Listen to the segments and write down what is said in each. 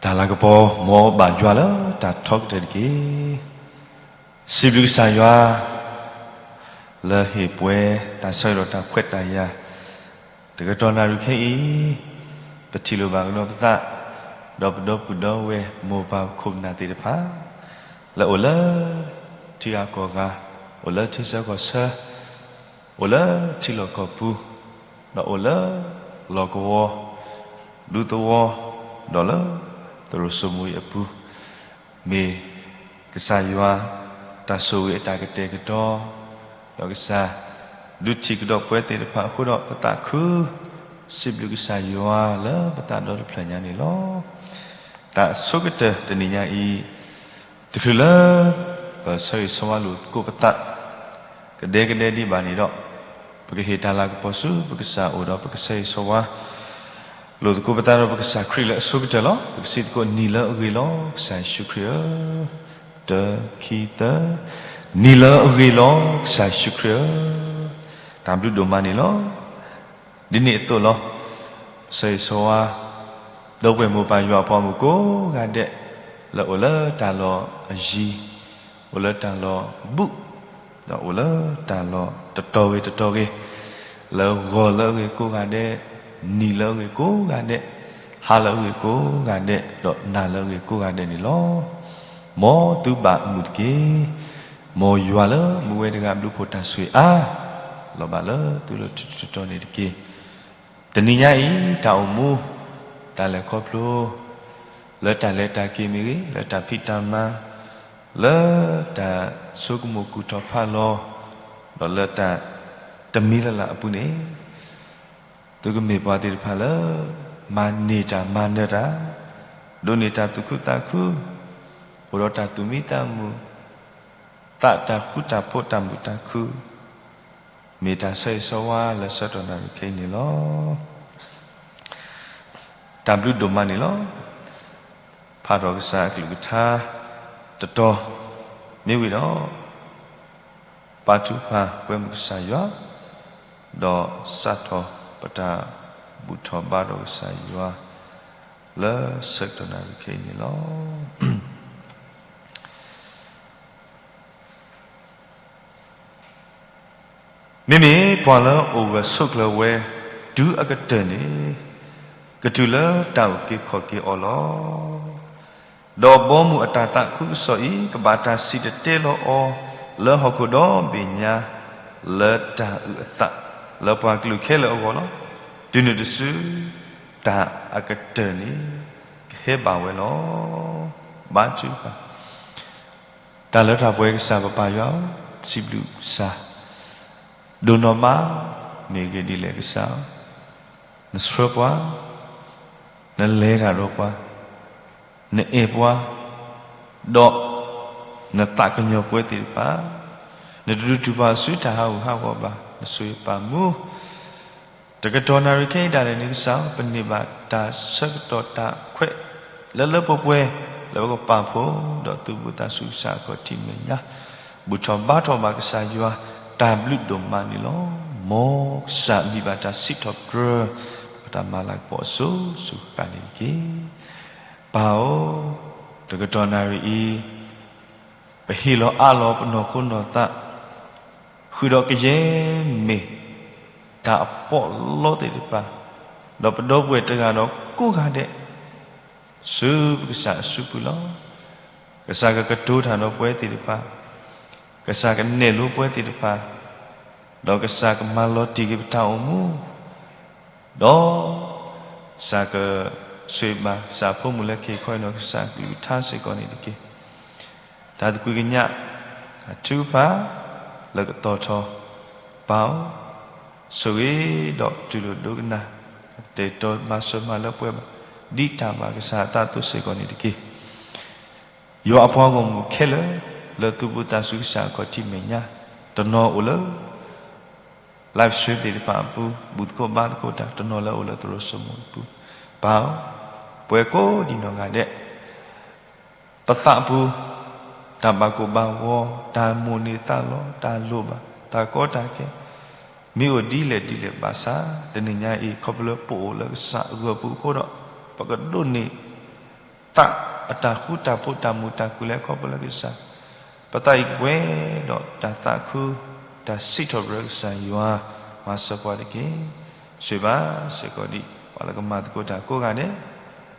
တၢ်လၤကပီၤ မ်ဘၣ်ယွၤလၢတၢ်ထီကတၢၢ်တက့ၢ်. စံးဘျုးကစၢ်ယွၤ လၢဟ့ၣ်ပှဲၤတၢ်ဆၢကတီၢ်တၢ်ခွဲးတၢ်ယာ် တကတီၢ်နၣ်ရံၣ်ခဲအံၤ ပထံၣ်လိာ်ဘၣ်ကဒီးပသး ဒီးပဒီပုၢ်ဒီဝဲၢ်မိၢ်ပၢ်ခိၣ်ပနၢ်သ့ၣ်တဖၣ် လၢအိၣ်လၢ ထံဂၤကီၢ်ဂၤ, အိၣ်လၢထံဆၢကီၢ်ဆၢ, အိၣ်လၢထံလီၢ်ကီၢ်ပူၤ, ဒီးအိၣ်လၢ လီၢ်ကဝီၤ, ဒူသဝီ, ဒီးလၢ သရိာ်စိမိၤအံၤအပူၤ, မ့ၢ်ကစၢ်ယွၤ တၢ်ဆိၣ်ဂ့ၤအတၢ်ကတဲာ်ကတီၤ, ဒီးကစၢ် ဒုးထံၣ်ကဒီးပဝဲသ့ၣ်တဖၣ်အဃိဒီး ပသးခု စံးဘျုးကစၢ်ယွၤလၢပသးဒီတဖျၢၣ်ညါန့ၣ်လီၤ. တၢ်ဆိကတၢၢ်တနံၤညါအံၤ တချုးလၢ ပဆၢဂ့ၤဆၢဝါလိာ်သကိးပသး ကဒဲကဒဲဒံးဘၣ်န့ၣ်ဒီး ပကဟ့ၣ်တၢ်လၤကပီၤဆူပကစၢ်အအိၣ်ဒီး ပကဆၢဂ့ၤဆၢဝါ လိာ်သကိးပသးဒီးပကစၢ်ခရံာ်လၢအဆိကတၢၢ်လီၤ. ပကစံးသကိး နံၤလၢအဂ့ၤလီၤ ကစၢ်ယ့ၣ်ၡူးခရံာ်ဧၢ, တၢ ခံ သၢ, နံၤလၢအဂ့ၤလီၤ ကစၢ်ယ့ၣ်ၡူးခရံာ်ဧၢ, တၢ်ဘျုးဒိၣ်မးန့ၣ်လီၤ. ဒ်န့ၣ်အသိးလီၤ. ပဆၢဂ့ၤဆၢဝါ ဒီပုၢ်ဝဲၢ်မိၢ်ပၢ်ယွၤအပှၤဂီၢ်မုၢ်ကိးဂၤဒဲး လၢအိၣ်လၢတၢ်လီၢ်အယံၤ, အိၣ်လၢတၢ်လီၢ်ဘူး, ဒီးအိၣ်လၢတၢ်လီၢ်တတီၤဂ့ၤတတီၤဂ့ၤ, လၢဂီၤလၢအဂ့ၤကိးဂၤဒဲး, နံၤလၢအဂ့ၤကိးဂၤဒဲး, ဟါလၢအဂ့ၤကိးဂၤဒဲး, ဒီးနၤလၢအဂ့ၤကိးဂၤဒဲးန့ၣ်လီၤ. မ်သုဘၣ်မုာ်တက့ၢ်. မ်ယွၤလၢမူဝဲတဂၤအဘျုးအဖှိၣ်တၢ်ဆိၣ်ဂ့ၤအါ လီၤဘၣ်လၢသုလၢထူးထူးတီၤတီၤန့ၣ်တက့ၢ်. တနံၤညါအံၤ တၢ်အိၣ်မူ တၢ်လဲၤခီဖျိ လၢတၢ်လဲၤတၢ်က့ၤမ့ၢ်ဂ့ၤ, လၢတၢ်ဖံးတၢ်မၤ, လၢတၢ်ဆိကမိၣ်ကူၣ်ထီၣ်ဖးလီၤ, ဒီးလၢတၢ်တမံၤလၢ်လၢ်အပူၤန့ၣ် သုကမ့ၢ်ပှၤသ့ၣ်တဖၣ်လၢ မၤန့ၢ်တၢ်မၤနၢၤတၢ်, ဒိးန့ၢ်တၢ်သူၣ်ခုသးခု, အိၣ်ဒီးတၢ်သူၣ်မံသးမုာ်, သးတၢ်ဃူတၢ်ဖိးတၢ်မုာ်တၢ်ခု, မ့ၢ်တၢ်ဆၢဂ့ၤဆၢဝါလၢဆၢကတီၢ်နၣ်ရံၣ်ခဲအံၤန့ၣ်လီၤ. တၢ်ဘျုးဒိၣ်မးန့ၣ်လီၤ. ဖးထီၣ်ကစၢ်အကလုၢ်ကထါတတီၤ မ့ၢ်ဝံၤဒီး ပာ်ထူပာ်ပှဲၤမုၢ်ကစၢ်ယွၤ, ဒီးစးထီၣ်ပတၢ်ဘူၣ်ထီၣ်ဘါထီၣ်ကစၢ်ယွၤ လၢဆၢကတီၢ်နၣ်ရံၣ်ခဲအံၤန့ၣ်လီၤ. မ့မ့ၢ်ပှၤလၢအအိၣ်ဂၢၢ်ဆိးကျၢၤဝဲတုၤအကတၢၢ်န့ၣ် ကတုၤလၢတၢ်အုၣ်က့ၤခီၣ်က့ၤအီၤလီၤ. ဒီးဘီမုၢ်အတၢ်သးခုကစီၣ်အံၤ ကဘၣ်တၢ်စံၣ်တဲၤတဲလီၤအီၤ လၢဟီၣ်ခိၣ်ဒီဘ့ၣ်ညါ လၢတၢ်အုၣ်အသး လၢပှၤကလုာ်ခဲလၢာ်အဂီၢ်လီၤ. တုၤနုၤတစု တၢ်အကတၢၢ်န့ၣ် ကဟဲဘၣ်ဝဲလီၤ. ဘါထုကဖၣ်. တၢ်လၢတၢ်ပှဲၤကစၢ်ပပၢ်ယွၤဧၢ, စံးဘျုးကစၢ် ဒိၣ်နီၢ်မး မ့ၢ်ဂ့ၤဒ်လဲၣ်ကစၢ်ဧၢ, နဆှၢပှၤ, နလဲၤတၢ်ဒီးပှၤ, နအဲၣ်ပှၤ, ဒီး နသးကညီၤပဝဲသ့ၣ်တဖၣ်, နတဒုးတုၤပှၤဆူတၢ်ဟးဂူာ်ဟးဂီၤဘၣ်, နဆိၣ်ဂ့ၤပာ်မူ တကတီၢ်နၣ်ရံၣ်ခဲအံၤဒၣ်လဲာ်န့ၣ်ကစၢ်, ပန့ၢ်ဘၣ်တၢ်ဆၢကတီၢ်တၢ်ခွဲး လၢလၢပှဲၤပှဲၤ လၢပကပာ်ဖှိၣ် ဒီးသူၣ်ဘီၣ်သးစူၤကစၢ်အခီၣ်ထံးမဲာ်ညါ, ဘူၣ်ထီၣ်ဘါထီၣ်ဘၣ်ကစၢ်ယွၤ တၢ်ဘျုးဒိၣ်မးန့ၣ်လီၤ. မ်ကစၢ်မံၤဘၣ်တၢ်စံးထီၣ်ပတြၢၤ ပတၢ်မၤလၤကပီၤအစိၤစိၤဃၣ်ဃၣ်န့ၣ်တက့ၢ်. ပၢ်ဧၢ, တကတီၢ်နၣ်ရံၣ်အံၤ ပဟ့ၣ်လီၤအးလီၤပနီၢ်ခိနီၢ်သး ဃုာ်ဒီးကယဲၢ်မ့ၢ် တၢ်အပီးအလီသ့ၣ်တဖၣ်, ဒီးပဒီပုၢ်ဝဲၢ်တဂၤဒီးကိးဂၤဒဲး ဆူပကစၢ်အစုပူၤလီၤ. ကစၢ်ကကတိၤတၢ်ဒီးပဝဲသ့ၣ်တဖၣ်, ကစၢ်ကနဲၣ်လိပဝဲသ့ၣ်တဖၣ်, ဒီးကစၢ်ကမၤလီၤတံၢ်က့ၤပတၢ်အိၣ်မူ ဒီး ကစၢ်ကဆိၣ်ဂ့ၤဘၣ် ကစၢ်အဖိမုၣ်လၢခံခီအံၤဒီး ကစၢ်အကလုၢ်ကထါစ့ၢ်ကီးန့ၣ်တက့ၢ်. တၢ်သကွံၢ်ကညး တၢ်ထုကဖၣ် လၢကသီၣ်ထီၣ် ပၢ်ဧၢ, ဆိၣ်ဂ့ၤဒီးတူၢ်လိာ်ဒိကနၣ် တၢ်တ့ၢ်တီမၤစၢၤမၤလၢပှဲၤဘၣ် ဒ်တၢ်ဘၣ်ကစၢ်အသးအသိးစ့ၢ်ကီးန့ၣ်တက့ၢ်. ယွၤအပှၤဂီၢ်မုၢ်ခဲလၢာ် လၢသူၣ်ဘီၣ်သးစူၤကစၢ်အခီၣ်ထံးမဲာ်ညါ, တနီၤအိၣ်လၢ live stream သ့ၣ်တဖၣ်အပူၤ ဘူၣ်သကိးဘါသကိးတၢ်, တနီၤလၢအိၣ်လၢသရိာ်စိမိၤအပူၤ, ပၢ်ဧၢ, ပဝဲကိးဒံးနီၢ်ဂၤဒဲး ပသးပူၤ တၢ်ဘၣ်ကိၢ်ဘၣ်ဂီၤ, တၢ်မိၣ်န့ၢ်သးလီ, တၢ်လိၣ်ဘၣ်, တၢ်ကီတၢ်ခဲ မ့ၢ်အိၣ်ဒ်လဲၣ်ဒ်လဲၣ်ဘၣ်ဆၣ်, တနံၤညါအံၤ ခီဖျိလၢပအိၣ်လၢကစၢ်အဂၢၢ်ပူၤအဃိဒီး ပကဒိးန့ၢ် သး သးအတၢ်ဃူတၢ်ဖိးတၢ်မုာ်တၢ်ခုၣ်လၢအခီဖျိလၢကစၢ် ပသးအံၤကပှဲၤဒီးတၢ်သးခု တၢ်စံးထီၣ်ပတြၢၤကစၢ်ယွၤ မၤစၢၤပှၤတက့ၢ်. ဆိၣ်ဂ့ၤဘၣ်စ့ၢ်ကီးဒံး ပှၤလၢကမၤသကိးတၢ်ကိးဂၤဒဲး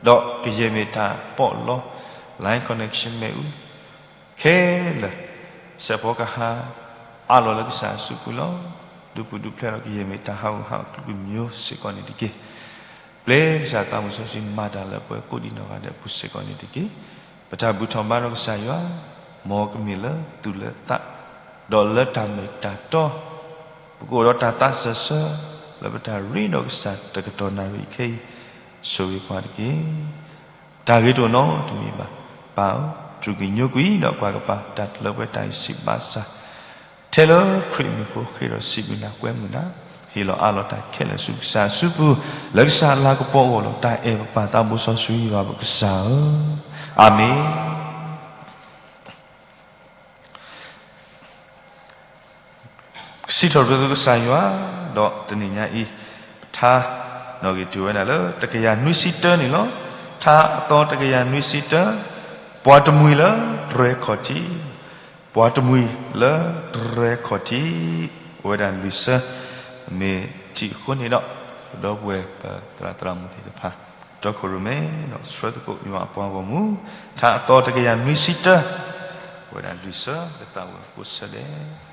ဒီးကယဲၢ်မ့ၢ်တၢ်ပီးလီ line connection မ့ၣ်အူ ခဲလၢာ် စဲးဖီကဟါ အးလီၤလၢကစၢ်အစုပူၤလီၤ. ဒုးပူၤဒုးဖျဲးဒီးကယဲၢ်မ့ၢ်တၢ်ဟးဂူာ်ဟးဂီၤအကလုာ်ကမျၢၢ်စ့ၢ်ကီးန့ၣ်တက့ၢ်. ပျဲကစၢ်သးမုၢ်စီဆှံမၤတၢ်လၢပှဲၤကိးဒံးနီၢ်ဂၤဒဲးအပူၤစ့ၢ်ကီးန့ၣ်တက့ၢ်. ပတၢ်ဘူၣ်ထီၣ်ဘါဒီးကစၢ်ယွၤ မ်ကမ့ၢ်လၢသူၣ်လၢသး ဒီးလၢတၢ်မ့ၢ်တၢ်တီ ပကအိၣ်ဒီးတၢ်သးစၢၢ်ဆၢ လၢပတၢ်ရ့ဒီးကစၢ်တကတီၢ်နၣ်ရံၣ်ခဲအံၤ ဆိၣ်ဂ့ၤပှၤတက့ၢ်. တၢ်ဂ့ၤတအိၣ်နီတမံၤဘၣ်. ပၢ်ဧၢ, တြူာ်က့ၤညိကွံာ်ဒီးပှၤကပာ်တၢ်လၢပှဲၤတၢ်အံၤစံးဘၣ်ဆၣ်, ထဲလၢခရံာ်မံၤဖိဃ့ဒီးစံးဘျုးနၤကွဲမုာ်နၤ, ဟ့ၣ်လီၤအးလီၤတၢ်ခဲလၢာ်ဆူကစၢ်အစုပူၤ, လၢကစၢ်အလၤကပီၤအဂီၢ်ဒီးတၢ်အဲၣ်ပပၢ်သးဘိစီဆှံယွၤ ပကစၢ်ဧၢ, အၤမ့ၣ်. ကစံးထီၣ်ပတြၢၤသုကစၢ်ယွၤ, ဒီးတနံၤညါအံၤ ပထါနီၣ်ဂံၢ်တုၤဝဲဒၣ်လၢတကယၤနွံဆံတၢန့ၣ်လီၤ. ထါအသီတကယၤနွံဆံတၢ, ပှၤတမှံၤလၢတြဲၤခီၣ်ထံး, ပှၤတမှံၤလၢတြဲၤခီၣ်ထံး, အိၣ်ဝဲဒၣ်လွံၢ်ဆၢ, မ့ၢ်ထံၣ်အဃိန့ၣ်ဒီး ပဒီပုၢ်ဝဲၢ်ပသရၣ်သရၣ်မုၣ်သ့ၣ်တဖၣ် တီခိၣ်ရိၣ်မဲ ဒီးဆှၢသကိးယွၤအပှၤဂီၢ်မုၢ်, ထါအသီတကယၤနွံဆံတၢ, အိၣ်ဝဲဒၣ်လွံၢ်ဆၢ ကသးဝဲကိးဆၢဒဲး.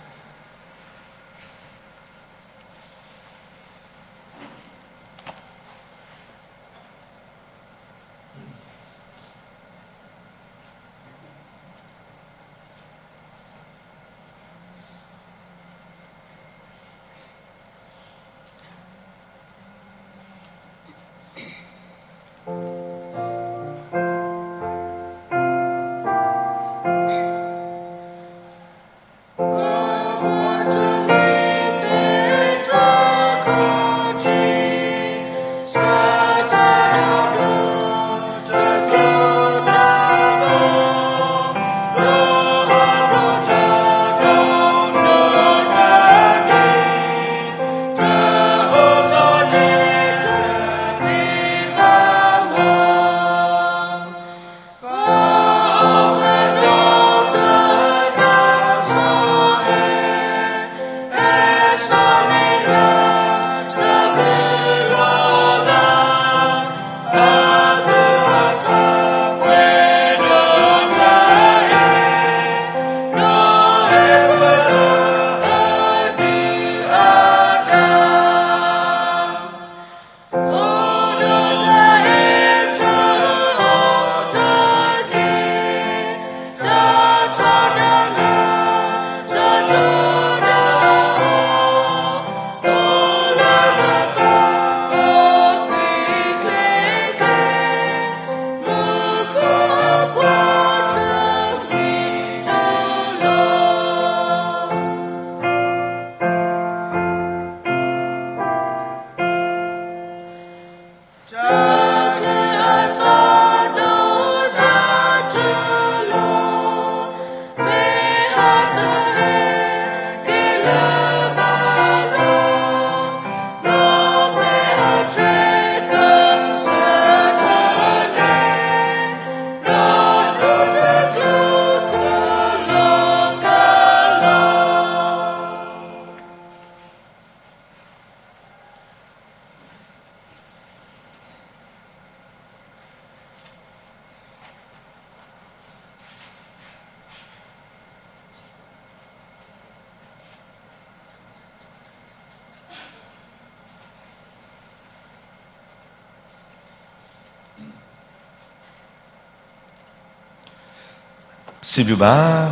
စံးဘျုးဘၣ်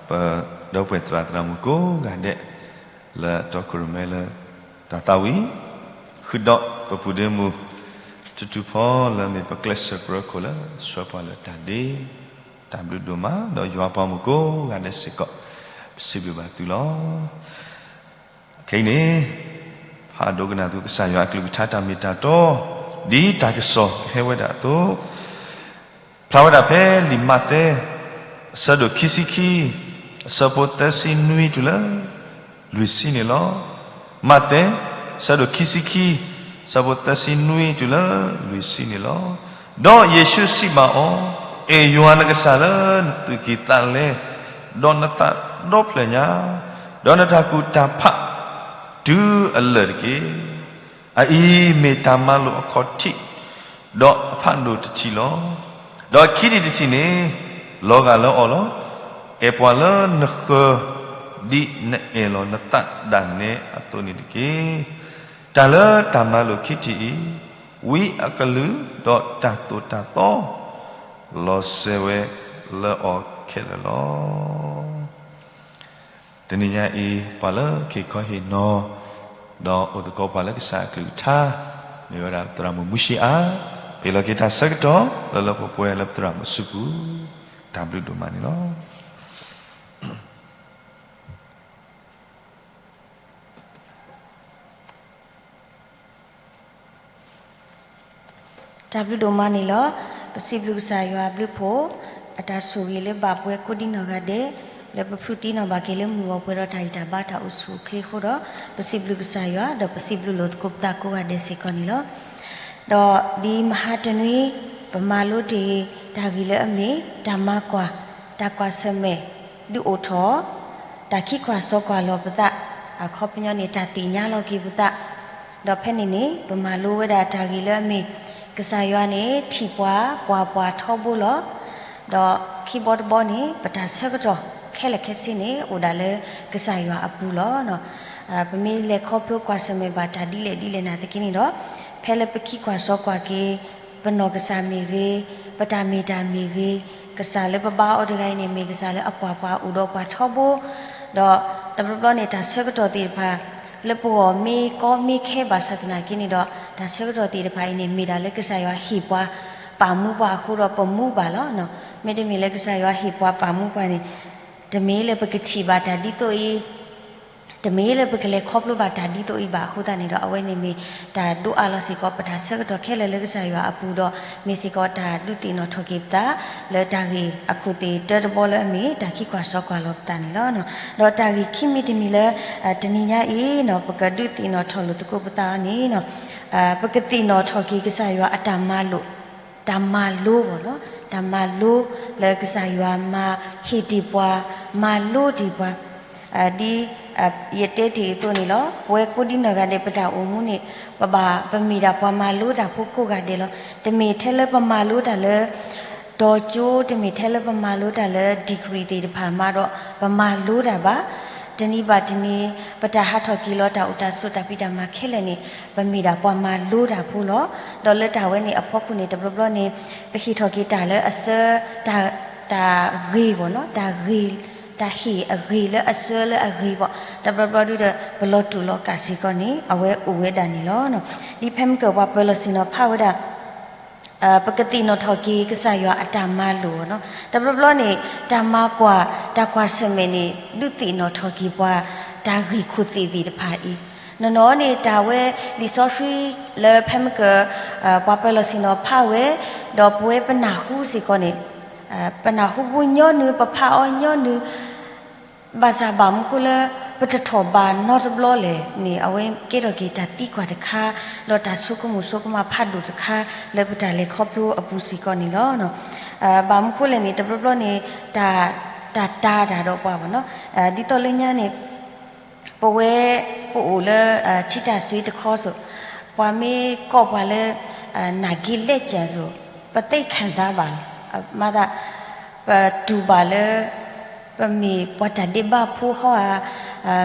ပဒီပုၢ်ဝဲၢ်သရၣ်သရၣ်မုၣ်ကိးဂၤဒဲး လၢတီခိၣ်ရိၣ်မဲလၢတၢ်သးဝံၣ်, ဃုာ်ဒီးပပုၢ်ဒ့မုၣ် ထူထူဖီ လၢမ့ၢ်ပကျဲးစၢးပရၢခိၣ်လၢ ဆှၢပှၤလၢတၢ်ဒ့, တၢ်ဘျုးဒိၣ်မး ဒီးယွၤပှၤမုၣ်ကိးဂၤဒဲးစ့ၢ်ကီး ပစံးဘျုးဘၣ်သုလီၤ. ခဲအံၤန့ၣ် ဖးဒိကနၣ်သုကစၢ်ယွၤအကလုၢ်ကထါတၢ်မ့ၢ်တၢ်တီ, ဒ်တၢ်ကစီၣ်ကဟဲဝဲဒၣ်အသိး, ဖျါဝဲဒၣ်ဖဲလံာ်မးသဲ အဆၢဒိၣ်ခံဆံခံ, အဆၢဖိသၢဆံနွံတုၤလၢ လွံၢ်ဆံန့ၣ်လီၤ. မးသဲ အဆၢဒိၣ်ခံဆံခံ, အဆၢဖိသၢဆံနွံတုၤလၢ လွံၢ်ဆံန့ၣ်လီၤ. ဒီးယ့ၣ်ၡူးစံးဘၣ်အီၤ, အဲၣ်ယွၤနကစၢ်လၢနသူၣ်ကံၢ်သးလဲ, ဒီးနသးဒီဖျၢၣ်ညါ, ဒီးနတၢ်ကူၣ်တၢ်ဖး တုၤအလၢာ်တက့ၢ်. အအံၤမ့ၢ်တၢ်မၤလိာ်အခီၣ်ထံး, ဒီးအဖးဒိၣ်တထံးလီၤ. ဒီးအခံထံၣ်တထံၣ်န့ၣ် လီၤဂာ်လၢအီၤလီၤ. အဲၣ်ပှၤလၢနဃၢၤ ဒ်နအဲၣ်လီၤနသးဒၣ်နဲအသိးန့ၣ်တက့ၢ်. တၢ်လၢတၢ်မၤလိာ်ခံထံၣ်အံၤ, ဝံအကလုာ် ဒီးတၢ်သိၣ်တၢ်သီ လီၤစၢၤဝဲလၢအီၤခဲလၢာ်လီၤ. တနံၤညါအံၤ ပှၤလၢက့ၤခီဟ့ၣ်နီၤ ဒီးအိၣ်သကိးပှၤလၢကစၢ်အကလုၢ်ကထါ မ့ၢ်ဝဲဒၣ်သရၣ်မုၣ်မူၡ့အါ, ပ့ၤလီၤက့ၤတၢ်ဆၢကတီၢ် လၢလၢပှဲၤပှဲၤလၢပသရၣ်မုၣ်စုပူၤ, တၢ်ဘျုးဒိၣ်မးန့ၣ်လီၤ. တၢ်ဘျုးဒိၣ်မးန့ၣ်လီၤ. ပစံးဘျုးကစၢ်ယွၤအဘျုးအဖှိၣ် အတၢ်ဆိၣ်ဂ့ၤလၢဘၣ်ပှဲၤကိးဒံနီၢ်ဂၤဒဲး, လၢပဖုးသံနီၢ်ဘၣ်က့ၤလၢမုၢ်ဂီၤပှဲၤဒီးတၢ်ဂံၢ်တၢ်ဘါတၢ်အိၣ်ဆူၣ်အိၣ်ချ့အဃိဒီး, ပစံးဘျုးကစၢ်ယွၤ ဒီးပစံးဘျုးလိာ်သကိးပသးကိးဂၤဒဲးစ့ၢ်ကီးန့ၣ်လီၤ. ဒီးဒ်မဟါတနွံ ပမၤလိတ့ၢ် တၢ်ဂ့ၢ်လၢအမ့ၢ် တၢ်မၤကွၢ် တၢ်ကွၢ်ဆၢၣ်မဲာ် ဒုးအိၣ်ထီၣ် တၢ်ခံကွၢ်စီကွၢ်လီၤပသး, အခီပညီန့ၣ် တၢ်သ့ၣ်ညါလီၤက့ၤပသး, ဒီးဖဲန့ၣ်န့ၣ် ပမၤလိဝဲဒၣ်တၢ်ဂ့ၢ်လၢအမ့ၢ် ကစၢ်ယွၤန့ၣ် ထံၣ်ပှၤ ကွၢ်ပှၤထီဘိလီၤ. ဒီးခံဘီတဘီန့ၣ် ပတၢ်ဆၢကတီၢ်ခဲလၢာ်ခဲဆ့န့ၣ် အိၣ်ဒၣ်လၢကစၢ်ယွၤအပူၤလီၤ. ပမ့ၢ်လဲၤခီဖျိကွၢ်ဆၢၣ်မဲာ်ဘၣ်တၢ်ဒ်လဲၣ်ဒ်လဲၣ်နာ်သက့န့ၣ်ဒီး, ဖဲလၢပခံကွၢ်စီကွၢ်က့ၤ ပနီၢ်ကစၢ်မ့ၢ်ဂ့ၤ, ပတၢ်မ့ၢ်တၢ်မ့ၢ်ဂ့ၤ, ကစၢ်လၢပဘါအီၤတဂၤအံၤန့ၣ် မ့ၢ်ကစၢ်လၢအကွၢ်ပှၤအိၣ်ဒီးပှၤထီဘိ, ဒီးတဘျီဘျီန့ၣ် တၢ်ဆၢကတီၢ်သ့ၣ်တဖၣ် လၢပဂီၢ်မ့ၢ်ကီမ့ၢ်ခဲဘၣ်ဆၣ်သနာ်က့န့ၣ်ဒီး, တၢ်ဆၢကတီၢ်သ့ၣ်တဖၣ်အံၤန့ၣ် မ့ၢ်ဒၣ်လၢကစၢ်ယွၤဟ့ၣ်ပှၤ ပာ်မူပှၤအဃိဒီးပမူဘၣ်လီၤ. မ့တမ့ၢ်လၢကစၢ်ယွၤဟ့ၣ်ပှၤပာ်မူပှၤန့ၣ်, တမ့ၢ်လၢပကထံၣ်ဘၣ်တၢ်ဒ်သိးအံၤ တမ့ၢ်လၢပကလဲၤခီဖျိဘၣ်တၢ်ဒ်သိးအံၤဘၣ်အဃိသတးန့ၣ်ဒီး အဝဲန့ၣ်မ့ၢ်တၢ်ဒိးအးလီၤစ့ၢ်ကီး ပတၢ်ဆၢကတီၢ်ခဲလၢာ်လၢကစၢ်ယွၤအပူၤဒီး မ့ၢ်စ့ၢ်ကီးတၢ်ဒုးသ့ၣ်နီၣ်ထီၣ်က့ၤပသး လၢတၢ်ဂ့ၢ်အခိၣ်သ့ၣ်တၢတဘီလၢအမ့ၢ် တၢ်ခံကွၢ်စီကွၢ်လီၤပသးန့ၣ်လီၤ. ဒီးတၢ်ဂ့ၢ်ခံမံၤတမံၤလၢ တနံၤညါအံၤ ပကဒုးသ့ၣ်နီၣ်ထီၣ်လိာ်သကိးပသးအီၤန့ၣ် ပကသ့ၣ်နီၣ်ထီၣ်က့ၤကစၢ်ယွၤအတၢ်မၤလိာ် တၢ်မၤလိဘၣ်နီၤ, တၢ်မၤလိလၢကစၢ်ယွၤမၤဟ့ၣ်တ့ၢ်ပှၤ, မၤလိတ့ၢ်ပှၤ, ဒ်ယတဲတ့ၢ်အသိးန့ၣ်လီၤ. ပဝဲကိးဒံနီၢ်ဂၤဒဲး ပတၢ်အိၣ်မူန့ၣ် ပဘၣ်ပမ့ၢ်ဒၣ်ပှၤမၤလိတၢ်ဖိကိးဂၤဒဲးလီၤ. တမ့ၢ်ထဲလၢပမၤလိတၢ်လၢ တီၤကၠိ, တမ့ၢ်ထဲလၢပမၤလိတၢ်လၢ degree သ့ၣ်တဖၣ်မးဒီး ပမၤလိတၢ်ဘၣ်. တနံၤဘၣ်တနံၤ ပတၢ်ဟးထီၣ်က့ၤလီၤ တၢ်အိၣ်တၢ်ဆိးတၢ်ဖံးတၢ်မၤခဲလၢာ်န့ၣ် ပမ့ၢ်ဒၣ်ပှၤမၤလိတၢ်ဖိလီၤ. ဒီးလၢတၢ်ဝဲန့ၣ်အဖီခိၣ်န့ၣ် တဘျီဘျီန့ၣ် ပဟ့ၣ်ထီၣ်က့ၤတၢ်လၢအဆၢ တၢ်ဂ့ၤဘၣ်နီၤ, တၢ်ဂ့ၤ, တၢ်ဟ့ၣ်အဂ့ၤလၢအဆၢလၢအဂ့ၤဘၣ်. တဘျီဘျီဒုဒီး ပလီၤတူာ်လီၤကာ်စ့ၢ်ကီးန့ၣ် အဝဲအိၣ်ဝဲဒၣ်န့ၣ်လီၤ. ဒ်ဖဲမုၢ်ကၢၢ်ပှၤပၢၤလီၢ်ဆ့ၣ်နီၤဖးဝဲဒၣ် ပကသ့ၣ်နီၣ်ထီၣ်က့ၤကစၢ်ယွၤအတၢ်မၤလိာ်နီၤ. တဘျီဘျီန့ၣ် တၢ်မၤကွၢ် တၢ်ကွၢ်ဆၢၣ်မဲာ်န့ၣ် ဒုးသ့ၣ်နီၣ်ထီၣ်က့ၤပှၤ တၢ်ဂ့ၢ်ခိၣ်သ့ၣ်သ့ၣ်တဖၣ်အံၤ, နီၢ်နီၢ်န့ၣ် တၢ်ဝဲလံာ်စီဆှံလၢဖဲမုၢ်ကၢၢ် ပှၤပၢၤလီၢ်ဆ့ၣ်နီၤဖးဝဲ, ဒီးပဝဲပနၢ်ဟူစ့ၢ်ကီးန့ၣ် ပနၢ်ဟူဖိညီနုၢ် ပဖးအီၤညီနုၢ် ဘၣ်ဆၣ်ဘၣ်မနုၤဃိလၢ ပတထီၣ်ဘးနီတဘျီလဲၣ်န့ၣ် အဝဲကဲထီၣ်က့ၤတၢ်သံကွၢ်တခါ, ဒီးတၢ်ဆိကမိၣ်ဆိကမးဖးဒိၣ်တခါ လၢပတၢ်လဲၤခီဖျိအပူၤစ့ၢ်ကီးန့ၣ်လီၤ. ဘၣ်မနုၤဃိလဲၣ်န့ၣ် တဘျီဘျီန့ၣ် တၢ်, တၢ်တာ်တၢ်ဒီးပှၤဘၣ်နီၤ, ဒ်သိးလၢညါန့ၣ် ပဝဲပအိၣ်လၢ ထံတၢ်စွ့တခီစိၤ, ပှၤမ့ၢ်ကိးပှၤလၢ နာ်က့လဲၣ်ကၠဲၣ်စိၤ, ပသ့ၣ်ခံစားဘၣ်လီၤ, မၤသး ပတူၢ်ဘၣ်လၢ ပမ့ၢ်ပှၤတၢ်ဒဲးဘးဖိဟီဧါ,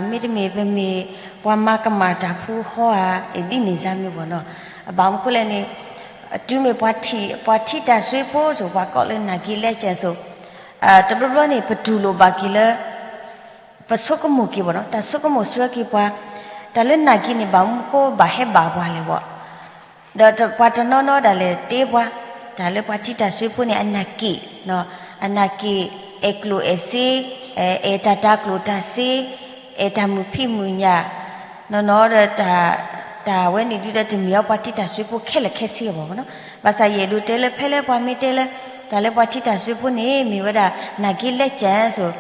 မ့တမ့ၢ်ပမ့ၢ်ပှၤမၤကမၣ်တၢ်ဖိဟီဧါ, အဒ်န့ၣ်စ့ၢ်မ့ၢ်ဘၣ်နီၤ. ဘၣ်မနုၤဃိလဲၣ်န့ၣ် တုၤမ့ၢ်ပှၤထံၣ်, ပှၤထံတၢ်စွ့ဖိစိၤ ပှၤကိးလၢနာ်က့လဲၣ်ကၠဲၣ်စိၤ, တဘျီဘျီန့ၣ် ပတူၢ်လိာ်ဘၣ်က့ၤလၢ ပဆိကမိၣ်က့ၤဘၣ်နီၤ, တၢ်ဆိကမိၣ်ဆှၢက့ၤပှၤ, တၢ်လၢနာ်က့န့ၣ် ဘၣ်မနုၤဃိဘၣ်ဟဲဘၣ်ပှၤလဲၣ်ဘၣ်. ဒီးပှၤတနီၤနီၤဒၣ်လဲာ်တဲပှၤ, တၢ်လၢပှၤထံတၢ်စွ့ဖိန့ၣ် အနာ်က့, အနာ်က့ အဲၣ်ကျိၣ်အဲၣ်စ့, အဲၣ်တၢ်တၤကျိၣ်တၤစ့, အဲၣ်တၢ်မုာ်ဖံးမုာ်ညၣ်, နီၢ်နီၢ်ဒီး တၢ်ဝဲန့ၣ်ဒုဒီးတမ့ၢ်အီၤပှၤထံတၢ်စွ့ဖိခဲလၢာ်ခဲဆ့ဘၣ်နီၤ. ဘၣ်ဆၣ်ယအဲၣ်ဒိးတဲလၢဖဲလၢပှၤမ့ၢ်တဲလၢ တၢ်လၢပှၤထံတၢ်စွ့ဖိန့ၣ် မ့ၢ်ဝဲဒၣ် နာ်က့လဲၣ်ကၠဲၣ်စိၤ,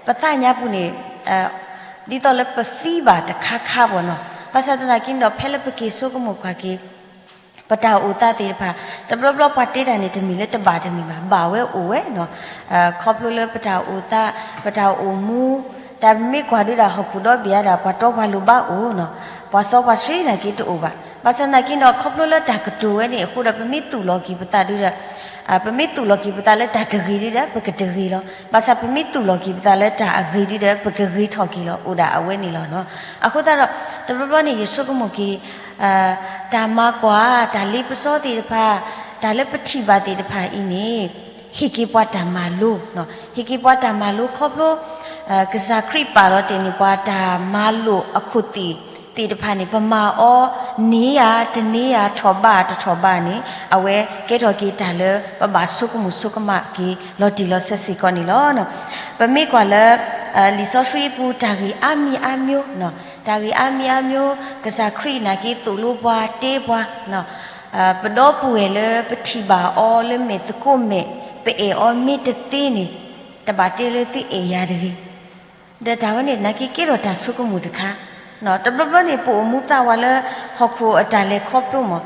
ပသးညါပူၤန့ၣ် ဒ်သိးလၢပသံဘၣ်တခါခါဘၣ်နီၤ. ဘၣ်ဆၣ်သနာ်က့န့ၣ်ဒီး ဖဲလၢပက့ၤဆိကမိၣ်ကွၢ်က့ၤ ပတၢ်အိၣ်သးသ့ၣ်တဖၣ် တဘျီဘျီပှၤတဲတၢ်န့ၣ် တမ့ၢ်လၢတဘၣ်တမ့ၢ်ဘၣ်, ဘၣ်ဝဲအိၣ်ဝဲနီၤ. ခီဖျိလၢပတၢ်အိၣ်သး ပတၢ်အိၣ်မူ, တၢ်မ့ၢ်ကွၢ်ဒုးဒၣ်ဟီၣ်ခိၣ်ဒီဘ့ၣ်အါဒၣ် ပှၤတီပှၤလိၤဘၣ်အိၣ်နီၤ, ပှၤစီပှၤဆှံနာ်က့တအိၣ်ဘၣ်. ဘၣ်ဆၣ်သနာ်က့နီၤ ခီဖျိလၢတၢ်ကတိၤဝဲန့ၣ်အဃိဒီး ပမ့ၢ်သူၣ်လီၤက့ၤပသးဒုးဒီး ပမ့ၢ်သူၣ်လီၤက့ၤပသးလၢတၢ်တဂ့ၤဒုးဒီး ပကတဂ့ၤလီၤ. ဘၣ်ဆၣ်ပမ့ၢ်သူၣ်လီၤက့ၤပသးလၢတၢ်အဂ့ၤဒုးဒီး ပကဂ့ၤထီၣ်က့ၤလီၤ အိၣ်ဒၣ်အဝဲန့ၣ်လီၤနီၤ. အဃိသတးဒီး တဘျီဘျီန့ၣ် ယဆိကမိၣ်က့ၤ တၢ်မၤကွၢ် တၢ်လ့ပစီသ့ၣ်တဖၣ် တၢ်လၢပထံၣ်ဘၣ်သ့ၣ်တဖၣ်အံၤန့ၣ် ဟ့ၣ်က့ၤပှၤတၢ်မၤလိ, ဟ့ၣ်က့ၤပှၤတၢ်မၤလိခီဖျိ ကစၢ်ခရံာ်ပာ်လီၤတ့ၢ်န့ၢ်ပှၤတၢ်မၤလိာ်အခိၣ်သ့ၣ်သ့ၣ်တဖၣ်န့ၣ် ပမၤအီၤန့ၢ်ဧါ တန့ၢ်ဧါ ထီၣ်ဘးတထီၣ်ဘးန့ၣ် အဝဲကဲထီၣ်က့ၤတၢ်လၢပဘၣ်ဆိကမိၣ်ဆိကမးက့ၤ လီၤတံၢ်လီၤဆဲးစ့ၢ်ကီးန့ၣ်လီၤ. ပမ့ၢ်ကွၢ်လၢ လံာ်စီဆှံအပူၤ တၢ်ဂ့ၢ်အါမံၤအါမျိုး, တၢ်ဂ့ၢ်အါမံၤအါမျိုး ကစၢ်ခရံာ်နာ်က့သိၣ်လိပှၤ တဲပှၤ ပဒီပုၢ်ဝဲၢ်လၢပထံၣ်ဘၣ်အီၤလၢမဲာ်သကိးမဲာ် ပအဲၣ်အီၤမ့ၢ်တသ့န့ၣ် တဘၣ်တဲလၢသုအဲၣ်ယၤတဂ့ၤ. ဒီးတၢ်ဝဲန့ၣ် နာ်က့ကဲထီၣ်တၢ်ဆိကမိၣ်တခါ, တဘျီဘျီန့ၣ် ပအိၣ်မူသးဝးလၢဟီၣ်ခိၣ်အတၢ်လဲၤခီဖျိမး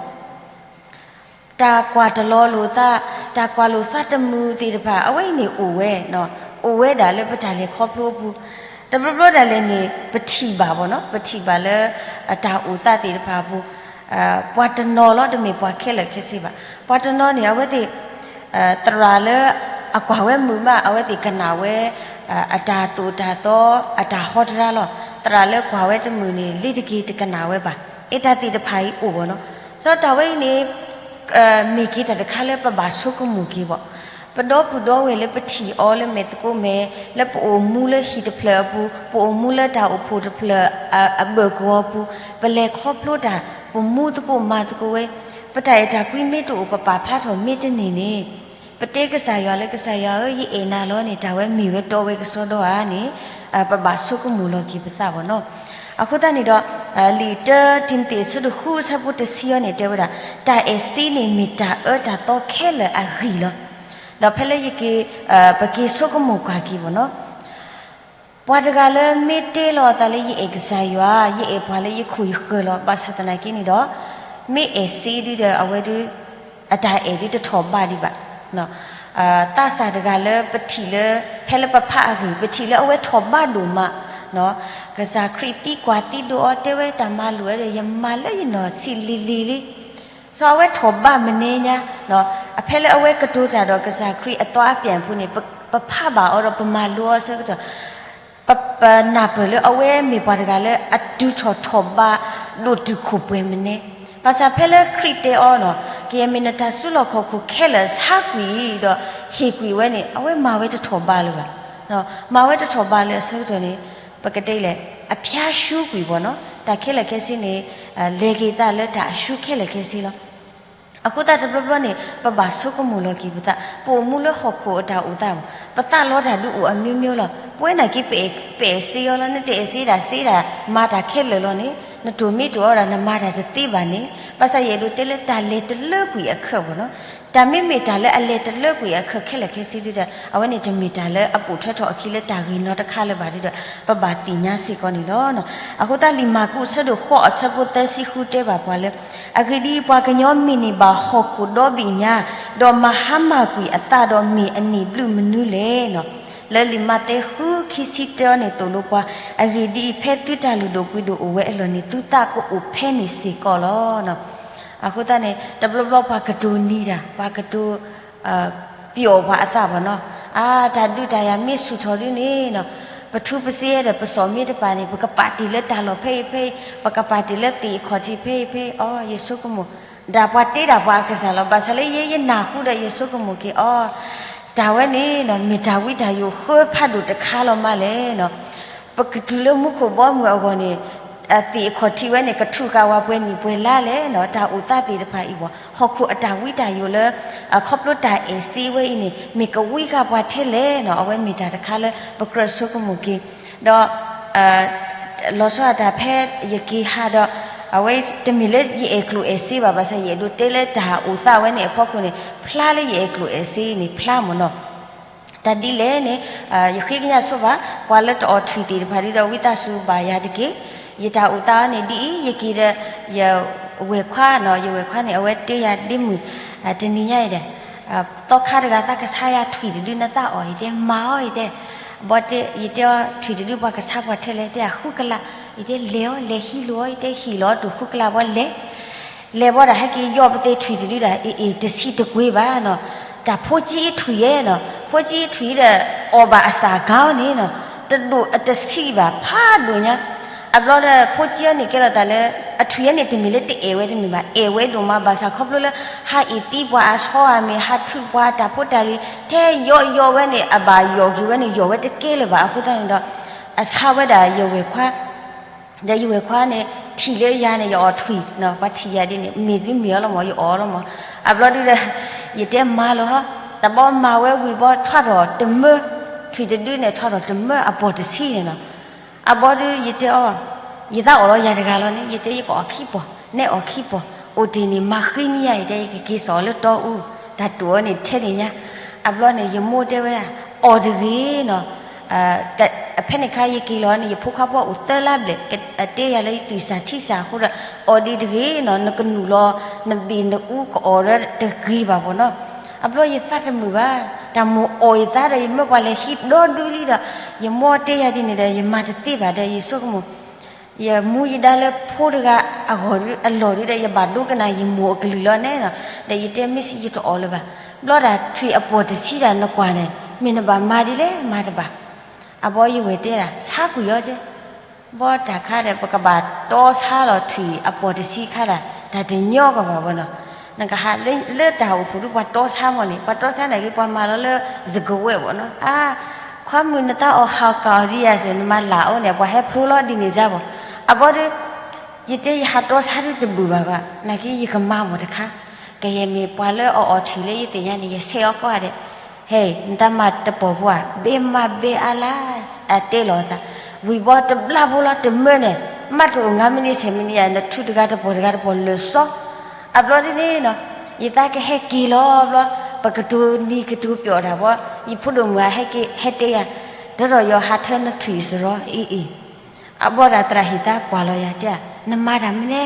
တၢ်ကွၢ်တလီၤလိာ်သး, တၢ်ကွၢ်လိာ်သးတမုာ်သ့ၣ်တဖၣ် အဝဲအံၤန့ၣ်အိၣ်ဝဲ, အိၣ်ဝဲဒၣ်လၢပတၢ်လဲၤခီဖျိအပူၤ, တဘျီဘျီဒၣ်လဲာ်န့ၣ် ပထံၣ်ဘၣ်ဘၣ်နီၤ, ပထံၣ်ဘၣ်လၢ တၢ်အိၣ်သးသ့ၣ်တဖၣ်အပူၤ, ပှၤတနီၤလီၤ တမ့ၢ်ပှၤခဲလၢာ်ခဲဆ့ဘၣ်. ပှၤတနီၤန့ၣ် အဝဲသ့ၣ် သရၣ်လၢအကွၢ်ဝဲမုာ်မး အဝဲသ့ၣ်ကနၣ်ဝဲ အတၢ်သိၣ်တၢ်သီ အတၢ်ဟီတရါလီၤ. သရၣ်လၢကွၢ်ဝဲတမုာ်န့ၣ် လ့ၤတက့ၤတကနၣ်ဝဲဘၣ်. အ့ တၢ်သ့ၣ်တဖၣ်အံၤအိၣ်ဘၣ်နီၤ. စီတၢ်ဝဲအံၤန့ၣ် မ့ၢ်က့ၤတၢ်တခါလၢပဘၣ်ဆိကမိၣ်က့ၤဘၣ်. ပဒီပုၢ်ဒီဝဲၢ်လၢပထံၣ်အီၤလၢမဲာ်သကိးမဲာ် လၢပအိၣ်မူလၢဟံၣ်တဖျၢၣ်အပူၤ ပအိၣ်မူလၢတၢ်အိၣ်ဖှိၣ်တဖျၢၣ်အဘၢၣ်ကဝီၤပူၤ ပလဲၤခီဖျိတၢ် ပမူသကိးမၤသကိးဝဲ ပတၢ်အဲၣ်တၢ်ကွံမ့ၢ်တအိၣ် ပပာ်ဖျါထီၣ်မ့ၢ်တန့ၢ်န့ၣ် ပတဲကစၢ်ယွၤလၢ ကစၢ်ယွၤဧၢ ယအဲၣ်နၤလီၤန့ၣ် တၢ်ဝဲမ့ၢ်ဝဲတီဝဲကစီဒီဧါန့ၣ် ပဘၣ်ဆိကမိၣ်လီၤက့ၤပသးဘၣ်နီၤ. အဃိသတးန့ၣ်ဒီး လံာ်တၢတံၤမသ့း အဆၢဒိၣ်ဃု အဆၢဖိတဆံအံၤန့ၣ် တဲဝဲဒၣ် တၢ်အဲၣ်စ့န့ၣ်မ့ၢ်တၢ်အၢတၢ်သီခဲလၢာ်အဂံၢ်လီၤ. ဒီးဖဲလၢယက့ၤ ပက့ၤဆိကမိၣ်ကွၢ်က့ၤဘၣ်နီၤ. ပှၤတဂၤလၢမ့ၢ်တဲလီၤအသးလၢ ယအဲၣ်ကစၢ်ယွၤ, ယအဲၣ်ပှၤလၢယခိၣ်ယဃၢၤလီၤ. ဘၣ်ဆၣ်သနာ်က့န့ၣ်ဒီး မ့ၢ်အဲၣ်စ့ဒုဒီး အဝဲဒု အတၢ်အဲၣ်ဒုတထီၣ်ဘးဒံးဘၣ်. သးစၢ်တဂၤလၢပထံၣ်လၢ ဖဲလၢပဖးအဂ့ၢ် ပထံၣ်လၢအဝဲထီၣ်ဘးဒိၣ်မး, ကစၢ်ခရံာ်သံကွၢ်သံဒိးအီၤ တဲဝဲတၢ်မၤလိာ်ဝဲဒီး ယမၤလၢယနီၢ်ဆံးလံၤလံၤလံ စီၤအဝဲထီၣ်ဘးမနုၤညါ, အဖဲလၢအဝဲကတိၤတၢ်ဒီးကစၢ်ခရံာ်အသီအပျၢ်အပူၤန့ၣ် ပဖးဘၣ်အီၤဒီးပမၤလိအီၤအဆၢကတီၢ် ပနၢ်ပၢၢ်လၢအဝဲမ့ၢ်ပှၤတဂၤလၢအတုၤထီၣ်ထီၣ်ဘးဒိၣ်တုာ်ခိၣ်ပှဲၤမနုၤ. ဘၣ်ဆၣ်ဖဲလၢခရံာ်တဲအီၤနီၤ ကယဲၢ်မ့ၢ်နတၢ်စုလီၢ်ခီၣ်ခိၣ်ခဲလၢာ်ဆါကွံာ်ဒီးဟ့ၣ်ကွံာ်ဝဲန့ၣ် အဝဲမၤဝဲတထီၣ်ဘးလၢၤဘၣ်. မၤဝဲတထီၣ်ဘးလၢၤအဆၢကတီၢ်န့ၣ် ပကတဲလဲၣ် အဖျါရှုံးကွံာ်ဘၣ်နီၤ. တၢ်ခဲလၢာ်ခဲဆ့န့ၣ် လဲၤက့ၤသးလၢတၢ်အရှုံးခဲလၢာ်ခဲဆ့လီၤ. အဃိသတးတဘျီဘျီန့ၣ် ပဘၣ်ဆိကမိၣ်လီၤက့ၤပသး ပအိၣ်မူလၢဟီၣ်ခိၣ်အတၢ်အိၣ်သးမး ပသးလီတၢ်ဒုးအိၣ်အမျိုးမျိုးလီၤ. ပဝဲနာ်က့ ပအဲၣ်စ့အီၤလီၤ. နတအဲၣ်စ့ဒၣ်စ့ဒၣ် မၤတၢ်ခဲလၢာ်လီၤန့ၣ် နတိၢ်မ့ၢ်တိၢ်အီၤဒၣ် နမၤတၢ်တသ့ဘၣ်န့ၣ် ဘၣ်ဆၣ်ယအဲၣ်ဒိးတဲလၢတၢ်လဲၤတလၢကွံာ်အခၢးဘၣ်နီၤ. တၢ်မ့မ့ၢ်တၢ်လၢအလဲၤတလၢကွံာ်အခၢးခဲလၢာ်ခဲဆ့ဒုဒီး အဝဲန့ၣ်တမ့ၢ်တၢ်လၢအပိာ်ထွဲထီၣ်အခံလၢတၢ်ဂ့ၤနီတခါလၢၤဘၣ်ဒုဒီး ပဘၣ်သ့ၣ်ညါစ့ၢ်ကီးန့ၣ်လီၤ. အဃိသတးလံာ်မၢ်ကူးအဆၢဒိၣ်ဃိးအဆၢဖိသၢဆံဃုတဲဘၣ်ပှၤလၢ အဂ့ၢ်ဒ်အံၤ ပှၤကညီမ့ၢ်န့ၢ်ဘၣ်ဟီၣ်ခိၣ်ဒီဘ့ၣ်ညါ ဒီးမၤဟါမၢ်ကွံာ်အသးဒီးမ့ၢ်အနံၣ်ဘျုးမနုၤလဲၣ်. လၢလံာ်မးသဲဃုခံဆံတၢန့ၣ်သိၣ်လိပှၤ အဂ့ၢ်ဒ်အံၤ ဖဲသုတၢ်လုၢ်ဒိၣ်ပှ့ၤဒိၣ်အိၣ်ဝဲအလီၢ်န့ၣ် သုသးကအိၣ်ဖဲန့ၣ်စ့ၢ်ကီးလီၤ. အဃိသတးန့ၣ် တဘျီဘျီပှၤကတိၤနံၤတၢ် ပှၤကတိၤ ပျီၣ်ပှၤအသးဘၣ်နီၤ. အါ တၢ်ဒုးတၢ်ယၤမ့ၢ်ဆူၣ်ထီၣ်ဒုန့ၣ်နီၤ ပထူပစ့ဒီးပစီၣ်မ့ၢ်တပာ်န့ၣ် ပကပာ်တ့ၢ်လၢတၢ်လီၢ်ဖဲအံၤဖဲအံၤ ပကပာ်တ့ၢ်လၢသ့ၣ်အခီၣ်ထံးဖဲအံၤဖဲအံၤ အီ ယဆိကမိၣ် ဒၣ်ပှၤတ့ဒၣ်ပှၤအကစၢ်လီၤ. ဘၣ်ဆၣ်လၢယဲယနၢ်ဟူဒီးယဆိကမိၣ်က့ၤ အီ တၢ်ဝဲန့ၣ်နီၤ မ့ၢ်တၢ်ဝံတၢ်ယိးဃၢဖးဒိၣ်တခါလီၤမးလဲၣ်နီၤ. ပကတုၤလၢမူခိၣ်ဘီမုၢ်အဂီၢ်န့ၣ် သ့ၣ်အခီၣ်ထံးဝဲန့ၣ် ကထူၣ်ဃာ်ဝဲပှဲၤနံၣ်ပှဲၤလါလဲၣ်နီၤ. တၢ်အိၣ်သးသ့ၣ်တဖၣ်အံၤဘၣ် ဟီၣ်ခိၣ်အတၢ်ဝံတၢ်ယိးလၢ ခီဖျိတၢ်အဲၣ်စ့ဝဲအံၤန့ၣ် မ့ၢ်ကဝံဃာ်ပှၤထဲလဲၣ်နီၤ. အဝဲမ့ၢ်တၢ်တခါလၢပကြၢးဆိကမိၣ်က့ၤ ဒီး လီၤဆီဒၣ်တၢ်ဖဲယက့ၤဟးဒီး အဝဲတမ့ၢ်လၢယအဲၣ်ကျိၣ်အဲၣ်စ့ဘၣ် ဘၣ်ဆၣ်ယအဲၣ်ဒိးတဲလၢတၢ်အိၣ်သးဝဲန့ၣ်အဖီခိၣ်န့ၣ် ဖျါလၢယအဲၣ်ကျိၣ်အဲၣ်စ့န့ၣ် ဖျါမ့ၢ်နီၤ. တၢ်ဒ်လဲၣ်န့ၣ် ယဃ့ကညးဆိဘၣ် ပှၤလၢတအီၣ်ထွံၣ်သ့ၣ်တဖၣ်ဒ်ဒီး ဝံသးစူၤဘၣ်ယၤတက့ၢ်. ယတၢ်အိၣ်သးအီၤန့ၣ်ဒ်အံၤ, ယက့ၤဒီး ယဝဲၢ်ခွါနီၤ, ယဝဲၢ်ခွါန့ၣ် အဝဲတဲယၤဒ်မုၢ် တနံၤညါအံၤဒီး သီခါတဂၤသးကဆါယၤထွံၣ်တဒု နသးအီၣ် ယတဲမၤအီၤ ယတဲ, ဘီတဲ ယတဲအီၤ ထွံၣ်တဒုပှၤကဆါပှၤထဲလဲၣ်, တဲဃုကလး, ယတဲလဲၤအီၤ လဲၤဟံးလိာ်အီၤ ယတဲဟံးလီၤအီၤတုၤဃုကလးဘီလဲၤ လဲၤဘီဒီး ဟဲက့ၤယီၢ်ပသ့ထွံၣ်တဒုဒီး အ့ၣ်အ့ၣ် တဆံးတကွ့ၤဘၣ်နီၤ, တၢ်ဖိကံအထွံၣ်ယဲနီၤ, ဖိကံအထွံၣ်ဒီး အီၣ်ဘၣ်အစၢ်ကါအီၤန့ၣ်နီၤ, တဒိၣ်အတဆံးဘၣ် ဖးဒိၣ်ညါ, အဘျီဒီး ဖိကံအီၤန့ၣ်ကဲလီၤသးလၢ အထွံၣ်အီၤန့ၣ် တမ့ၢ်လၢတအဲၣ်ဝဲတမ့ၢ်ဘၣ်, အဲၣ်ဝဲဒိၣ်မး ဘၣ်ဆၣ်ခီဖျိလၢ ဟးအ့ၣ်သံပှၤအဆီအမ့ၢ် ဟးထုးပှၤတၢ်ဖိတၢ်လံၤ ထဲယီယီဝဲန့ၣ် အဘၣ်ယီၢ်က့ၤဝဲန့ၣ် ယီၢ်ဝဲတကဲလၢၤဘၣ်, အဃိသတးန့ၣ်ဒီး အဆါဝဲဒၣ်ယဝဲၢ်ခွါ ဒီးယဝဲၢ်ခွါန့ၣ် ထံၣ်လၢယၤန့ၣ် ယအီၣ်ထွံၣ်, ပှၤထံၣ်ယၤဒ်န့ၣ် မ့ၢ်သုမ့ၢ်အီၤလီၤမး ယအီၣ်လီၤမး, အဘျီဒုဒီး ယတဲမၤလီၤဟီ, တဘီမၤဝဲဝံၤဘီ ထွါထီၣ်တမၢ, ထွံၣ်တဒုန့ၣ် ထွါထီၣ်တမၢအပီၢ်တဆံန့ၣ်နီၤ, အဘျီဒု ယတဲအီၤ, ယသးအီၣ်လီၤယၤတဂၤလီၤန့ၣ် ယတဲယကအီၣ်ခံပီၢ်, နဲအီၣ်ခံပီၢ်, အိၣ်တ့ၢ်န့ၣ် မၤဃံမံယါ ယတဲယကက့ၤစိာ်လၢတီအူ, တၢ်တိာ်အီၤန့ၣ်ထဲန့ၣ်ညါ, အဘျီန့ၣ် ယမိၢ်တဲဝဲဒၣ်, အီၣ်တဂ့ၤနီၤ ဖဲန့ၣ်ခါယက့ၤလီၤန့ၣ် ယဖိခွါဖိအိၣ်သၢလါဘျဲၣ်, အတဲယၤလၢယသူၣ်စၢ်ထံစၢ်အဃိဒီး အီၣ်ဒံးတဂ့ၤနီၤ, နကနုာ်လီၤ နဘ့ၣ်နအူကအီၣ်ဒီးတဂ့ၤဘၣ်ဘီနီၤ, အဘျီယသးတမုာ်ဘၣ်, တၢ်မိၣ်အီၣ်ယသးဒီး ယမၢပှၤလဲၤဟံးဒီဒုလံဒီး ယမိၢ်တဲယၤဒ်န့ၣ်ဒီး ယမၤတသ့ဘၣ်ဒီး ယဆိကမိၣ် ယမူယဒါလၢဖိတဂၤအဂီၢ်ဒု အလီၢ်ဒုဒီး ယဘၣ်ဒိကနၣ်ယမိၢ်အကလုၢ်လီၤန့ၣ်နီၤ, ဒီးယတဲမ့ၢ်စံးယတအီၣ်လၢၤဘၣ်, ဘျီတၢ်ထွံၣ်အပီၢ်တဆံတၢ်နကွၢ်န့ၣ် မ့ၢ်နဘၣ်မၤဒ်လဲၣ် မၤတဘၣ်, အဘီယဝဲၢ်တဲဒၣ် ဆါကွံာ်အီၤကဲ ဘီတၢ်ခါဒီး ပကဘၣ်တီဆါလီၤထွံၣ်အပီၢ်တဆံခါဒၣ် တၢ်တညီကီၢ်ဘၣ်ဝဲနီၤ, နကဟးလၢတၢ်အိၣ်ဖှိၣ်ဒု ပှၤတီဆါမီၢ်န့ၣ် ပှၤတီဆါန့ၣ်က့ ပှၤမၤလီၤလၢစကဝဲၢ်ဘီနီၤ, အါ ခွါမုၣ်နတၢ်အီၣ်ဟးကၢ်အီၤဒ်ယၤစ့ၢ် နမၤလၢ်အိၣ်န့ၣ် ပှၤဟဲဖျိလီၤဒ်န့ၣ်စၢ်ဘီ, အဘီဒု ယတဲယဟးတီဆါဒုတဘူၣ်ဘၣ်ဘၣ် နာ်က့ယကမၤမီၢ်တခါ, ကယဲၢ်မ့ၢ်ပှၤလၢအအီၣ်ထွံၣ်လၢယသ့ၣ်ညါန့ၣ် ယဆဲးအီၤကိးဂၤဒဲး, ဟဲ နတၢ်မၤတပီၢ်ဖိဧါ, ဘဲမးဘဲအါလါ, အတဲလီၤအသး, ဝံၤဘီတဘျါဖိလီၤတမၢန့ၣ်, မ့ၢ်တအိၣ်ငါးမံးနံးဆယ်မံးနံးဧါ နထုးတဂၤတပီၢ်တဂၤတပီၢ်လၢာ်စီ, အဘျီဒ်န့ၣ်နီၤ, ယသးကဟဲက့ၤလီၤဘျီ, ပကတိၤနံၤကတိၤပျီၣ်တၢ်ဘီ, ယဖိဒိၣ်မုၣ်ဧါဟဲက့ၤ ဟဲတဲယၤ, ဒီးဒီးယီၤဟးထၢနထွံၣ်စရီ အ့ၣ်အ့ၣ် အဘီဒီးသရၣ်ဟ့ၣ်သါကွၢ်လီၤယၤတဲ, နမၤတၢ်မနုၤ,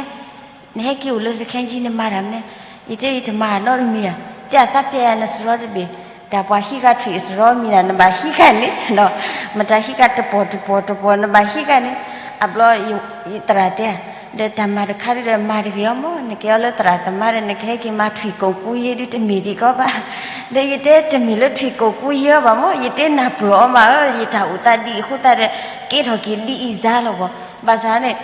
နဟဲက့ၤအိၣ်လၢစခါကံ နမၤတၢ်မနုၤ, ယတဲယတမၤနီတမံၤဧါ, တဲအသးပျဲယၤနစရီတဘ့ၣ်, တၢ်ပှၤဟံးဃာ်ထွံၣ်အစရီမံၤနၤ နဘၣ်ဟံးဃာ်န့ၣ်, မတၤဟံးဃာ်တပီၢ်တပီၢ်တပီၢ် နဘၣ်ဟံးဃာ်န့ၣ်, အဘျီ ယသရၣ်တဲ, ဒီးတၢ်မၤတခါဒုဒီးမၤတဂ့ၤအီၤမး နကဲအီၤလၢသရၣ်သမါဒီး နကဟဲက့ၤမၤထွံၣ်ကိၣ်ကူယ့ဒုတမ့ၢ်ဒံးကီးဘၣ်, ဒီးယတဲတမ့ၢ်လၢထွံၣ်ကိၣ်ကူယ့အီၤဘၣ်မး ယတဲနၢ်ပၢၢ်အီၤမးဧၢ ယတၢ်အိၣ်သးဒ်အံၤအဃိသတးဒီး ကဲထီၣ်က့ၤဒ်အံၤစါလီၤဘီ, ဘၣ်ဆၣ်န့ၣ်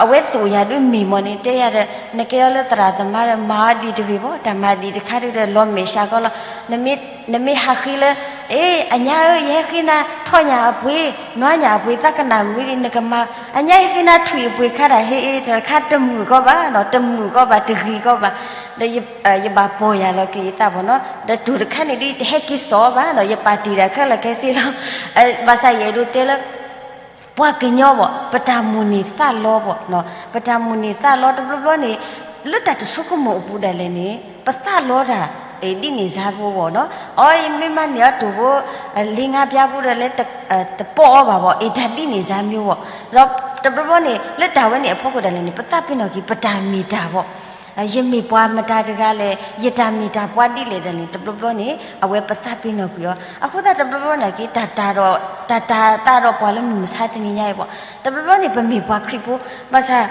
အဝဲသိၣ်ယၤဒုမ့ၢ်မးန့ၣ် တဲယၤဒီး နကဲအီၤလၢသရၣ်သမါဒီး မၤအီၤဒ်တဂ့ၤဘီ တၢ်မၤဒ်တခါဒုဒီး လီၤမဲာ်ဆှးကီးလီၤ, နမ့ၢ်ဟးဃ့လၢ အ့ အညါဧၢ ယဟဲဃ့နၤ ထီၣ်ညၣ်အပှ့ၤ နွါညၣ်အပှ့ၤ သးကနၣ်မုာ်ဒ် နကမၤ အညါယဟ့ၣ်နၤထွံၣ်အပှ့ၤခါဒၣ် ဟ့ၣ်အ့ တၢ်တခါတမုာ်ကီးဘၣ်နီၤ တမုာ်ကီးဘၣ် တဂ့ၤကီးဘၣ်, ဒီးယဘၣ်ပီၢ်ယၤလီၤက့ၤယသးဘီနီၤ ဒီးတိၢ်တခါန့ၣ်ဒ် တဟဲက့ၤစိာ်ဘၣ်နီၤ ယပာ်တ့ၢ်ဒၣ်ခဲလၢာ်ခဲဆ့လီၤ, ဘၣ်ဆၣ်ယအဲၣ်ဒိးတဲလၢ ပှၤကညီဘီ ပတၢ်မိၣ်န့ၢ်သးလီဘီ ပတၢ်မိၣ်န့ၢ်သးလီတဘျီဘျီန့ၣ် လၢတၢ်တဆိကမိၣ်အပူၤဒၣ်လဲာ်န့ၣ် ပသးလီတၢ် ဒ်န့ၣ်စါဖိဘီနီၤ အီမ့ၢ်မၤန့ၢ်အီၤတိၢ်ဖိ လ့ငါးပြားဖိဒီးလဲ တပိာ်အီၤဘၣ်ဘီ အ့ၣ်တၢ်ဒ်န့ၣ်စါမျိုးဘီ ဒီးတဘျီဘျီန့ၣ် လၢတၢ်ဝဲန့ၣ်အဖီခိၣ်ဒၣ်လဲာ်န့ၣ် ပသးပ့ၤနီၣ်က့ၤ ပတၢ်မ့ၢ်တၢ်ဘီ ယမ့ၢ်ပှၤမတၤတဂၤလဲၣ် ယတၢ်မ့ၢ်တၢ်ပှၤဒ်လဲၣ်ဒၣ်န့ၣ် တဘျီဘျီန့ၣ် အဝဲပသးပ့ၤနီၣ်ကွံာ်အီၤ အဃိသတးတဘျီဘျီန့ၣ်က့ တၢ်တၢ်ဒီး တၢ်တၢ်သးဒီးပှၤလၢမုၢ်မဆါတနံၤညါအံၤဘီ တဘျီဘျီန့ၣ် ပမ့ၢ်ပှၤခရံာ်ဖိ ဘၣ်ဆၣ်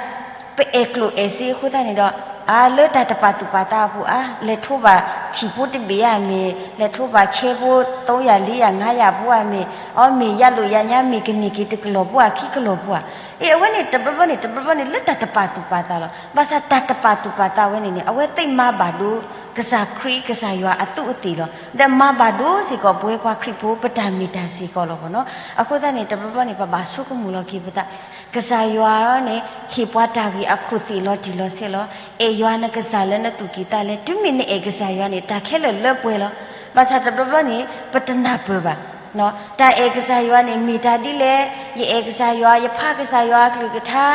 ပအဲၣ်ကျိၣ်အဲၣ်စ့အဃိသတးန့ၣ်ဒီး အါလၢတၢ်တပာ်သူၣ်ပာ်သးအပူၤအါ လဲၤထိးဘၣ်ထံၣ်ဖိတဘ့ၣ်ဧါမ့ၢ် လဲၤထိးဘၣ်ဆဲဖိ သုံးရာ လေးရာ ငါးရာ ဖိဧါမ့ၢ် အီမ့ၢ်ယါလိာ်ယါညါ မ့ၢ်ကန့ၢ်က့ၤတကလီၢ်ဖိဧါ ခံကလီၢ်ဖိဧါ အ့ အဝဲန့ၣ် တဘျီဘျီန့ၣ် တဘျီဘျီန့ၣ် လၢတၢ်တပာ်သူၣ်ပာ်သးလီၤ. ဘၣ်ဆၣ်တၢ်တပာ်သူၣ်ပာ်သးဝဲန့ၣ်န့ၣ် အဝဲသ့ၣ်မၤဘၣ်ဒိ ကစၢ်ခရံာ်ကစၢ်ယွၤအသူးအသ့ၣ်လီၤ. ဒီးမၤဘၣ်ဒိစ့ၢ်ကီး ပဝဲပှၤခရံာ်ဖိ ပတၢ်မ့ၢ်တၢ်စ့ၢ်ကီးလီၤဘီနီၤ. အဃိသတးန့ၣ် တဘျီဘျီန့ၣ် ပဘၣ်ဆိကမိၣ်လီၤက့ၤပသး ကစၢ်ယွၤန့ၣ် ဟ့ၣ်ပှၤတၢ်ဂ့ၢ်အခိၣ်သ့ၣ်လီၤတံၢ်လီၤဆဲးလီၤ. အဲၣ်ယွၤနကစၢ်လၢနသူၣ်ကံၢ်သးလဲ, တုၤမ့ၢ်နအဲၣ်ကစၢ်ယွၤန့ၣ် တၢ်ခဲလၢာ်လၢပှဲၤလီၤ. ဘၣ်ဆၣ်တဘျီဘျီန့ၣ် ပတနၢ်ပၢၢ်ဘၣ်. တၢ်အဲၣ်ကစၢ်ယွၤန့ၣ် မ့ၢ်တၢ်ဒ်လဲၣ်, ယအဲၣ်ကစၢ်ယွၤ, ယဖးကစၢ်ယွၤအကလုၢ်ကထါ,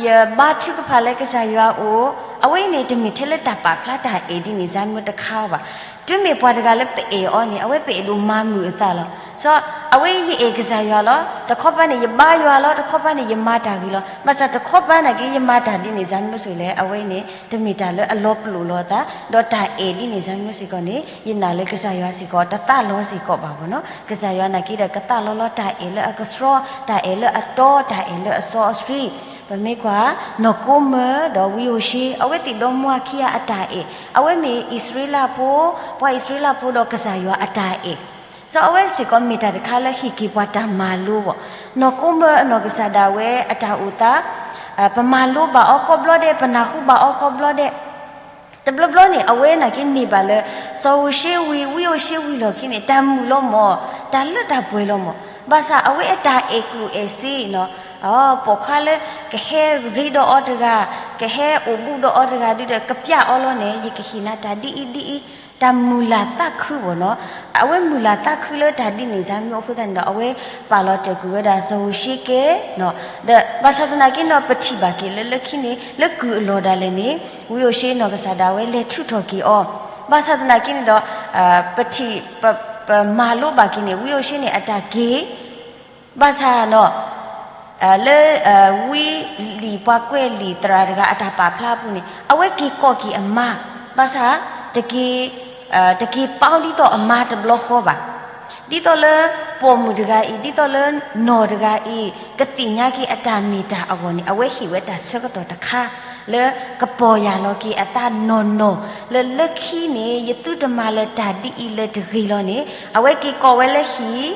ယဘါထုကဖၣ်လၢကစၢ်ယွၤအအိၣ်, အဝဲအံၤန့ၣ် တမ့ၢ်ထဲလၢတၢ်ပာ်ဖျါတၢ်အဲၣ်ဒ်န့ၣ် စါမ့ၢ်တခါအီၤဘၣ်. တုၤမ့ၢ်ပှၤတဂၤလၢပအဲၣ်အီၤန့ၣ် အဝဲပအဲၣ်ဒိးမၤမုာ်အသးလီၤ. စီၤအဝဲအံၤယအဲၣ်ကစၢ်ယွၤလီၤ, တခီပၤန့ၣ် ယဘါယွၤလီၤ, တခီပၤန့ၣ် ယမၤတၢ်ဂ့ၤလီၤ. ဘၣ်ဆၣ်တခီပၤနာ်က့ ယမၤတၢ်ဒ်န့ၣ် စၢ်မ့ၢ်စိၤလဲၣ်, အဝဲအံၤန့ၣ် တမ့ၢ်တၢ်လၢအလီၤပလိာ်လီၤအသး, ဒီးတၢ်အဲၣ်ဒ်န့ၣ် စၢ်မ့ၢ်စ့ၢ်ကီးန့ၣ် ယနာ်လၢကစၢ်ယွၤစ့ၢ်ကီး တသးလီၤစ့ၢ်ကီးဘၣ်ဘၣ်နီၤ. ကစၢ်ယွၤနာ်က့ဒီး ကသးလီၤလီၤ တၢ်အဲၣ်လၢအကဆှီ, တၢ်အဲၣ်လၢအတီ, တၢ်အဲၣ်လၢအစီအဆှံ. ပမ့ၢ်ကွၢ် နီၢ်ကိမၢၤဒီးဝံဧိၤၡ့ အဝဲသ့ၣ်ဒီမါခံဂၤအတၢ်အဲၣ်, အဝဲမ့ၢ်အံၣ်စရ့လးဖိ, ပှၤအံၣ်စရ့လးဖိဒီးကစၢ်ယွၤအတၢ်အဲၣ်. စီၤအဝဲစ့ၢ်ကီးမ့ၢ်တၢ်တခါလၢဟ့ၣ်က့ၤပှၤတၢ်မၤလိဘၣ်. နီၢ်ကိမၢၤအနီၢ်ကစၢ်ဒၣ်ဝဲအတၢ်အိၣ်သး, ပမၤလိဘၣ်အီၤကိးဘျီဒဲး, ပနၢ်ဟူဘၣ်အီၤကိးဘျီဒဲး. တဘျီဘျီန့ၣ် အဝဲနာ်က့န့ၢ်ဘၣ်လၢ စီၤဧိၤၡ့ဝံၤ ဝံဧိၤၡ့ဝံၤလီၢ်ခံန့ၣ် တၢ်မုာ်လီၤမၢ်, တၢ်လၢတၢ်ပှဲၤလီၤမၢ်. ဘၣ်ဆၣ်အဝဲအတၢ်အဲၣ်ကူၣ်အဲၣ်စ့နီၤ, ပိာ်ခွါလၢကဟဲရ့ဒီးအီၤတဂၤ, ကဟဲအိၣ်ဘူးဒီးအီၤတဂၤဒုဒီး ကပျၢ်အီၤလီၤန့ၣ် ယကဟ့ၣ်နၤတၢ်ဒ်အံၤဒ်အံၤ, တၢ်မုာ်လၤသးခုဘၣ်နီၤ. အဝဲမုာ်လၤသးခုလၢတၢ်ဒ်န့ၣ် စၢ်မ့ၢ်အဃိသတးန့ၣ်ဒီး အဝဲပာ်လီၤတဲာ်ကွံာ်ဝဲဒၣ်စီၤဧိၤၡ့ကဲ, ဒီးဘၣ်ဆၣ်သနာ်က့နီၤ ပထံၣ်ဘၣ်က့ၤလၢလၢခံန့ၣ် လၢကုၢ်အလီၢ်ဒၣ်လဲာ်န့ၣ် ဝံဧိၤၡ့နီၢ်ကစၢ်ဒၣ်ဝဲလဲၤထုးထီၣ်က့ၤအီၤ. ဘၣ်ဆၣ်သနာ်က့န့ၣ်ဒီး ပထံၣ် ပမၤလိဘၣ်က့ၤန့ၣ် ဝံဧိၤၡ့န့ၣ် အတၢ်က့ၤ ဘၣ်ဆၣ်နီၤ လၢ ဝံလံာ်ပှၤကွဲးလံာ်သရၣ်တဂၤအတၢ်ပာ်ဖျါအပူၤန့ၣ် အဝဲက့ၤကိးက့ၤအမါ, ဘၣ်ဆၣ် တက့ၤ တက့ၤပီဒ်သိးအမါတဘျီဃီဘၣ်. ဒ်သိးလၢပိာ်မုၣ်တဂၤအံၤ ဒ်သိးလၢနီၢ်တဂၤအံၤ ကသ့ၣ်ညါက့ၤအတၢ်မ့ၢ်တၢ်အဂီၢ်န့ၣ် အဝဲဟ့ၣ်ဝဲတၢ်ဆၢကတီၢ်တခါ လၢကပီၢ်ယၢ်လီၤက့ၤအသးနီၢ်နီၢ် လၢလၢခံန့ၣ် ယသုတမၤလၢၤတၢ်ဒ်အံၤလၢၤတဂ့ၤလီၤန့ၣ် အဝဲက့ၤကိးဝဲလၢဟံၣ်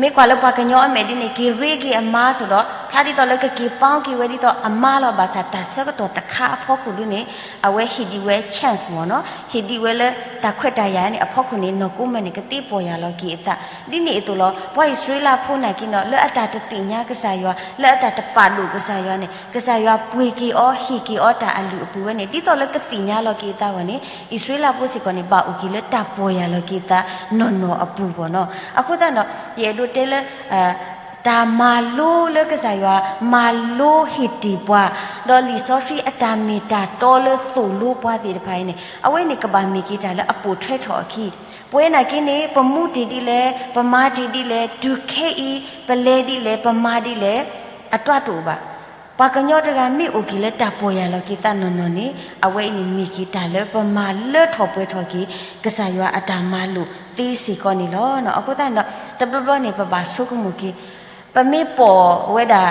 မ့ၢ်ကွၢ်လၢပှၤကညီအမဲာ်ဒ်န့ၣ် က့ၤရ့က့ၤအမါအသိးဒီး ဖျါဒ်သိးလၢကက့ၤပီက့ၤဝဲဒ်သိးအမါလီၤ. ဘၣ်ဆၣ်တၢ်ဆၢကတီၢ်တခါအဖီခိၣ်ဒ်န့ၣ် အဝဲဟ့ၣ်ဒံးဝဲ chance မ့ၢ်နီၤ, ဟ့ၣ်ဒံးဝဲလၢတၢ်ခွဲးတၢ်ယာ်န့ၣ် အဖီခိၣ်န့ၣ် နီၢ်ကိမၢၤန့ၣ် ကသ့ပီၢ်ယၢ်လီၤက့ၤအသး. ဒ်န့ၣ်အသိးလီၤ ပှၤအံၣ်စရ့လးဖိနာ်က့နီၤ လၢအတၢ်တသ့ၣ်ညါကစၢ်ယွၤ လၢအတၢ်တပာ်ဒိၣ်ကစၢ်ယွၤန့ၣ် ကစၢ်ယွၤပှ့ၤက့ၤအီၤ ဟ့ၣ်က့ၤအီၤတၢ်အလုၢ်အပှ့ၤဝဲန့ၣ် ဒ်သိးလၢကသ့ၣ်ညါလီၤက့ၤအသးအဂီၢ်န့ၣ် အံၣ်စရ့လးဖိစ့ၢ်ကီးန့ၣ် ဘၣ်အိၣ်က့ၤလၢတၢ်ပီၢ်ယၢ်လီၤက့ၤအသးနီၢ်နီၢ်အပူၤဘၣ်နီၤ. အဃိသတးဒီး ယအဲၣ်ဒိးတဲလၢ တၢ်မၤလိလၢကစၢ်ယွၤ မၤလိဟ့ၣ်တ့ၢ်ပှၤ, ဒီးလံာ်စီဆှံအတၢ်မ့ၢ်တၢ်တီလၢသိၣ်လိပှၤသ့ၣ်တဖၣ်အံၤန့ၣ် အဝဲန့ၣ်ကဘၣ်မ့ၢ်က့ၤတၢ်လၢအပိာ်ထွဲထီၣ်အခံ. ပဝဲနာ်က့န့ၣ် ပမူတ့ၢ်ဒ်လဲၣ်, ပမၤတ့ၢ်ဒ်လဲၣ်, တုၤခဲအံၤ ပလဲၤဒ်လဲၣ်, ပမၤဒ်လဲၣ်, အတၢ်တအိၣ်ဘၣ်. ပှၤကညီတဂၤမ့ၢ်အိၣ်က့ၤလၢတၢ်ပီၢ်ယၢ်လီၤက့ၤသးနီၢ်နီၢ်န့ၣ် အဝဲအံၤန့ၣ်မ့ၢ်က့ၤတၢ်လၢပမၤလၢထီၣ်ပှဲၤထီၣ်က့ၤ ကစၢ်ယွၤအတၢ်မၤလိာ်သ့စ့ၢ်ကီးန့ၣ်လီၤ. အဃိသတးန့ၣ်ဒီး တဘျီဘျီန့ၣ် ပဘၣ်ဆိကမိၣ်က့ၤ ပမ့ၢ်ပိာ်ဝဲဒၣ်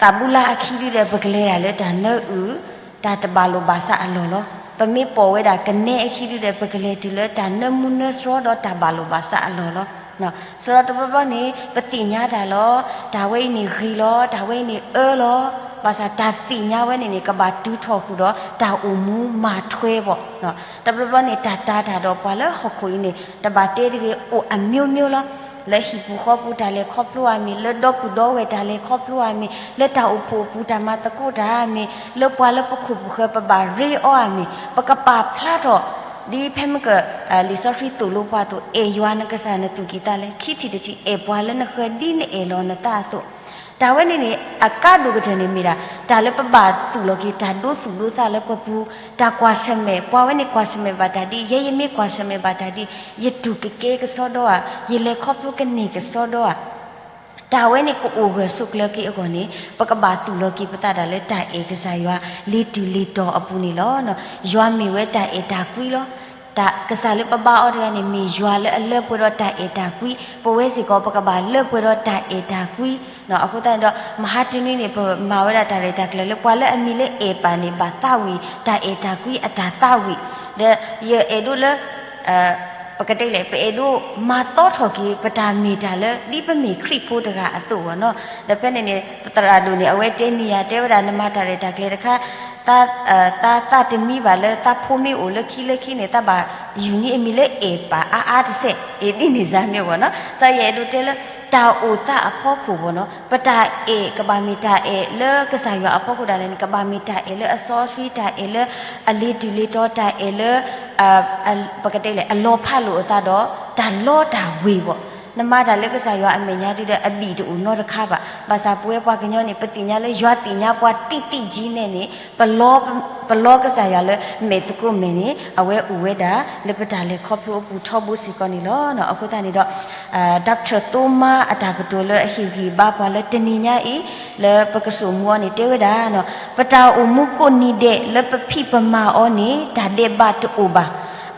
သးဘူလါအခံဒုဒီး ပကလဲၤဒၣ်လၢတၢ်နၢအုၣ် တၢ်တဘၣ်လိာ်ဘၣ်စးအလီၢ်လီၤ. ပမ့ၢ်ပိာ်ဝဲဒၣ်ကနဲအခံဒုဒီး ပကလဲၤတုၤလၢတၢ်နၢမူနၢဆှီဒီးတၢ်ဘၣ်လိာ်ဘၣ်စးအလီၢ်လီၤ. စးထီၣ်တဘျီဘျီန့ၣ် ပသ့ၣ်ညါတၢ်လီၤ, တၢ်ဝဲအံၤန့ၣ်ဂ့ၤလီၤ, တၢ်ဝဲအံၤန့ၣ်အၢလီၤ. ဘၣ်ဆၣ်တၢ်သ့ၣ်ညါဝဲန့ၣ်န့ၣ် ကဘၣ်တုၤထီၣ်ဃုာ်ဒီးတၢ်အိၣ်မူမၤထွဲဘၣ်. တဘျီဘျီန့ၣ် တၢ်တာ်တၢ်ဒီးပှၤလၢဟီၣ်ခိၣ်အံၤန့ၣ် တဘၣ်တဲတဂ့ၤ အိၣ်အမျိုးမျိုးလီၤ. လၢဟံၣ်ပူၤဃီပူၤတၢ်လဲၤခီဖျိဧါမ့ၢ်, လၢဒီပုၢ်ဒီဝဲၢ်တၢ်လဲၤခီဖျိဧါမ့ၢ်, လၢတၢ်အိၣ်ဖှိၣ်အပူၤတၢ်မၤသကိးတၢ်ဧါမ့ၢ်, လၢပှၤလၢပခိၣ်ပဃၢၤပဘၣ်ရ့အီၤဧါမ့ၢ်, ပကပာ်ဖျါထီၣ် ဒ်ဖဲမုၢ်က လံာ်စီဆှံသိၣ်လိပှၤအသိး အဲၣ်ယွၤနကစၢ်နသူၣ်ကံၢ်သးလဲ, ခံထံၣ်တထံၣ် အဲၣ်ပှၤလၢနဃၢၤဒ်နအဲၣ်လီၤနသးအသိး. တၢ်ဝဲန့ၣ်န့ၣ် အကါဒိၣ်ကတၢၢ်န့ၣ်မ့ၢ်ဒၣ် တၢ်လၢပဘၣ်သူၣ်လီၤက့ၤ တၢ်ဒိသူၣ်ဒိသးလၢပပူၤ, တၢ်ကွၢ်ဆၢၣ်မဲာ်, ပှၤဝဲန့ၣ်ကွၢ်ဆၢၣ်မဲာ်ဘၣ်တၢ်ဒ်, ယဲယမ့ၢ်ကွၢ်ဆၢၣ်မဲာ်ဘၣ်တၢ်ဒ်, ယတူၢ်ကကဲကစီဒီဧါ, ယလဲၤခီဖျိကန့ၢ်ကစီဒီဧါ. တၢ်ဝဲန့ၣ်ကအိၣ်ဂၢၢ်ဆိးကျၢၤက့ၤအဂီၢ်န့ၣ် ပကဘၣ်သူၣ်လီၤက့ၤပသးဒၣ်လၢတၢ်အဲၣ်ကစၢ်ယွၤ လ့ၤတုၤလ့ၤတီၤအပူၤန့ၣ်လီၤ. ယွၤမ့ၢ်ဝဲတၢ်အဲၣ်တၢ်ကွံလီၤ. တၢ်ကစၢ်လၢပဘါအီၤတဂၤန့ၣ် မ့ၢ်ယွၤလၢအလၢပှဲၤဒီးတၢ်အဲၣ်တၢ်ကွံ, ပဝဲစ့ၢ်ကီး ပကဘၣ်လၢပှဲၤဒီးတၢ်အဲၣ်တၢ်ကွံ. အဃိသတးဒီး မဟါတနံၤန့ၣ် ပမၤဝဲဒၣ်တၢ်ရဲၣ်တၢ်ကျဲၤလၢ ပှၤလၢအမံၤလၢအဲၣ်ပၢ်န့ၣ် ဘၣ်သးဝံၣ် တၢ်အဲၣ်တၢ်ကွံအတၢ်သးဝံၣ်, ဒီးယအဲၣ်ဒိးလၢ ပကတဲလဲၣ် ပအဲၣ်ဒိးမၤသီထီၣ်က့ၤ ပတၢ်မ့ၢ်တၢ်လၢ ဒ်ပမ့ၢ်ခရံာ်ဖိတဂၤအသိးဘၣ်နီၤ. ဒီးဖဲန့ၣ်န့ၣ် ပသရၣ်ဒိၣ်န့ၣ် အဝဲတဲနံၤယၤ တဲဝဲဒၣ် နမၤတၢ်ရဲၣ်တၢ်ကျဲၤတခါ သး သး သးတမံဘၣ်လၢ သးဖိမ့ၢ်အိၣ်လၢခံလၢခံန့ၣ် သးဘၣ်ယူၤန့ၢ်အမံၤလၢအဲၣ်ပၢ်အါအါတစဲး အံၤဒ်န့ၣ်စ့ၢ်မ့ၢ်ဘၣ်နီၤ. စီၤယအဲၣ်ဒိးတဲလၢ တၢ်အိၣ်သးအဖီခိၣ်ဘၣ်နီၤ ပတၢ်အဲၣ်ကဘၣ်မ့ၢ်တၢ်အဲၣ်လၢကစၢ်ယွၤအဖီခိၣ်ဒၣ်လဲာ်န့ၣ် ကဘၣ်မ့ၢ်တၢ်အဲၣ်လၢအစီအဆှံ တၢ်အဲၣ်လၢအလ့ၤတုၤလ့ၤတီၤ တၢ်အဲၣ်လၢ ပကတဲလဲၣ် အလီၤဖးလိာ်အသးဒီး တၢ်လီတၢ်ဝ့ၤဘၣ် နမၤတၢ်လၢကစၢ်ယွၤအမဲာ်ညါဒ်ဒီး အဘံၣ်တအိၣ်နီတခါဘၣ်. ဘၣ်ဆၣ်ပဝဲပှၤကညီန့ၣ် ပသ့ၣ်ညါလၢယွၤသ့ၣ်ညါပှၤတံၢ်တံၢ်ကံနဲၣ်န့ၣ် ပလီကစၢ်ယွၤလၢမဲာ်သကိးမဲာ်န့ၣ် အဝဲအိၣ်ဝဲဒၣ်လၢပတၢ်လဲၤခီဖျိအပူၤထီဘိစ့ၢ်ကီးန့ၣ်လီၤ. အဃိသတးန့ၣ်ဒီး Doctor သိမါအတၢ်ကတိၤလၢအဟ့ၣ်ဂံၢ်ဘါပှၤလၢတနံၤညါအံၤ လၢပကစိာ်မူအီၤန့ၣ် တဲဝဲဒၣ် ပတၢ်အိၣ်မူကိးနံၤဒဲးလၢပဖံးပမၤအီၤန့ၣ် တၢ်ဒဲးဘးတအိၣ်ဘၣ်.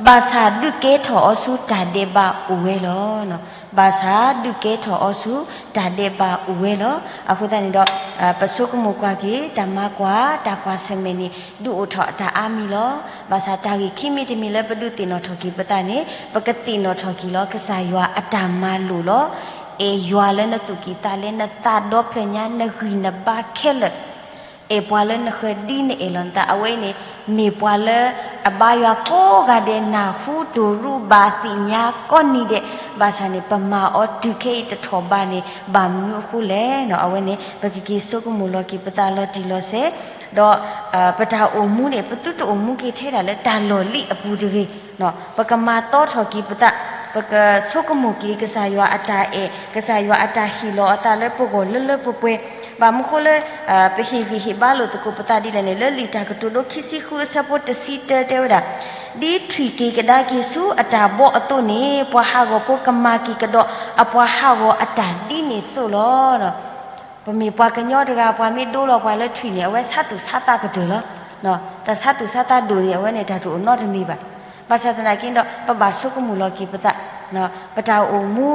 ဘၣ်ဆၣ်ဒုးကဲထီၣ်အီၤဆူတၢ်ဒဲးဘးအိၣ်ဝဲလီၤ. ဘၣ်ဆၣ်ဒုးကဲထီၣ်အီၤဆူတၢ်ဒဲးဘးအိၣ်ဝဲလီၤ. အဃိသတးန့ၣ်ဒီး ပဆိကမိၣ်ကွၢ်က့ၤ တၢ်မၤကွၢ် တၢ်ကွၢ်ဆၢၣ်မဲာ်န့ၣ် ဒုးအိၣ်ထီၣ်တၢ်အါမံၤလီၤ. ဘၣ်ဆၣ်တၢ်ဂ့ၢ်ခံမံၤတမံၤလၢပဒုးသ့ၣ်နီၣ်ထီၣ်က့ၤပသးန့ၣ် ပကသ့ၣ်နီၣ်ထီၣ်က့ၤလီၤ ကစၢ်ယွၤအတၢ်မၤလိာ်လီၤ. အဲၣ်ယွၤလၢနသူၣ်ကံၢ်သးလဲ နသးဒီဖျၢၣ်ညါ နဂံၢ်နဘါခဲလၢာ် အဲၣ်ပှၤလၢနဃၢၤဒ်နအဲၣ်လီၤနသး အဝဲအံၤန့ၣ် မ့ၢ်ပှၤလၢအဘါယွၤကိးဂၤဒဲး နၢ်ဟူတိၢ်ရူးဘၣ်သ့ၣ်ညါကိးနံၤဒဲး, ဘၣ်ဆၣ်န့ၣ် ပမၤအီၤတုၤခဲအံၤတထီၣ်ဘးန့ၣ် ဘၣ်မနုၤအဃိလဲၣ်နီၤ. အဝဲန့ၣ် ပကက့ၤဆိကမိၣ်လီၤက့ၤပသးလီၤတံၢ်လီၤဆဲး, ဒီး ပတၢ်အိၣ်မူန့ၣ် ပသုတအိၣ်မူက့ၤထဲဒၣ်လၢတၢ်လီၢ်လံၤအပူၤတဂ့ၤ ပကမၤသီထီၣ်က့ၤပသး, ပကဆိကမိၣ်က့ၤ ကစၢ်ယွၤအတၢ်အဲၣ်, ကစၢ်ယွၤအတၢ်ဟ့ၣ်လီၤအသးလၢပဂီၢ်လၢလၢပှဲၤပှဲၤ, ဘၣ်မနုၤဃိလၢ ပဟ့ၣ်ဂံၢ်ဟ့ၣ်ဘါလိာ်သကိးပသးဒ်လဲၣ်န့ၣ် လၢလံာ်တၢ်ကတိၤဒိခံဆံဃုအဆၢဖိတဆံတၢတဲဝဲဒၣ်, ဒ်ထွံၣ်က့ၤကဒါက့ၤဆူအတၢ်ဘီအသိးန့ၣ် ပှၤဟးဂီၤဖိကမၤက့ၤကဒီးအပှၤဟးဂီၤအတၢ်ဒ်န့ၣ်သိးလီၤ. ပမ့ၢ်ပှၤကညီတဂၤ ပှၤမ့ၢ်ဒိလီၤပှၤလၢထွံၣ်န့ၣ် အဝဲဆါသူၣ်ဆါသးကတၢၢ်လီၤ. တၢ်ဆါသူၣ်ဆါသးဒိၣ်န့ၣ် အဝဲန့ၣ်တၢ်တအိၣ်နီတမံၤဘၣ်. ဘၣ်ဆၣ်သနာ်က့ဒီး ပဘၣ်ဆိကမိၣ်လီၤက့ၤပသး, ပတၢ်အိၣ်မူ,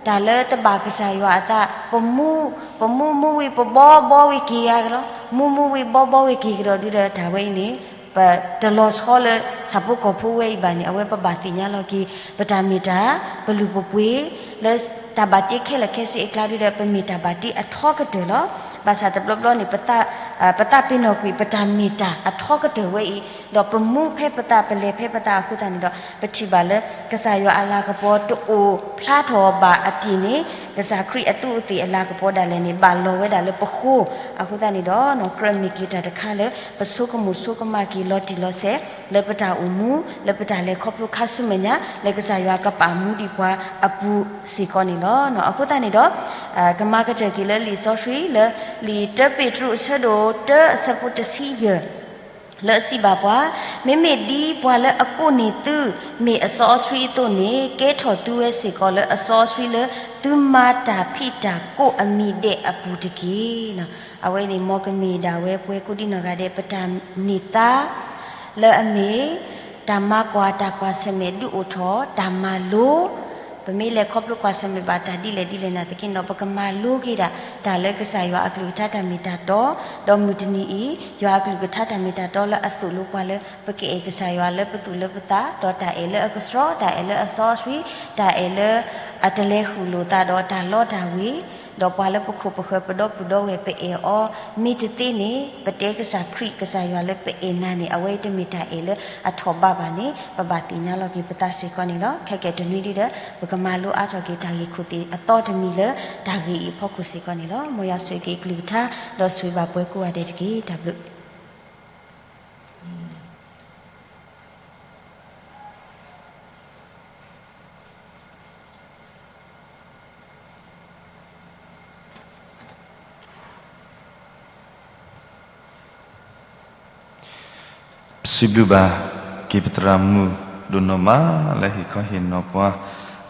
တၢ်လၢတဘၣ်ကစၢ်ယွၤအသး, ပမူ, ပမူမူဝံၤပဘီဘီဝံၤက့ၤယၤကဒီး, မူမူဝံၤဘီဘီဝံၤက့ၤကဒီးဒုဒီး တၢ်ဝဲအံၤန့ၣ် ပတလီၤဆီလၢဆၣ်ဖိကီၢ်ဖိဝဲအံၤဘၣ်န့ၣ် အဝဲပဘၣ်သ့ၣ်ညါလီၤက့ၤ ပတၢ်မ့ၢ်တၢ် ပလုၢ်ပပှ့ၤ လၢတၢ်ဘၣ်တ့ခဲလၢာ်ခဲဆ့အကျါဒုဒီး ပမ့ၢ်တၢ်ဘၣ်တ့အထီကတၢၢ်လီၤ. ဘၣ်ဆၣ်တဘျီဘျီန့ၣ် ပသးပ့ၤနီၣ်ကွံာ် ပတၢ်မ့ၢ်တၢ်အထီကတၢၢ်ဝဲအံၤ, ဒီးပမူဖဲပသး ပလဲၤဖဲပသးအဃိသတးန့ၣ်ဒီး ပထံၣ်ဘၣ်လၢ ကစၢ်ယွၤအလၤကပီၤတအိၣ်ဖျါထီၣ်ဘၣ်အပျ့ၤန့ၣ် ကစၢ်ခရံာ်အသူးအသ့ၣ်အလၤကပီၤဒၣ်လဲာ်န့ၣ် ဘၣ်လီၤဝဲဒၣ်လၢပဃိ. အဃိသတးန့ၣ်ဒီး ကြၢးမ့ၢ်က့ၤတၢ်တခါလၢ ပဆိကမိၣ်ဆိကမးက့ၤလီၤတံၢ်လီၤဆဲး လၢပတၢ်အိၣ်မူ လၢပတၢ်လဲၤခီဖျိခါဆူမဲာ်ညါ လၢကစၢ်ယွၤကပာ်မူဒံးပှၤအပူၤစ့ၢ်ကီးန့ၣ်လီၤ. အဃိသတးန့ၣ်ဒီး ကမၤကတၢၢ်က့ၤလၢလံာ်စီဆှံလၢ လံာ်တၢပ့းတရူးအဆၢဒိၣ်တၢအဆၢဖိတဆံယဲၢ် လၢအစံးဘၣ်ပှၤ, မ့မ့ၢ်ဒ်ပှၤလၢအကိးန့ၢ်သု မ့ၢ်အစီအဆှံအသိးန့ၣ် ကဲထီၣ်သုဝဲစ့ၢ်ကီးလၢအစီအဆှံလၢ သုမၤတၢ်ဖံးတၢ်ကိးအမံၤဒဲးအပူၤတက့ၢ်. အဝဲန့ၣ်မ်ကမ့ၢ်ဒၣ်ဝဲပှၤကိးဒံနီၢ်ဂၤဒဲး ပတၢ်န့ၢ်သါ လၢအမ့ၢ် တၢ်မၤကွၢ်တၢ်ကွၢ်ဆၢၣ်မဲာ်ဒုးအိၣ်ထီၣ် တၢ်မၤလိ ပမ့ၢ်လဲၤခီဖျိကွၢ်ဆၢၣ်မဲာ်ဘၣ်တၢ်ဒ်လဲၣ်ဒ်လဲၣ်နာ်သက့ဒီး ပကမၤလိက့ၤဒၣ် တၢ်လၢကစၢ်ယွၤအကလုၢ်ကထါတၢ်မ့ၢ်တၢ်တီ, ဒီးမုၢ်တနံၤအံၤ ယွၤအကလုၢ်ကထါတၢ်မ့ၢ်တၢ်တီလၢအသိၣ်လိပှၤလၢ ပကအဲၣ်ကစၢ်ယွၤလၢပသူၣ်လၢပသး ဒီးတၢ်အဲၣ်လၢအကဆှီ တၢ်အဲၣ်လၢအစီအဆှံ တၢ်အဲၣ်လၢ အတလဲၤဃုာ်လိာ်သးဒီးတၢ်လီတၢ်ဝ့ၤ, ဒီးပှၤလၢပခိၣ်ပဃၢၤပဒီပုၢ်ဒီဝဲၢ်ပအဲၣ်အီၤ မ့ၢ်တသ့န့ၣ် ပတဲကစၢ်ခရံာ်ကစၢ်ယွၤလၢပအဲၣ်နၤန့ၣ် အဝဲတမ့ၢ်တၢ်အဲၣ်လၢအထီၣ်ဘးဘၣ်န့ၣ် ပဘၣ်သ့ၣ်ညါလီၤက့ၤပသးစ့ၢ်ကီးန့ၣ်လီၤ. ခဲကဲတနွံဒ်ဒီး ပကမၤလိအါထီၣ်က့ၤတၢ်ဂ့ၢ်ခိၣ်သ့ၣ်အသီတမံၤလၢ တၢ်ဂ့ၢ်အံၤအဖီခိၣ်စ့ၢ်ကီးန့ၣ်လီၤ. မ်ယွၤဆိၣ်ဂ့ၤက့ၤကလုၢ်ကထါ ဒီးဆိၣ်ဂ့ၤဘၣ်ပှၤကိးဂၤဒဲးတက့ၢ်. တၢ်ဘျုး ပစံးဘျုးဘၣ်က့ၤပသရၣ်မုၣ်ဒိၣ်နီၢ်မး လၢဟ့ၣ်ခီဟ့ၣ်နီၤပှၤ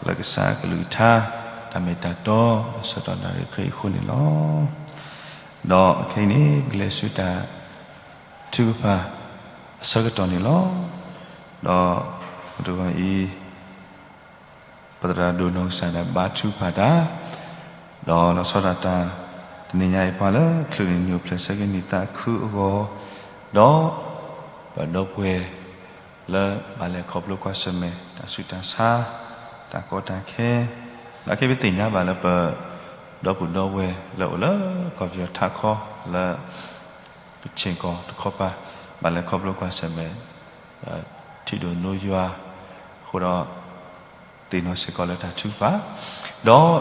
လၢကစၢ်အကလုၢ်ကထါ တၢ်မ့ၢ်တၢ်တီ လၢဆၢကတီၢ်နၣ်ရံၣ်ခဲအံၤအဃိန့ၣ်လီၤ. ဒီးခဲအံၤန့ၣ် ပကလဲၤဆူတၢ်ထုကဖၣ်အဆၢကတီၢ်န့ၣ်လီၤ. ဒီးမုၢ်တဂီၤအံၤ ပသရၣ်ဒိၣ်နီၢ်ကစၢ်ဒၣ်ဘါထုကဖၣ်တၢ်, ဒီးလီၤဆီဒၣ်တၢ် တနံၤညါအံၤ ပှၤလၢချုးန့ၢ်နံၣ်အိၣ်ဖျဲၣ်ဆၢက့ၤနံၣ်သးခုအဂီၢ်, ဒီးပဒီပုၢ်ဝဲၢ်လၢဘၣ်လဲၤခီဖျိကွၢ်ဆၢၣ်မဲာ် တၢ်ဆူးတၢ်ဆါ တၢ်ကီတၢ်ခဲ, ဒီးခဲအံၤပသ့ၣ်ညါဘၣ်လၢပဒီပုၢ်ဒီဝဲၢ်လၢအိၣ်လၢကီၢ်ပယီၤထးခီလၢ ကခ့ၣ်ကီၢ်တခီပၤ ဘၣ်လဲၤခီဖျိကွၢ်ဆၢၣ်မဲာ် ထံၣ်ဒိၣ်နိယွၤအဃိဒီး သ့ၣ်နီၣ်စ့ၢ်ကီးလၢတၢ်ထုကဖၣ်, ဒီး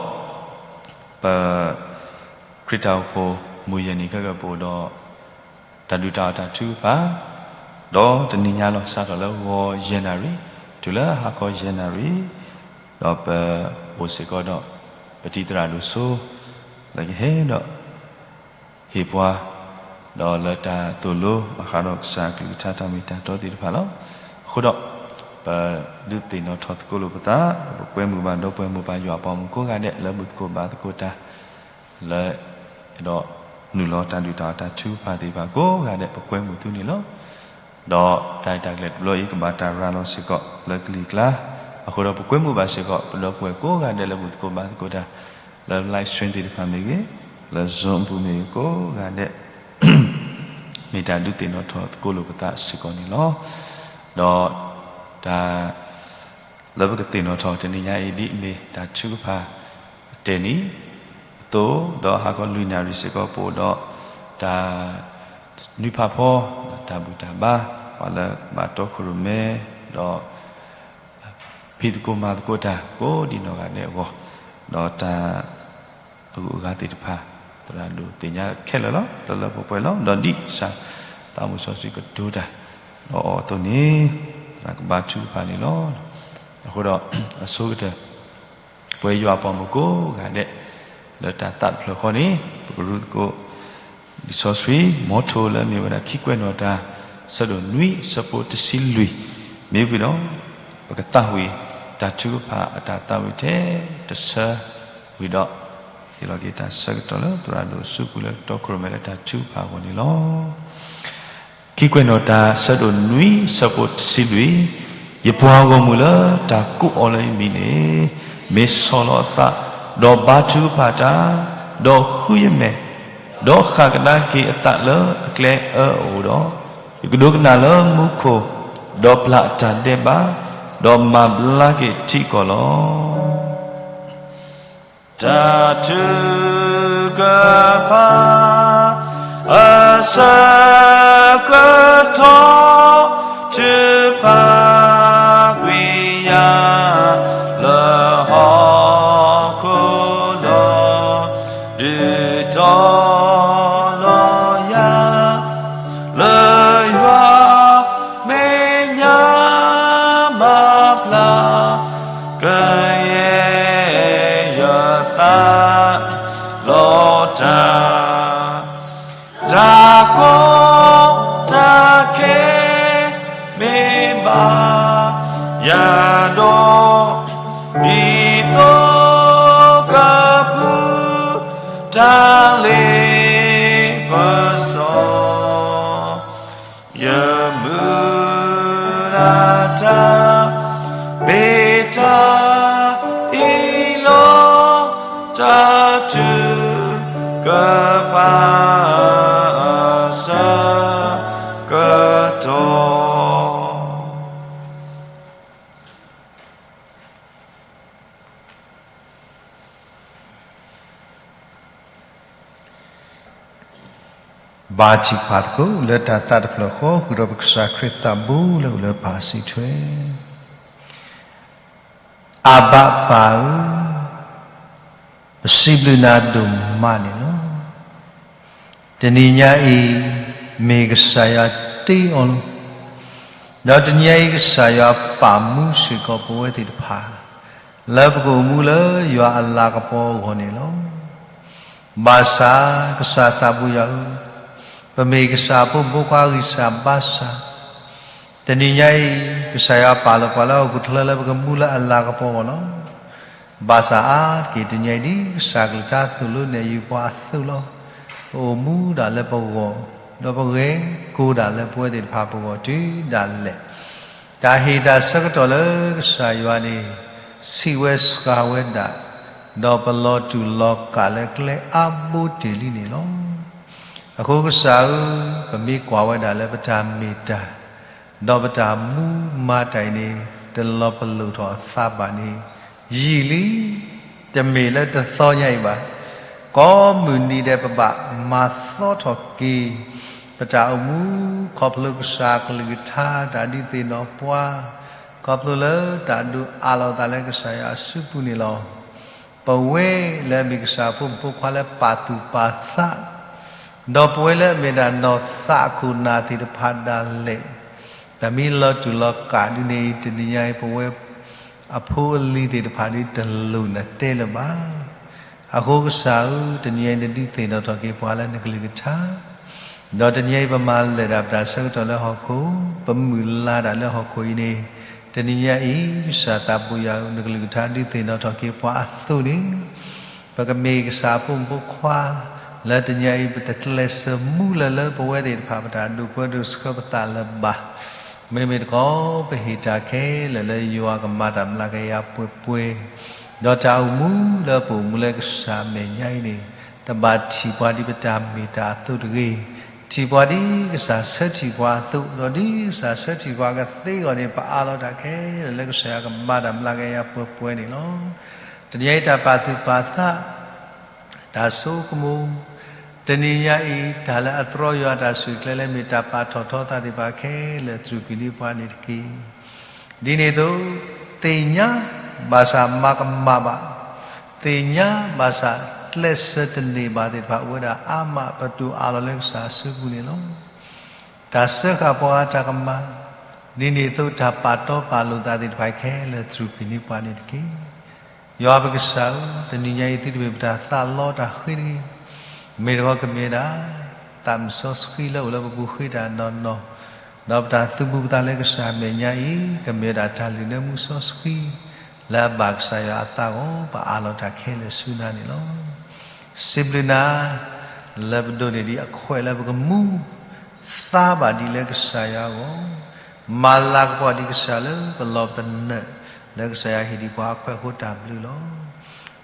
ပ ခရံာ်တၢ်အိၣ်ဖှိၣ် မုၢ်ယဲၢ်နံၤခဲကပအိၣ်ဒီး တၢ်ဒုၣ်တၢ်အီၣ်တၢ်ထုကဖၣ်, ဒီးတနံၤညါလီၤ စးထီၣ်လၢဂီၤယဲၢ်နၣ်ရံၣ် တုၤလၢဟါခီယဲၢ်နၣ်ရံၣ်, ဒီးပ အိၣ်စ့ၢ်ကီးဒီး ပတံၤသရၣ်ဒိၣ်စိ လၢကဟဲဒီး ဟ့ၣ်ပှၤ ဒီးလၢတၢ်သိၣ်လိဘၣ်ဃးဒီးကစၢ်အကလုၢ်ကထါတၢ်မ့ၢ်တၢ်တီသ့ၣ်တဖၣ်လီၤ. အဃိဒီး ပဒုးသ့ၣ်နီၣ်ထီၣ်သကိးလိာ်ပသး ဒီးပကွဲမုာ်ဘၣ်ဒီပုၢ်ဝဲၢ်မိၢ်ပၢ်ယွၤအပှၤမုၣ်ကိးဂၤဒဲး လၢဘူၣ်သကိးဘါသကိးတၢ် လၢ အဲၣ်ဒိးနုာ်လီၤတၢ်ဒုၣ်တၢ်အီၣ်တၢ်ထုကဖၣ်သ့ၣ်တဖၣ်ကိးဂၤဒဲး ပကွဲမုာ်သုန့ၣ်လီၤ. ဒီးတၢ်ရဲၣ်တၢ်ကျဲၤတဘျီအံၤ ကဘၣ်တၢ်ရၤလီၤစ့ၢ်ကီးလၢကလံၤကျါ, အဃိဒီးပကွဲမုာ်ဘၣ်စ့ၢ်ကီး ပဒီပုၢ်ဝဲၢ်ကိးဂၤဒဲးလၢဘူၣ်သကိးဘါသကိးတၢ်, လၢ live stream သ့ၣ်တဖၣ်မ့ၢ်ဂ့ၤ, လၢ Zoom အပူၤမ့ၢ်ဂ့ၤကိးဂၤဒဲး မ့ၢ်တၢ်ဒုးသ့ၣ်နီၣ်ထီၣ်သကိးလိာ်ပသးစ့ၢ်ကီးန့ၣ်လီၤ. ဒီးတၢ် လၢပကသ့ၣ်နီၣ်ထီၣ်တနံၤညါအံၤ ဒ်အမ့ၢ်တၢ်ထုကဖၣ် တၢ်နံၤအသိး ဒီးဟါခီလွံၢ်နၣ်ရံၣ်စ့ၢ်ကီး ပအိၣ်ဒီးတၢ်နွံဖးဖီ တၢ်ဘူၣ်တၢ်ဘါ ပှၤလၢဘၣ်တီခိၣ်ရိၣ်မဲ ဒီး ဖံးသကိးမၤသကိးတၢ်ကိးဒ်နီၢ်ဂၤဒဲးအဂီၢ်, ဒီးတၢ် အဂုၤအဂၤသ့ၣ်တဖၣ် သရၣ်ဒိၣ်သ့ၣ်ညါခဲလၢာ်လီၤ. လၢလၢပှဲၤပှဲၤလီၤ. ဒီးဒ်ကစၢ်သးမုၢ်စီဆှံကတိၤတၢ် ဒီးအီၤအသိးန့ၣ် သရၣ်ကဘါထုကဖၣ်န့ၣ်လီၤ. အဃိဒီး အဆိကတၢၢ် ပဝဲယွၤအပှၤမုၣ်ကိးဂၤဒဲး လၢတၢ်သးတဖျၢၣ်ဃီန့ၣ် ပကရူၢ်သကိး လံာ်စီဆှံ မီထိလၢအမ့ၢ်ဝဲဒၣ် ခံကွဲးနီၣ်တၢ် ဆၢဒိၣ်နွံ ဆၢဖိတဆံလွံၢ် မ့ၢ်ဝံၤဒီး ပကသးဝံၣ်တၢ်ထုကဖၣ်အတၢ်သးဝံၣ်ထဲတဆၢဝံၤဒီး ဟ့ၣ်လီၤက့ၤတၢ်ဆၢကတီၢ်လၢသရၣ်ဒိၣ်အစုပူၤလၢတီခိၣ်ရိၣ်မဲလၢတၢ်ထုကဖၣ်အဂီၢ်န့ၣ်လီၤ. ခံကွဲးနီၣ်တၢ် ဆၢဒိၣ်နွံ ဆၢဖိတဆံလွံၢ်, ယပှၤဂီၢ်မုၢ်လၢတၢ်ကိးအီၤလၢယမံၤန့ၣ် မ့ၢ်ဆီၣ်လီၤအသး, ဒီးဘါထုကဖၣ်တၢ်, ဒီးဃုယမဲာ်, ဒီးဃၣ်ကဒါက့ၤအသးလၢအကျဲအၢအအိၣ်ဒီး, ယကဒိကနၣ်လၢမူခိၣ်, ဒီးပျၢ်အတၢ်ဒဲးဘး, ဒီးမၤဘျါက့ၤထံကီၢ်လီၤ. တၢ်ထုကဖၣ်အဆၢကတီၢ် ထုကဖၣ်ကွံာ်ယၤလၢဟီၣ်ခိၣ်ဒီး ဒုးတီၤလီၤယၤ လၢယွၤမဲာ်ညါမၤဘျါ ကယဲၢ်ယသးလီၤတၢ်, တၢ်ကီတၢ်ခဲ မ့ၢ်ဘၣ်ယၤဒီး ဒ်သိးကပူၤ တၢ်လ့ပစီ ယမုၢ်လၢ်တၢ် မ့ၢ်တၢ်အ့ၣ်လိာ် တၢ်ထုကဖၣ်အဆၢကတီၢ် ဘါထုကဖၣ်သကိး လၢတၢ်သးတဖျၢၣ်ဃီ ဃုာ်ဒီးပကစၢ်ခရံာ်သးဘိလၢအိၣ်လၢပၢ်စံးထွဲ, အဘၤပၢ်ဧၢ, ပစံးဘျုးနၤဒိၣ်မးန့ၣ်လီၤ. တနံၤညါအံၤ မ့ၢ်ကစၢ်ယွၤတ့အီၤလီၤ. ဒီးတနံၤညါအံၤ ကစၢ်ယွၤပာ်မူစ့ၢ်ကီးပဝဲသ့ၣ်တဖၣ် လၢပကအိၣ်မူလၢယွၤအလၤကပီၤအဂီၢ်န့ၣ်လီၤ. ဘၣ်ဆၣ် ကစၢ်သးဘိယွၤဧၢ, ပမ့ၢ်ကစၢ်အဖိမုၣ်ဖိခွါအဂံၢ်စၢ်ဘါစၢ်, တနံၤညါအံၤ ကစၢ်ယွၤပာ်လီၤပှၤလၢဟီၣ်ခိၣ်ချၢလၢပကမူလၢအလၤကပီၤအဂီၢ်လီၤ. ဘၣ်ဆၣ်အါတက့ၢ်တနံၤညါအံၤ ဒ်ကစၢ်ကလုၢ်ကထါသိၣ်လိနဲၣ်ယုာ်ပှၤအသိးလီၤ. ပအိၣ်မူဒၣ်လၢပဂီၢ်, ဒီးပဂဲၤကိးဒၣ်လၢပဝဲသ့ၣ်တဖၣ်ပဂီၢ်တုၤဒၣ်လဲာ်. တၢ်ဟ့ၣ်တၢ်ဆၢကတီၢ်လၢကစၢ်ယွၤန့ၣ် ဆံးဝဲစှၤဝဲဒၣ်, ဒီးပလီၤတူာ်လီၤကာ်လၢကျဲအါဘိတ့ၢ်လံန့ၣ်လီၤ. အဃိကစၢ်ဧၢ, ပမ့ၢ်ကွၢ်ဝဲဒၣ်လၢပတၢ်မ့ၢ်တၢ်, ဒီးပတၢ်မူမၤတၢ်အံၤန့ၣ် တလီၤပလိာ်ထီၣ်အသးဘၣ်န့ၣ် ယံာ်လံ, တမ့ၢ်လၢတသီညါအံၤဘၣ်. ကိးမုၢ်နံၤဒဲး ပဘၣ်မၤသီထီၣ်က့ၤ ပတၢ်အိၣ်မူ ခီဖျိကစၢ်အကလုၢ်ကထါတၢ်ဒုးသ့ၣ်နီၣ်ပှၤ, ခီဖျိလၢတၢ်ဒုးအးလီၤသးလၢကစၢ်ယွၤအစုပူၤန့ၣ်လီၤ. ပဝဲလၢအမ့ၢ်ကစၢ်အဖိမုၣ်ဖိခွါလၢပာ်သူၣ်ပာ်သး, ဒီးပဝဲလၢအမ့ၢ်ဒၣ်နီၢ်သးအခိၣ်နၢ်သ့ၣ်တဖၣ်ဒၣ်လဲာ်, ပမ့ၢ်လီၤတူာ်လီၤကာ်ဒ်န့ၣ်အံၤ တနံၤညါအံၤ ပဝဲ အဖိအလံၤသ့ၣ်တဖၣ်ဒ်တလိၣ်နတဲလၢၤဘၣ်. အဃိကစၢ်ဧၢ, တနံၤအံၤနဒုးသ့ၣ်နီၣ်ထီၣ်က့ၤပှၤလၢနကလုၢ်ကထါ, ဒီးတနံၤအံၤပမၤလၢာ်ဒၣ်ပတၢ်ဆၢကတီၢ်လၢဟီၣ်ခိၣ်, ပမုၢ်လၢ်ဒၣ်လၢဟီၣ်ခိၣ်အံၤန့ၣ်, တနံၤညါအံၤ ကစၢ်သးဘိယွၤဧၢ, နကလုၢ်ကထါဒုးသ့ၣ်နီၣ်ထီၣ်က့ၤပှၤအသိးန့ၣ် ပကမ့ၢ်ကစၢ်အဖိမုၣ်ဖိခွါ, လၢတနံၤအံၤ ပတကျဲးစၢးမူလၢၤလၢပဝဲသ့ၣ်တဖၣ် ပတၢ်ဒိၣ်ပှဲၤဒိၣ်ဆှၢပသးလၢၤဘၣ်. မ့မ့ၢ်တခီ ပဟ့ၣ်တၢ်ခဲလၢာ်လၢယွၤကမၤတၢ်မျးကယၤပှဲၤပှဲၤ, ဒီးတၢ်အိၣ်မူလၢပအိၣ်မူလၢကစၢ်အမဲာ်ညါအံၤန့ၣ်, တဘၣ်ထံၣ်ပှၤဒ်ပတၢ်မ့ၢ်တၢ်အသိးတဂ့ၤ, ထံၣ်ပှၤဒ်ကစၢ်ဆၢထံၣ်ပှၤအသိး, ဒီးဒ်ကစၢ်ဆၢထံၣ်ပှၤကသ့အဂီၢ်န့ၣ် ပအးလီၤတၢ်ခဲလၢာ်လၢကစၢ်ယွၤကမၤတၢ်မျးကယၤပှဲၤပှဲၤန့ၣ်လီၤ. တနံၤအံၤတၢ်ပာ်သူၣ်ပာ်သး တၢ်ဆိကမိၣ်, တနံၤညါအံၤ တၢ်လၢအတြီယွၤတၢ်ဆိၣ်ဂ့ၤကျဲလၢမ့ၢ်တၢ်ပာ်ထီၣ်ထီသးသ့ၣ်တဖၣ်ခဲလၢာ် တြူာ်ကွံာ်န့ၢ်ပှၤန့ၣ်တက့ၢ်. ဒ်န့ၣ်အသိး, သ့ၣ်ညါဘၣ်ဆၣ်မၤကမၣ်ဘၣ်, သ့ၣ်ညါဘၣ်ဆၣ်ကျဲးစၢးတန့ၢ်ဘၣ်သ့ၣ်တဖၣ်အိၣ်ဝဲဒၣ်အါမး ပဒိၣ်အးလီၤလၢကစၢ်အစုပူၤန့ၣ်လီၤ. တၢ်စၢဃာ်ပှၤဂၤတၢ်ကမၣ်, ဒ်န့ၣ်အသိးတၢ်ပာ်တီပာ်လိၤသးသ့ၣ်တဖၣ်ခဲလၢာ် တြူာ်ကွံာ်န့ၢ်ပှၤန့ၣ်တက့ၢ်. ယွၤပကစၢ်ဧၢ, တနံၤညါအံၤ သုတမ့ၢ်ပတၢ်သးလီတၢ်ဃ့တဂ့ၤ, မ့ၢ်တခီကမ့ၢ်ဝဲဒၣ် သးမုၢ်စီဆှံလၢအိၣ်လၢပပူၤဃ့တၢ်နီၢ်နီၢ်, ဒီးပတၢ်သူၣ်မူပသးလၢကစၢ်အမဲာ်ညါအံၤ ကမ့ၢ်ဝဲဒၣ်တၢ်လုၢ်နၢမူစီဆှံ လၢအဘၣ်ကစၢ်ယွၤအသးအဂီၢ် ပအးလီၤတၢ်ခဲလၢာ်ဆူနၤန့ၣ်လီၤ. စံးဘျုးနၤ လၢပဒိးန့ၢ်ဒံးအခွဲးလၢပကမူ သါဘၣ်ဒံးလၢကစၢ်ယွၤအဂီၢ်, မၤလၤကပီၤဒံးကစၢ်လၢပလီၢ်ပနၢၣ် လၢကစၢ်ယွၤဟ့ၣ်ဒံးပှၤအခွဲးအဃိတၢ်ဘျုးလီၤ.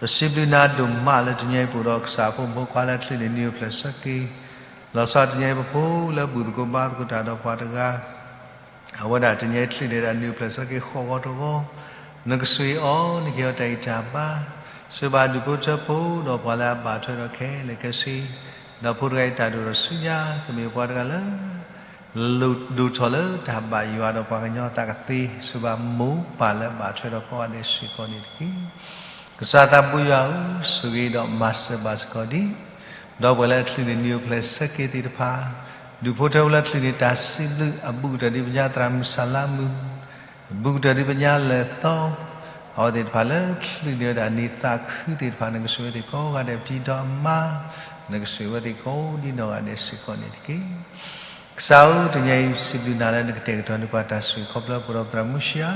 ပစံးဘျုးနၤဒိၣ်မးလၢတနံၤအံၤပအိၣ်ဒီးကစၢ်အဖိမုၣ်ဖိခွါလၢအချုးန့ၢ်နံၣ်အိၣ်ဖျဲၣ်ဆၢက့ၤ, လီၤဆီတနံၤအံၤပဖိလၢဘူၣ်သကိးဘါသကိးတၢ်ဒီးပှၤတဂၤ အဝဲဒၣ်တနံၤအံၤချုးန့ၢ်ဒၣ်နံၣ်အိၣ်ဖျဲၣ်ဆၢက့ၤဃိးဂီၤတဂီၤ, နကဆှၢအီၤ နကဟ့ၣ်အီၤတၢ်ဂံၢ်တၢ်ဘါ, ဆှၢဘၣ်ဒူၣ်ဖိထၢဖိဒီးပှၤလၢအဘၣ်ထွဲဒီးခဲလၢာ်ခဲဆ့, ဒီးဖိတဂၤအံၤတၢ်ဒိၣ်ထီၣ်ဆူညါ ကမ့ၢ်ပှၤတဂၤလၢ ဒိၣ်ထီၣ်လၢတၢ်ဘၣ်ယွၤဒီးပှၤကညီအသးကသ့, ဆှၢဘၣ်မိၢ်ပၢ်လၢအဘၣ်ထွဲဒီးကိးဂၤဒဲးစ့ၢ်ကီးန့ၣ်တက့ၢ်. ကစၢ်သးဘိယွၤဧၢ, ဆိၣ်ဂ့ၤဒီးမၤစၢၤဘၣ်စ့ၢ်ကီးဒံး ဒီပုၢ်ဝဲၢ်လၢအချုးန့ၢ်နံၣ်အိၣ်ဖျဲၣ်ဆၢက့ၤသ့ၣ်တဖၣ်, ဒူၣ်ဖိထၢဖိလၢအချုးန့ၢ်တၢ်စံးဘျုး အဘူးကတၢၢ်ဒ်ပညါသရၣ်မုၣ်ဆၣ်လါမုၣ်, ဘူးကတၢၢ်ဒ်ပညါလၢၢ်သီ, အဝဲသ့ၣ်တဖၣ်လၢချုးန့ၢ်ဝဲဒၣ်နံၣ်သးခုသ့ၣ်တဖၣ် နကဆိၣ်ဂ့ၤဝဲသ့ၣ်ကိးဂၤဒဲး ပတံၤဒီးအမါ, နကဆိၣ်ဂ့ၤဝဲသ့ၣ်ကိးဒ်နီၢ်ဂၤဒဲးစ့ၢ်ကီးန့ၣ်တက့ၢ်. ကစၢ်ဧၢ, တနံၤအံၤစံးဘျုးနၤလၢနကတဲာ်ကတီၤန့ၢ်ပှၤတၢ်ဆိၣ်ဂ့ၤခီဖျိပဒီပုၢ်ဝဲၢ်သရၣ်မုၣ်ဆံးဧါ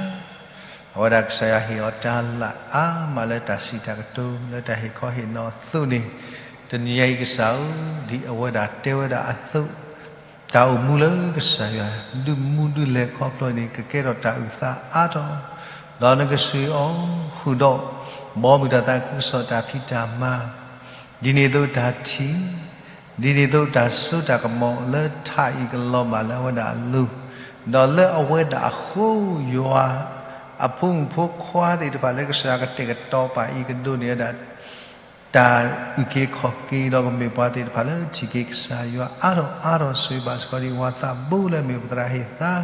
အဝဲဒၣ်ကစၢ်ယွၤဟ့ၣ်အီၤတၢ်လၢအါမးလၢတၢ်စံးတၢ်ကတိၤ လၢတၢ်ဟ့ၣ်ခီဟ့ၣ်နီၤအသိးန့ၣ်, တနံၤအံၤကစၢ်ဧၢ, ဒ်အဝဲဒၣ်တဲဝဲဒၣ်အသိး, တၢ်အိၣ်မူလၢကစၢ်ယွၤ ဒုးမူဒုးလဲၤခီဖျိန့ၣ် ကကဲထီၣ်တၢ်အုၣ်သးအါထီၣ်, ဒီးနကဆှၢအီၤဃုာ်ဒီး ဘီမုၢ်တၢ်သးခုကစီၣ်တၢ်ဖံးတၢ်မၤ ဒ်န့ၣ်အသိးတၢ်ထံၣ်, ဒ်န့ၣ်အသိးတၢ်စိတၢ်ကမီၤလၢထးအံၤကလီၤဘၣ်လၢအဝဲဒၣ်အလိၤ, ဒီးလၢအဝဲဒၣ်အဃိ ယွၤအဖိမုၣ်ဖိခွါသ့ၣ်တဖၣ်လၢကစၢ်ယွၤကတဲာ်ကတီၤပာ်အံၤကဒိးန့ၢ်ဝဲဒၣ် တၢ်အုၣ်က့ၤခီၣ်က့ၤဒီးကမ့ၢ်ပှၤသ့ၣ်တဖၣ်လၢထံၣ်က့ၤကစၢ်ယွၤအါထီၣ်အါထီၣ် ဆိၣ်ဂ့ၤဘၣ်စ့ၢ်ကီးဒံး ဝၤသးဘိလၢအမ့ၢ်ပသရၣ်ဟ့ၣ်သါ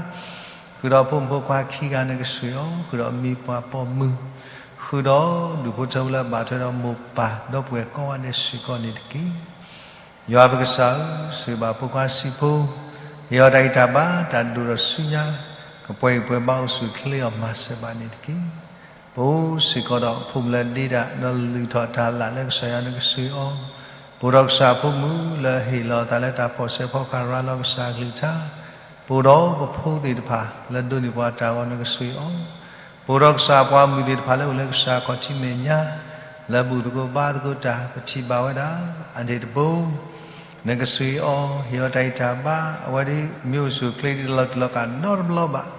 ဃုာ်ဒီးဖိမုၣ်ဖိခွါခံဂၤ နကဆှၢအီၤ ဃုာ်ဒီးအမံၤပှၢ်ပိာ်မုၣ်, ဃုာ်ဒီးဒူၣ်ဖိထၢဖိလၢအဘၣ်ထွဲဒီးမိၢ်ပၢ် ဒီပုၢ်ဝဲၢ်ကိးဂၤဒဲးစ့ၢ်ကီးန့ၣ်တက့ၢ်. ယွၤပကစၢ်ဧၢ, ဆိၣ်ဂ့ၤဘၣ်ဖိခွါဆံးဖိ, ဟ့ၣ်အီၤတၢ်ဂံၢ်တၢ်ဘါ တၢ်ဒိၣ်ထီၣ်ဆူညါ, ကပှဲၤဂံၢ်ပှဲၤဘါအိၣ်ဆူၣ်အိၣ်ချ့အီၤ မၤစၢၤဘၣ်န့ၣ်တက့ၢ်. ပအိၣ်စ့ၢ်ကီးဒီးဖိမုၣ်လၢဒ့တၢ် ဒီးလုၢ်ထီၣ်တၢ်လၢ်လၢကစၢ်ယွၤ နကဆှၢအီၤ, ပအိၣ်ဒီးကစၢ်အဖိမုၣ်လၢဟ့ၣ်လီၤအသးလၢတၢ်ဖီၣ်ဆဲးဖီၣ်ဃာ်ရၤလီၤကစၢ်အကလုၢ်ကထါ, ပအိၣ်ဒီးပဖိသ့ၣ်တဖၣ်လၢဒိးန့ၢ်ပှၤတၢ်ဂီၤ နကဆှၢအီၤ, ပအိၣ်ဒီးကစၢ်အပှၤမုၣ်သ့ၣ်တဖၣ်လၢအိၣ်လၢကစၢ်အခီၣ်ထံးမဲာ်ညါ, လၢဘူၣ်သကိးဘါသကိးတၢ် ပထံၣ်ဘၣ်ဝဲဒၣ် အန့ၣ်တဘိ နကဆှၢအီၤ ဟ့ၣ်အီၤတၢ်ဂံၢ်တၢ်ဘါ အဝဲဒၣ်မ့ၢ်အိၣ်ဆူၣ်အိၣ်ချ့ဒ်တလီၤတူာ်လီၤကာ်နီတဘျီဘၣ်.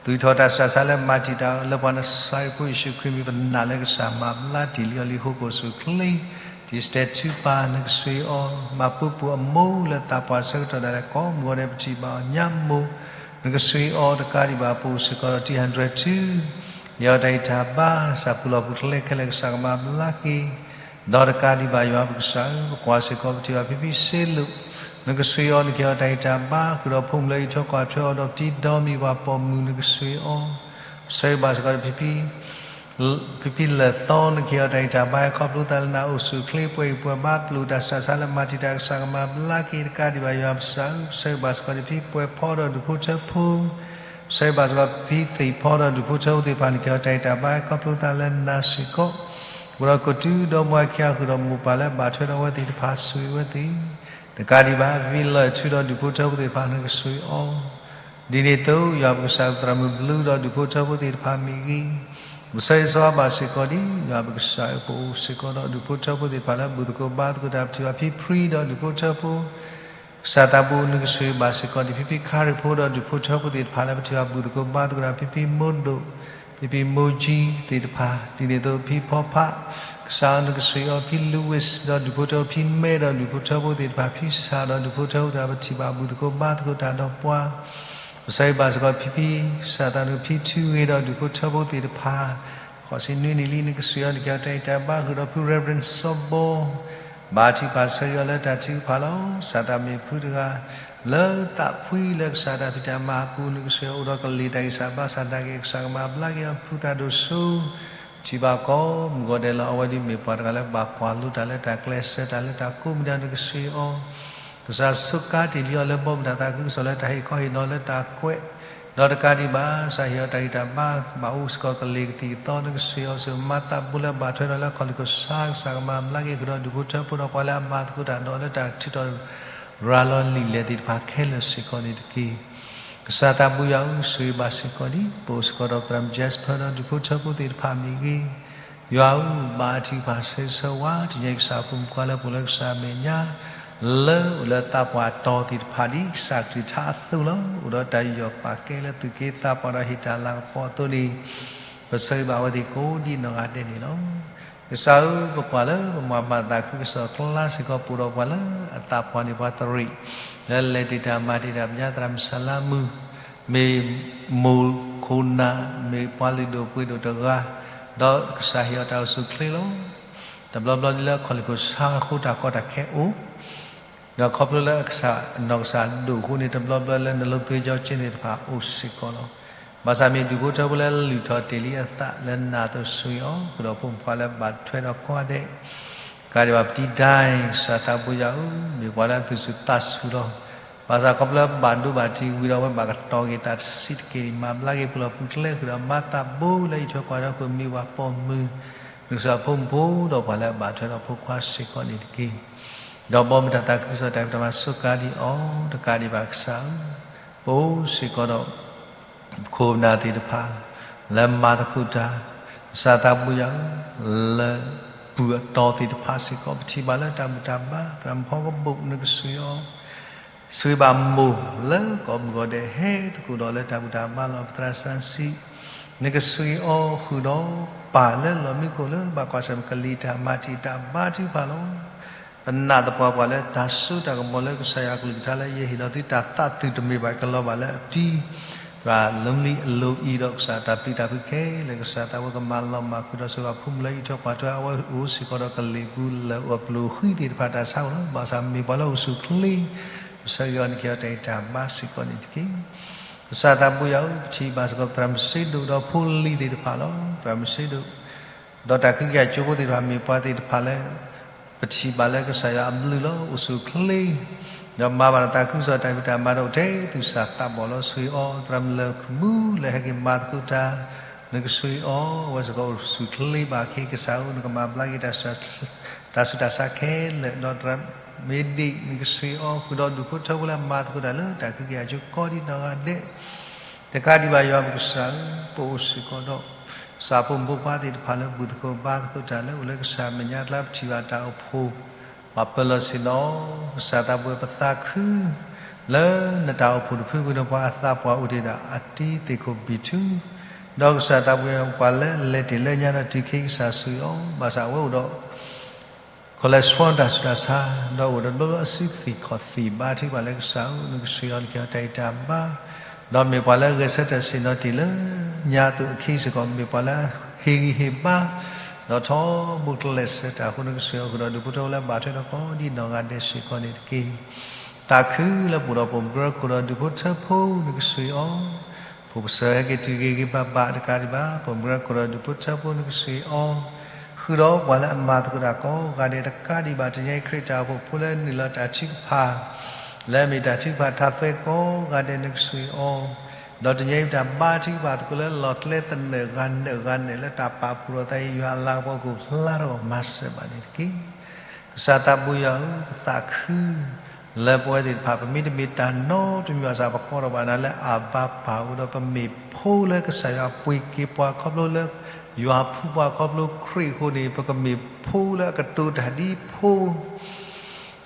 သူၣ်ထီၣ်တၢ်စှၤစှၤလၢမၤတံာ်တာ်အီၤ လၢပှၤနစၤရ့းဖိယ့ၣ်ၡူးခရံာ်မံၤ ပနာ်လၢကစၢ်မၤဘျါတ့ၢ်လံအီၤလံ ဟိကိၣ်ဆူၣ်အိၣ်ချ့ တံၤစတဲးထုပၢ် နကဆှၢအီၤ မၤပူၤပူၤအမိၢ်လၢသးပှၢ်ဆၢကတီၢ်ဒၣ်လဲာ် ကိးမုၢ်ဂီၤဒဲး ပထံၣ်ဘၣ်အီၤညါမိၢ် နကဆှၢအီၤတကးဒံးဘၣ် ပအိၣ်စ့ၢ်ကီးဒီးတံၤဟးဒြဲးထု ဟ့ၣ်အီၤတၢ်ဂံၢ်တၢ်ဘါ စၢ်ပူၤလီၢ်ပူၤကျဲခဲလၢာ် ကစၢ်ကမၤဘျါက့ၤ ဒီးတကးဒံးဘၣ် ယွၤပကစၢ်ဧၢ, ပကွၢ်စ့ၢ်ကီး ပထံၣ်ဘၣ်ဖံဖံစ့လိာ် နကဆှၢအီၤ နကဟ့ၣ်အီၤတၢ်ဂံၢ်တၢ်ဘါ ဃုာ်ဒီးဖိမုၣ်လၢအံးထွဲကွၢ်ထွဲအီၤ ဒီးပတံၤဒီမံၤပှၢ်ပိာ်မုၣ် နကဆှၢအီၤ ဆၢဂ့ၤဘၣ်စ့ၢ်ကီး ဖံဖံလၢၢ်သီ နကဟ့ၣ်အီၤတၢ်ဂံၢ်တၢ်ဘါ ဟဲခီဖျိသးလၢနအိၣ်ဆူၣ်အိၣ်ချ့ ပှဲၤဂံၢ်ပှဲၤဘါ ပျူၤတၢ်စှၤစှၤလၢမၤတံာ်တာ် ကစၢ်ကမၤဘျါက့ၤ တကးဒံးဘၣ် ယွၤပကစၢ်ဧၢ, ဆၢဂ့ၤဘၣ်စ့ၢ်ကီး ဖံပှဲၤဖီဒီးဒူၣ်ဖိထၢဖိ ဆၢဂ့ၤဘၣ်စ့ၢ်ကီးဖံသ့ၣ်ဖီဒီးဒူၣ်ဖိထၢဖိသ့ၣ်တဖၣ်န့ၣ် ကဟ့ၣ်အီၤတၢ်ဂံၢ်တၢ်ဘါခီဖျိသးလၢနၤစ့ၢ်ကီး, အိၣ်ဒီးကီၢ်သူလ့ၤဒီဘ့ၣ်ခံဂၤဃုာ်ဒီးမိၢ်ပၢ်လၢဘၣ်ထွဲဒီးအဝဲသ့ၣ်တဖၣ်ဆိၣ်ဂ့ၤအဝဲသ့ၣ်, တကးဒံးဘၣ် ဖံလၢၢ်ထူဒီးဒူၣ်ဖိထၢဖိသ့ၣ်တဖၣ်န့ၣ်ကဆိၣ်ဂ့ၤအီၤ, ဒ်န့ၣ်အသိး ယွၤပကစၢ်သရၣ်မုၣ်ဘျုးဒီးဒူၣ်ဖိထၢဖိသ့ၣ်တဖၣ်မ့ၢ်ဂ့ၤ, ပဆၢဂ့ၤဆၢဝါဘၣ်စ့ၢ်ကီးဒ် ယွၤပကစၢ်ဧၢ ပအိၣ်စ့ၢ်ကီးဒီးဒူၣ်ဖိထၢဖိသ့ၣ်တဖၣ်လၢဘူၣ်သကိးဘါသကိးတၢ် ပထံၣ်ဘၣ်ဖံဖရံဒီးဒူၣ်ဖိထၢဖိ ကစၢ်သးဘိန့ၣ်ကဆိၣ်ဂ့ၤဘၣ်စ့ၢ်ကီးဒ် ဖံဖံခါရံၣ်ဖိဒီးဒူၣ်ဖိထၢဖိသ့ၣ်တဖၣ်လၢပထံၣ်ဘၣ်ဘူၣ်သကိးဘါသကိးတၢ် ဖံဖံမိၢ်ဒိၣ် ဖံဖံမိၢ်ကၠံသ့ၣ်တဖၣ် ဒ်န့ၣ်အသိးဖံဖီဖး ကစၢ်ဧၢ နကဆိၣ်ဂ့ၤအီၤ ဖံလူဝ့းဒီးဒူၣ်ဖိထၢဖိ ဖံမဲဒီးဒူၣ်ဖိထၢဖိသ့ၣ်တဖၣ် ဖံစၢ်ဒီးဒူၣ်ဖိထၢဖိသ့ၣ်တဖၣ် ပထံၣ်ဘၣ်ဘူၣ်သကိးဘါသကိးတၢ်ဒီးပှၤ ပဆၢဂ့ၤဘၣ်စ့ၢ်ကီးဖံဖံ ကစၢ်သးဘိ ဖံထူဂ့ၤဒီးဒူၣ်ဖိထၢဖိသ့ၣ်တဖၣ် ဃိးဆံနွံနံၣ်လံ နကဆိၣ်ဂ့ၤအီၤ နကဟ့ၣ်အီၤတၢ်ဂံၢ်တၢ်ဘါဃုာ်ဒီးဖု Reverend စီၤဘီ ဘါထုကဖၣ်ဆၢဂ့ၤအီၤလၢတၢ်ထုကဖၣ်လီၤ. ကစၢ်သးဘိမ့ၢ်ဖုတဂၤ လၢသးဖှံလၢကစၢ်တၢ်ဖံးတၢ်မၤအပူၤ နကဆိၣ်ဂ့ၤအီၤအိၣ်ဒီးကလံၤတၢ်ဂံၢ်စၢ်ဘါစၢ်နာ်က့ ကစၢ်ကမၤဘျါက့ၤအီၤ ဖုသရၣ်ဒိၣ်စိ ထံၣ်ဘၣ်ကိးမုၢ်ဂီၤဒဲးလီၤ. အဝဲဒၣ်မ့ၢ်ပှၤတဂၤလၢဘၣ်ကွၢ်လိတၢ်လၢတၢ်ကျဲးစၢးတၢ်လၢတၢ်ကိးမံၤဒဲး နကဆိၣ်ဂ့ၤအီၤ ကစၢ်ဆိကါတ့ၢ်လံအီၤလၢဘီမုၢ်တၢ်သးခုကစီၣ်လၢတၢ်ဟ့ၣ်ခီဟ့ၣ်နီၤလၢတၢ်ကွဲး ဒီးတကးဒံးဘၣ် ကစၢ်ဟ့ၣ်အီၤတၢ်ဂံၢ်တၢ်ဘါ ဘၣ်အိၣ်စ့ၢ်ကီးကလံၤကသံၣ်ကသီ နကဆိၣ်ဂ့ၤအီၤ ဆိၣ်ဂ့ၤမၤသးဘိလၢဘၣ်ထွဲဒီးလၢခီၣ်လ့ၢ်ခိၣ်ဆါ ကစၢ်ကမၤဘျါက့ၤဃုာ်ဒီးဒူၣ်ဖိထၢဖိဒီးပှၤလၢအမၤသကိးတၢ်ဒီးလၢတၢ်ထုးထီၣ်ရၤလီၤလံာ်လဲၢ်သ့ၣ်တဖၣ်ခဲလၢာ်စ့ၢ်ကီးန့ၣ်တက့ၢ်. ကစၢ်သးဘိယွၤဧၢ ဆိၣ်ဂ့ၤဘၣ်စ့ၢ်ကီးဒ် ပအိၣ်စ့ၢ်ကီးဒီးသရၣ်မုၣ် Jasper ဒီးဒူၣ်ဖိထၢဖိသ့ၣ်တဖၣ်မ့ၢ်ဂ့ၤ ယွၤဧၢ ဘါထုကဖၣ်ဆၢဂ့ၤဆၢဝါ တညါအံၤကစၢ်ဖိမုၣ်ဖိခွါလၢပအိၣ်လၢကစၢ်အမဲာ်ညါ လၢအိၣ်လၢသးပှၢ်တီၤသ့ၣ်တဖၣ်ဒ်ကစၢ်ကလုၢ်ကထါအသိးလီၤ. အိၣ်ဒီးတၢ်ယူးယီၣ်ပာ်ကဲလၢသူၣ်က့သးပှၢ်ဒီးဟ့ၣ်တၢ်လၤကပီၤအသိးန့ၣ် ပဆၢဂ့ၤဘၣ်အဝဲသ့ၣ်ကိးဒ်နီၢ်ဂၤဒဲးန့ၣ်လီၤ. ကစၢ်ဧၢ ပကွၢ်လၢပမၤဘၣ်သးခုကစီၣ်အကျါစ့ၢ်ကီး ပအိၣ်ဒီးပှၤလၢအသးပှၢ်န့ၣ် ပှၤသရ့ၣ် လၢလဲၤတ့ၢ်တၢ်မၤတ့ၢ်တၢ်ပညါ သရၣ်မုၣ်စၢ်လါမုၢ် မ့ၢ်မိၢ်ခိၣ်နၢ် မ့ၢ်ပှၤလုၢ်ဒိၣ်ပှ့ၤဒိၣ်တဂၤ ဒီးကစၢ်ဟ့ၣ်အီၤတၢ်အိၣ်ဆူၣ်အိၣ်ချ့လီၤ. တဘျီဘျီဒ်လၢခီၣ်လ့ၢ်ခိၣ်ဆါအဃိ တၢ်ကီတၢ်ခဲအိၣ် ဒီးခီဖျိလၢအကစၢ်နီၢ်ကစၢ်ဒိၣ်အဃိန့ၣ် တဘျီဘျီလၢနလိသွ့ကၠီကၠ့န့ၣ်တဖၣ်အိၣ်စ့ၢ်ကီးလီၤ. ဘၣ်ဆၣ်မ့ၢ်ဒူၣ်ဖိထၢဖိလၢလုၢ်ထီၣ်တ့ၢ်လံအသးလၢနၤအသိး ဆိၣ်ဂ့ၤအီၤ ဃုာ်ဒီးဖိမုၣ်ဖိခွါလၢဘၣ်ထွဲဒီးကိးဂၤဒဲး တကးဒံးဘၣ်ပတံၤဒၣ် ကစၢ်သးဘိယွၤဧၢ မ့ၢ်ပှၤလၢအသူၣ်ဆူၣ်သးဆူၣ်လီၤ. ဘၣ်ဆၣ်ခီဖျိလၢဘၣ်ဒိဘၣ်ထံးဝံၤဒီး အဝဲဘၣ်ကတီၤက့ၤသးတဆံးတက့ၢ်န့ၣ် မၤဘျါက့ၤပူၤလီၤ ပူၤကျဲဃုာ်ဒီးမၤသးဘိလၢအံးထွဲကွၢ်ထွဲဃုာ်မ့ၢ်ဝဲပိာ်မုၣ် နကစၢ်ဖိမုၣ်ဖိဒီးပှၤလၢအဘၣ်ထွဲဒီးဖိခွါစ့ၢ်ကီးန့ၣ်တက့ၢ်. ဒီးဘီမုၢ်တၢ်သးခုကစီၣ်တၢ်ဖံးတၢ်မၤစ့ၢ်ကီးဒ်အံၤ တကးဒံးဘၣ်ကစၢ်ဧၢ ပအိၣ်စ့ၢ်ကီးဒီး ပခိၣ်ပနၢ်သ့ၣ်တဖၣ် လၢမၤသကိးတၢ် ကစၢ်သးဘိယွၤဧၢ လၢဘူၣ်အတီၤသ့ၣ်တဖၣ်စ့ၢ်ကီး ပထံၣ်ဘၣ်လၢတၢ်ဘူၣ်တၢ်ဘါ သရၣ်မုၣ်ဖီကဘိၣ် နကဆိၣ်ဂ့ၤအီၤ ဆိၣ်ဂ့ၤဘၣ်မိၢ်လၢကိးမုၢ်ဂီၤဒဲး ဟဲသကိးဒီးလၢတၢ်ဘူၣ်တၢ်ဘါလီၤ ပသရၣ်စီဆှံ နကဆိၣ်ဂ့ၤအီၤဃုာ်ဒီး ပၢ်လၢလီၢ်မံခိၣ်လၢဘၣ်ကွၢ်ဆၢၣ်မဲာ်ကလံၤတၢ်မၤတံာ်တာ်ဘါထုကဖၣ်လီၤ. ပနာ်သပှၢ်ပှၢ်လၢတၢ်စိတၢ်ကမီၤလၢကစၢ်ယွၤအကလုၢ်ကထါလၢယဟ့ၣ်လီၤသုတၢ်သးသုးတမ့ၢ်ဘၣ်ကလီၤဘၣ်လၢအတံၤ သရၣ်လၢမံလံအလိၤအံၤဒီးကစၢ်တၢ်ပျံၤတၢ်ဖုးခဲလၢာ် ကစၢ်သးဝဲကမၤလီၤမၢ်ဃုာ်ဒီးဆိၣ်ဂ့ၤဘၣ်ဖိမုၣ်လၢအံးထွဲကွၢ်ထွဲအဝဲအိၣ်စ့ၢ်ကီးဒီးကလံၤပူၤလၢအိၣ်အပျိၢ်ဃံသ့ၣ်တဖၣ်တၢ်ဆါအိၣ်လီၤ. ဘၣ်ဆၣ်မ့ၢ်ပှၤလၢအိၣ်ဆူၣ်အိၣ်ချ့ ပဆၢဂ့ၤအီၤ နကဟ့ၣ်အီၤတၢ်ဂံၢ်တၢ်ဘါစ့ၢ်ကီးန့ၣ်တက့ၢ်. ကစၢ်သးဘိယွၤဧၢ ပထံၣ်ဘၣ်စ့ၢ်ကီးသရၣ်မုၣ်စ့ဒိၣ်ဒီးဖိလံၤသ့ၣ်တဖၣ်လီၤ. သရၣ်မုၣ်စ့ဒိၣ် ဒီးတၢ်ခုကယၤကၠိဖိသ့ၣ်တဖၣ်မ့ၢ်ပှၤသ့ၣ်တဖၣ်လၢ ပထံၣ်ဘၣ်လၢကစၢ်ယွၤအဘျုးလီၤ အိၣ်ဆူၣ်အိၣ်ချ့ ဒီးမၤဘၣ်တၢ်သးခုကစီၣ်တၢ်ဖံးတၢ်မၤဒီးအိၣ်ထဲသူၣ်စၢ်သးဘီၣ်လီၤ. ဆိၣ်ဂ့ၤအီၤ သရၣ်မုၣ်လၢၢ်ခမူလၢဟဲက့ၤမၤသကိးတၢ် နကဆိၣ်ဂ့ၤအီၤ အဝဲစ့ၢ်ကီးအိၣ်ဆူၣ်အိၣ်ချ့ဘၣ်အခ့ ကစၢ်ဧၢ နကမၤဘျါက့ၤတၢ်ဆူးတၢ်ဆါခဲလၢာ် ဒီးသရၣ်မ့ဒံၣ် နကဆိၣ်ဂ့ၤအီၤဃုာ်ဒီးဒူၣ်ဖိထၢဖိလၢအမၤသကိးတၢ်လၢတၢ်ခုကယၤကၠိကိးဒ်နီၢ်ဂၤဒဲး တကးဒံးဘၣ်ယွၤပကစၢ်ဧၢ ပအိၣ်စ့ၢ်ကီးဒီး ကစၢ်ဖိမုၣ်ဖိခွါသ့ၣ်တဖၣ်လၢဘူၣ်သကိးဘါသကိးတၢ်လၢအိၣ်လၢကစၢ်အမဲာ်ညါအကျါ ပထံၣ်ဘၣ်တၢ်အိၣ်ဖှိၣ် ပှၤပၢၤလီၢ်ဆ့ၣ်နီၤ ကစၢ်သးဘိပသးခု လၢနတၢ်အိၣ်ဖှိၣ်တဖုဝံၤဒီးပှၤအသးပှၢ်အိၣ်တ့ၢ်ဒီးအတံၤသ့ၣ်ခိၣ်ဘံၣ်ထူ ဒီးကစၢ်သးဘိပှၤလၢအလဲၤတ့ၢ်လၢညါဒီးတုၤခဲ ကစၢ်ဆိၣ်ဂ့ၤအီၤ ဘၣ်ဆၣ်အဝဲအိၣ်ဒီး cholesterol တၢ်ဆူးတၢ်ဆါ ဒီးအိၣ်ဒီးတဘျီဘျီအစုသ့ၣ်ခီၣ်သ့ၣ်ဘါထုကဖၣ်လၢကစၢ်ဧၢ နကဆိၣ်ဂ့ၤအီၤ နကဟ့ၣ်အီၤတၢ်ဂံၢ်တၢ်ဘါ ဒီးမ့ၢ်ပှၤလၢအဂဲၤဆၢထၢၣ်ဆ့ၣ်နီၤတ့ၢ်လၢညါအသိးအခံစ့ၢ်ကီး မ့ၢ်ပှၤလၢအဟ့ၣ်ဂံၢ်ဟ့ၣ်ဘါ ဒီးထီဘိကျဲးစၢးတၢ်အဃိ နကဆိၣ်ဂ့ၤအီၤဃုာ်ဒီးဒူၣ်ဖိထၢဖိလၢအဘၣ်ထွဲဒီးကိးဒ်နီၢ်ဂၤဒဲးစ့ၢ်ကီးန့ၣ်တက့ၢ်. သးခုလၢပအိၣ်ဒီးပိာ်မုၣ်ကရၢခိၣ်ဒီးဒူၣ်ဖိထၢဖိ နကဆိၣ်ဂ့ၤအီၤ ဖိကစၢ်ဟဲက့ၤတုၤဂ့ၤဂ့ၤဘၣ်ဘၣ်တကးဒံးဘၣ် ပိာ်မုၣ်ကရၢခိၣ်ဒီးဒူၣ်ဖိထၢဖိ နကဆိၣ်ဂ့ၤအီၤ ဃုာ်ဒီးပှၤလၢအမၤသကိးတၢ်ကိးဂၤဒဲးတကးဒံးဘၣ် တနံၤအံၤခရံာ်တၢ်အိၣ်ဖှိၣ်ဖိလၢနုာ်လီၤတၢ်ထုကဖၣ် လၢအမ့ၢ်တၢ်ထုကဖၣ်ထးသွဲကိးဂၤဒဲး နကဆိၣ်ဂ့ၤအီၤ ဒီးတနံၤအံၤပတၢ်ဘါထုကဖၣ်သကိးလၢလီၢ်ကျဲသနၢၣ်ဂၤနၢၣ်ဂၤနၢၣ်လၢတၢ်ပာ်ဖှိၣ်ထီၣ်သးအံၤ ယွၤအလၤကပီၤကဖျါထီၣ်မၤစၢၤဘၣ်န့ၣ်တက့ၢ်. ကစၢ်သးဘိယွၤဧၢ, ပသးခု လၢပဝဲသ့ၣ်တဖၣ် ပမ့တမ့ၢ်တၢ်နီတမံၤဘၣ်ဆၣ် ပကိးထီၣ်ဘၣ်နၤလၢအဘၤပၢ် အိၣ်ဒီးပမ့ၢ်ဖိလၢကစၢ်ယွၤပှ့ၤက့ၤပှၤခီဖျိလၢ ယွၤဖှူပှၤခီဖျိခရံာ်အဃိန့ၣ် ပကမ့ၢ်ဖိလၢအကတိၤတၢ်ဒ်ဖိ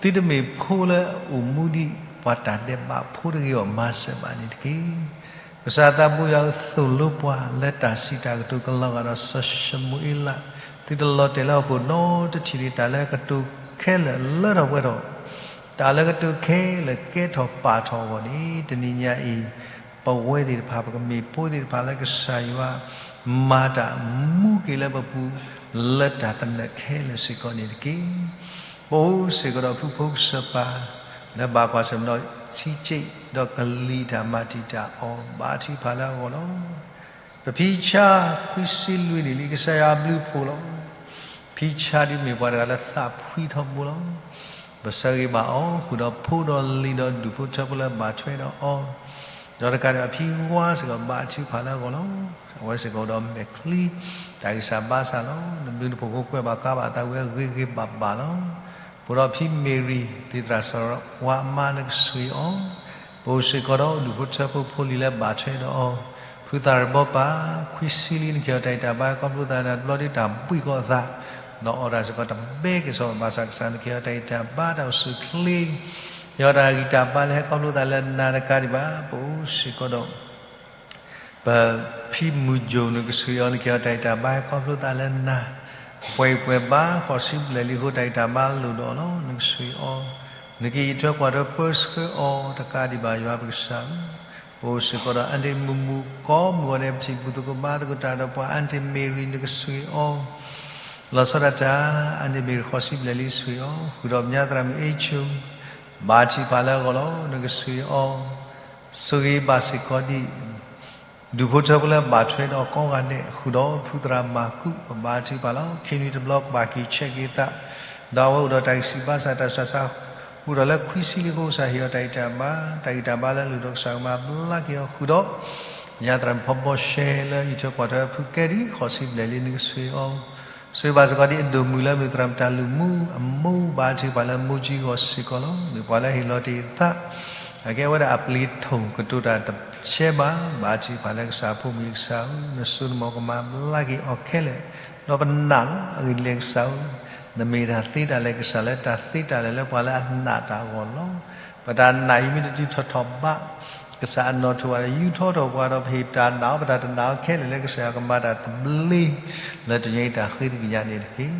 သုတမ့ၢ်ဖိလၢအအိၣ်မူဒ်ပှၤတၢ်ဒဲးဘးဖိတဂ့ၤအီၤ မၤစၢၤဘၣ်န့ၣ်တက့ၢ်. ကစၢ်သးဘိယွၤဧၢ, သိၣ်လိပှၤလၢတၢ်စံးတၢ်ကတိၤကလီၤဂာ်ဒီးစီၤၡမူၤအ့လး, သုတလီၤတဲာ်လၢဟီၣ်ခိၣ်နီတထံၣ်န့ၣ် တၢ်လၢကတိၤခဲလၢာ်လၢထီၣ်ပှဲၤထီၣ်, တၢ်လၢကတိၤခဲလၢာ်ကဲထီၣ်ပာ်ထီၣ်အဂီၢ်န့ၣ် တနံၤညါအံၤ ပဝဲသ့ၣ်တဖၣ် ပကမ့ၢ်ဖိသ့ၣ်တဖၣ်လၢကစၢ်ယွၤ မၤတၢ်မူက့ၤလၢပပူၤ လၢတၢ်သနၢၣ်ခဲလၢာ်စ့ၢ်ကီးန့ၣ်တက့ၢ်. ပအိၣ်စ့ၢ်ကီးဒီးဖုဖိကစၢၢ်ပၢ် လၢဘၣ်ကွၢ်ဆၢၣ်မဲာ်ဒီးထံကၠ့ၣ် ဒီးကလံၤတၢ်မၤတံာ်တာ်အီၤ ဘါထုကဖၣ်လၢအဂီၢ်လီၤ. ပဖံဆါ ခွံဆံလွံၢ်နံၣ်လံ ကစၢ်ယွၤဘျုးဖှိၣ်လီၤ. ဖံဆါဒ်မ့ၢ်ပှၤတဂၤလၢသးဖှံထီဘိလီၤ. ပဆၢဂ့ၤဘၣ်အီၤ ဃုာ်ဒီးဖိဒီးလံၤဒီးဒူၣ်ဖိထၢဖိလၢဘၣ်ထွဲဒီးအီၤ, ဒီးတကးဒံးဘၣ်ဖံဝါစ့ၢ်ကီး ဘါထုကဖၣ်လၢအဂီၢ်လီၤ. အဝဲစ့ၢ်ကီးအိၣ်ဒီးမဲာ်ချံ တၢ်ဂံၢ်စၢ်ဘါစၢ်လီၤ. နဘျုးနဖှိၣ်ဖိကွဲးဘၣ်ဃးဘၣ်သးဝဲအဂ့ၤဂ့ၤဘၣ်ဘၣ်လီၤ. ပအိၣ်ဒီးဖံမ့ၤရံၤ သ့ၣ်သရၣ်စရီဝါအမါ နကဆှံအီၤ, ပအိၣ်စ့ၢ်ကီးဒီးဒူၣ်ဖိထၢဖိဖိလံၤလၢဘၣ်ထွဲဒီးအီၤ, ဖုသၣ်ရဘီပၢ် ခွံဆံလံ နကဟ့ၣ်အီၤတၢ်ဂံၢ်တၢ်ဘါ ခီဖျိသးဒၣ်တဘျီဒ်တၢ်ဘှံးကီၢ်အသး, ဒီးအီၣ်တၢ်စ့ၢ်ကီးတဘဲက့ၤစီၤ ဘၣ်ဆၣ်ကစၢ်နကဟ့ၣ်အီၤတၢ်ဂံၢ်တၢ်ဘါ တၢ်အိၣ်ဆူၣ်အိၣ်ချ့, ဟ့ၣ်အီၤတၢ်ဂံၢ်တၢ်ဘါလၢဟဲခီဖျိသးလၢနၤတကးဒံးဘၣ် ပအိၣ်စ့ၢ်ကီးဒီး ပဖံမုၢ်ကၠိၣ် နကဆှံအီၤ နကဟ့ၣ်အီၤတၢ်ဂံၢ်တၢ်ဘါဟဲခီဖျိသးလၢနၤ, ပှဲၤပှဲၤဘါ ဃိးဆံဘျဲၣ်လံအဃိ တၢ်ဂံၢ်တၢ်ဘါလိၣ်ဒီးအီၤလီၤ. နကဆှံအီၤ, နကအံးထွဲကွၢ်ထွဲပၢဆှၢအီၤ တကးဒံးဘၣ်ယွၤပကစၢ်ဧၢ, ပအိၣ်စ့ၢ်ကီးဒီး အၢၣ်တ့ၢ်မုၢ်မုၢ် ကိးမုၢ်ဂီၤန့ၣ် ပထံၣ်ဘူၣ်သကိးဘါသကိးတၢ်ဒီးပှၤ အၢၣ်တ့ၢ်မ့ၤရံၤ နကဆှံအီၤ လီၤဆီဒၣ်တၢ် အၢၣ်တ့ၢ်မ့ၤရံၤ ဃိးဆံဘျဲၣ်လံ ဆှံအီၤ, ဃုာ်ဒီးမညါသရၣ်မုၣ်အ့ၣ်ဆိ ဘါထုကဖၣ်လၢအဂီၢ်လီၤ. နကဆှံအီၤ, ဆိၣ်ဂ့ၤဘၣ်စ့ၢ်ကီးဒံး ဒူၣ်ဖိထၢဖိလၢဘၣ်ထွဲဒီးကိးဂၤဒဲး, ဃုာ်ဒီးဖုသရၣ်မၤကူး ပဘါထုကဖၣ်လီၤ. ခံနွံတဘျီကဘၣ်က့ၤဆဲးက့ၤသး, ဒီးအဝဲအိၣ်ဒီးတၢ်ဂံၢ်ဆူၣ်ဘါစၢ် တၢ်ဆူးတၢ်ဆါ အိၣ်ဒီးလၢခွံဆံလံအဃိ ကစၢ်ဟ့ၣ်အီၤတၢ်ဂံၢ်တၢ်ဘါ, တၢ်ဂံၢ်တၢ်ဘါလၢအလိၣ်ဒီး ကစၢ်ကမၤဘျါက့ၤအီၤ ဃုာ်ဒီး ညါသရၣ်မုၣ်ဖီဘီရှဲလၢအံးထွဲကွၢ်ထွဲဖုကဲဒံး ဃိးဆံဘျဲၣ်လံ နကဆှံအီၤ, ဆိၣ်ဂ့ၤဘၣ်စ့ၢ်ကီးဒံးအဒိၣ်မုၢ်လၢမ့ၢ်သရၣ်မုၣ်တၢ်လုၢ်မူအမိၢ် ဘါထုကဖၣ်လၢမိၢ်ကၠံဂီၢ်စ့ၢ်ကီးလီၤ. မ့ၢ်ပှၤလၢဟ့ၣ်လီၤတ့ၢ်သး အကဲဝဲဒၣ်အပျ့ၤထိၣ် ကတိၤတၢ်တဆဲးဘၣ်, ဘါထုကဖၣ်လၢကစၢ်အဖိမုၣ်ကစၢ်ဧၢ, နစိနမီၤကမၤဘျါက့ၤအီၤခဲလၢာ်, ဒီးပနာ်လီၤအဂ့ၢ်ဒ်လဲၣ်ကစၢ်ဧၢ, နမ့ၢ်တၢ်သ့တၢ်လၢာ် ကစၢ်လၢတၢ်သ့တၢ်လၢာ်လၢပှၤလၢအနာ်တၢ်အဂီၢ်လီၤ. ပတၢ်နာ်အံၤမ့ၢ်တတုၤထီၣ်ထီၣ်ဘး ကစၢ်အနီၣ်ထိၣ်ဘၣ်ဒီး ယူထီၣ်ထီၣ်ပှၤဒီး ပဟ့ၣ်တၢ်နာ်အီၤ ပတၢ်တနာ်အီၤခဲလၢာ်လၢကစၢ်ယွၤကမၤတၢ်သဘျ့ လၢတနံၤအံၤတၢ်ဃ့သကွံာ်ညါန့ၣ်တက့ၢ်.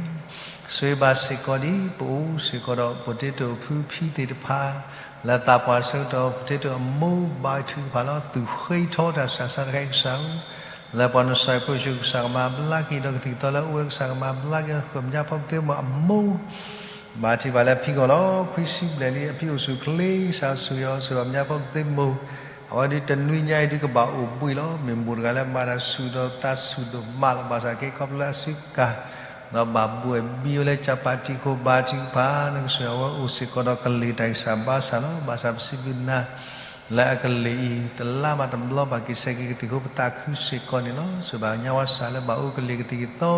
ဆိၣ်ဂ့ၤဘၣ်စ့ၢ်ကီးဒံး ပအိၣ်စ့ၢ်ကီးဒီး ပတဲတိၢ်ဖုဖံသ့ၣ်တဖၣ် လၢသးပှၢ်ဆၢကတီၢ် ပတဲတိၢ်အမိၢ်ဘါထုကဖၣ်လီၤ သူၣ်ဃ့ထီတၢ်ဆူးတၢ်ဆါတခါအံၤကစၢ်ဧၢ, လၢပှၤနစၢၤဖိဆူး ကစၢ်ကမၤဘျါက့ၤဒီး ကသံၣ်ကသီလၢအအိၣ်ဝဲ ကစၢ်ကမၤဘျါက့ၤ ဃုာ်ညါဖီကသ့မိၢ်အမိၢ် ဘါထုကဖၣ်လၢအဖံဂီၢ်လီၤ. ခွံဆံဘျဲၣ်လံ အဖံအိၣ်ဆူၣ်အိၣ်ချ့ ကစၢ်ဆိၣ်ဂ့ၤအီၤ ဆိၣ်ဂ့ၤအီၤ မၠါဖီကသ့မိၢ်, အဝဲဒ်တနွံညါအံၤဒ်ကဘၣ်အိၣ်ဘှံးလီၤ. မ့ၢ်မိၢ်တဂၤလၢမၤတၢ်ဆူၣ်ဒီးသးဆူၣ်ဒိၣ်မးလီၤ. ဘၣ်ဆၣ်က့ခီဖျိလၢအစုကၤ ဒီးဘၣ်ဘှဲၣ်ဘံဝဲလၢကၠၣ်ပာ်တံၢ်ခိၣ် ဘါထုကဖၣ် နကဆိၣ်ဂ့ၤအဝဲအိၣ်စ့ၢ်ကီးဒီးကလ့ၢ်တၢ်ဂံၢ်စၢ်ဘါစၢ်လီၤ. ဘၣ်ဆၣ်ပစံးဘျုးနၤ လၢအကလ့ၢ်အံၤ တလါဘၣ်တဘျီဘၣ်က့ၤဆဲးက့ၤကသံၣ်အဃိ ပသးခုစ့ၢ်ကီးန့ၣ်လီၤ. ဆိၣ်ဂ့ၤဘၣ်ညါဝါစၢ်လၢဘၣ်အိၣ်ကလ့ၢ်ကသံၣ်ကသီ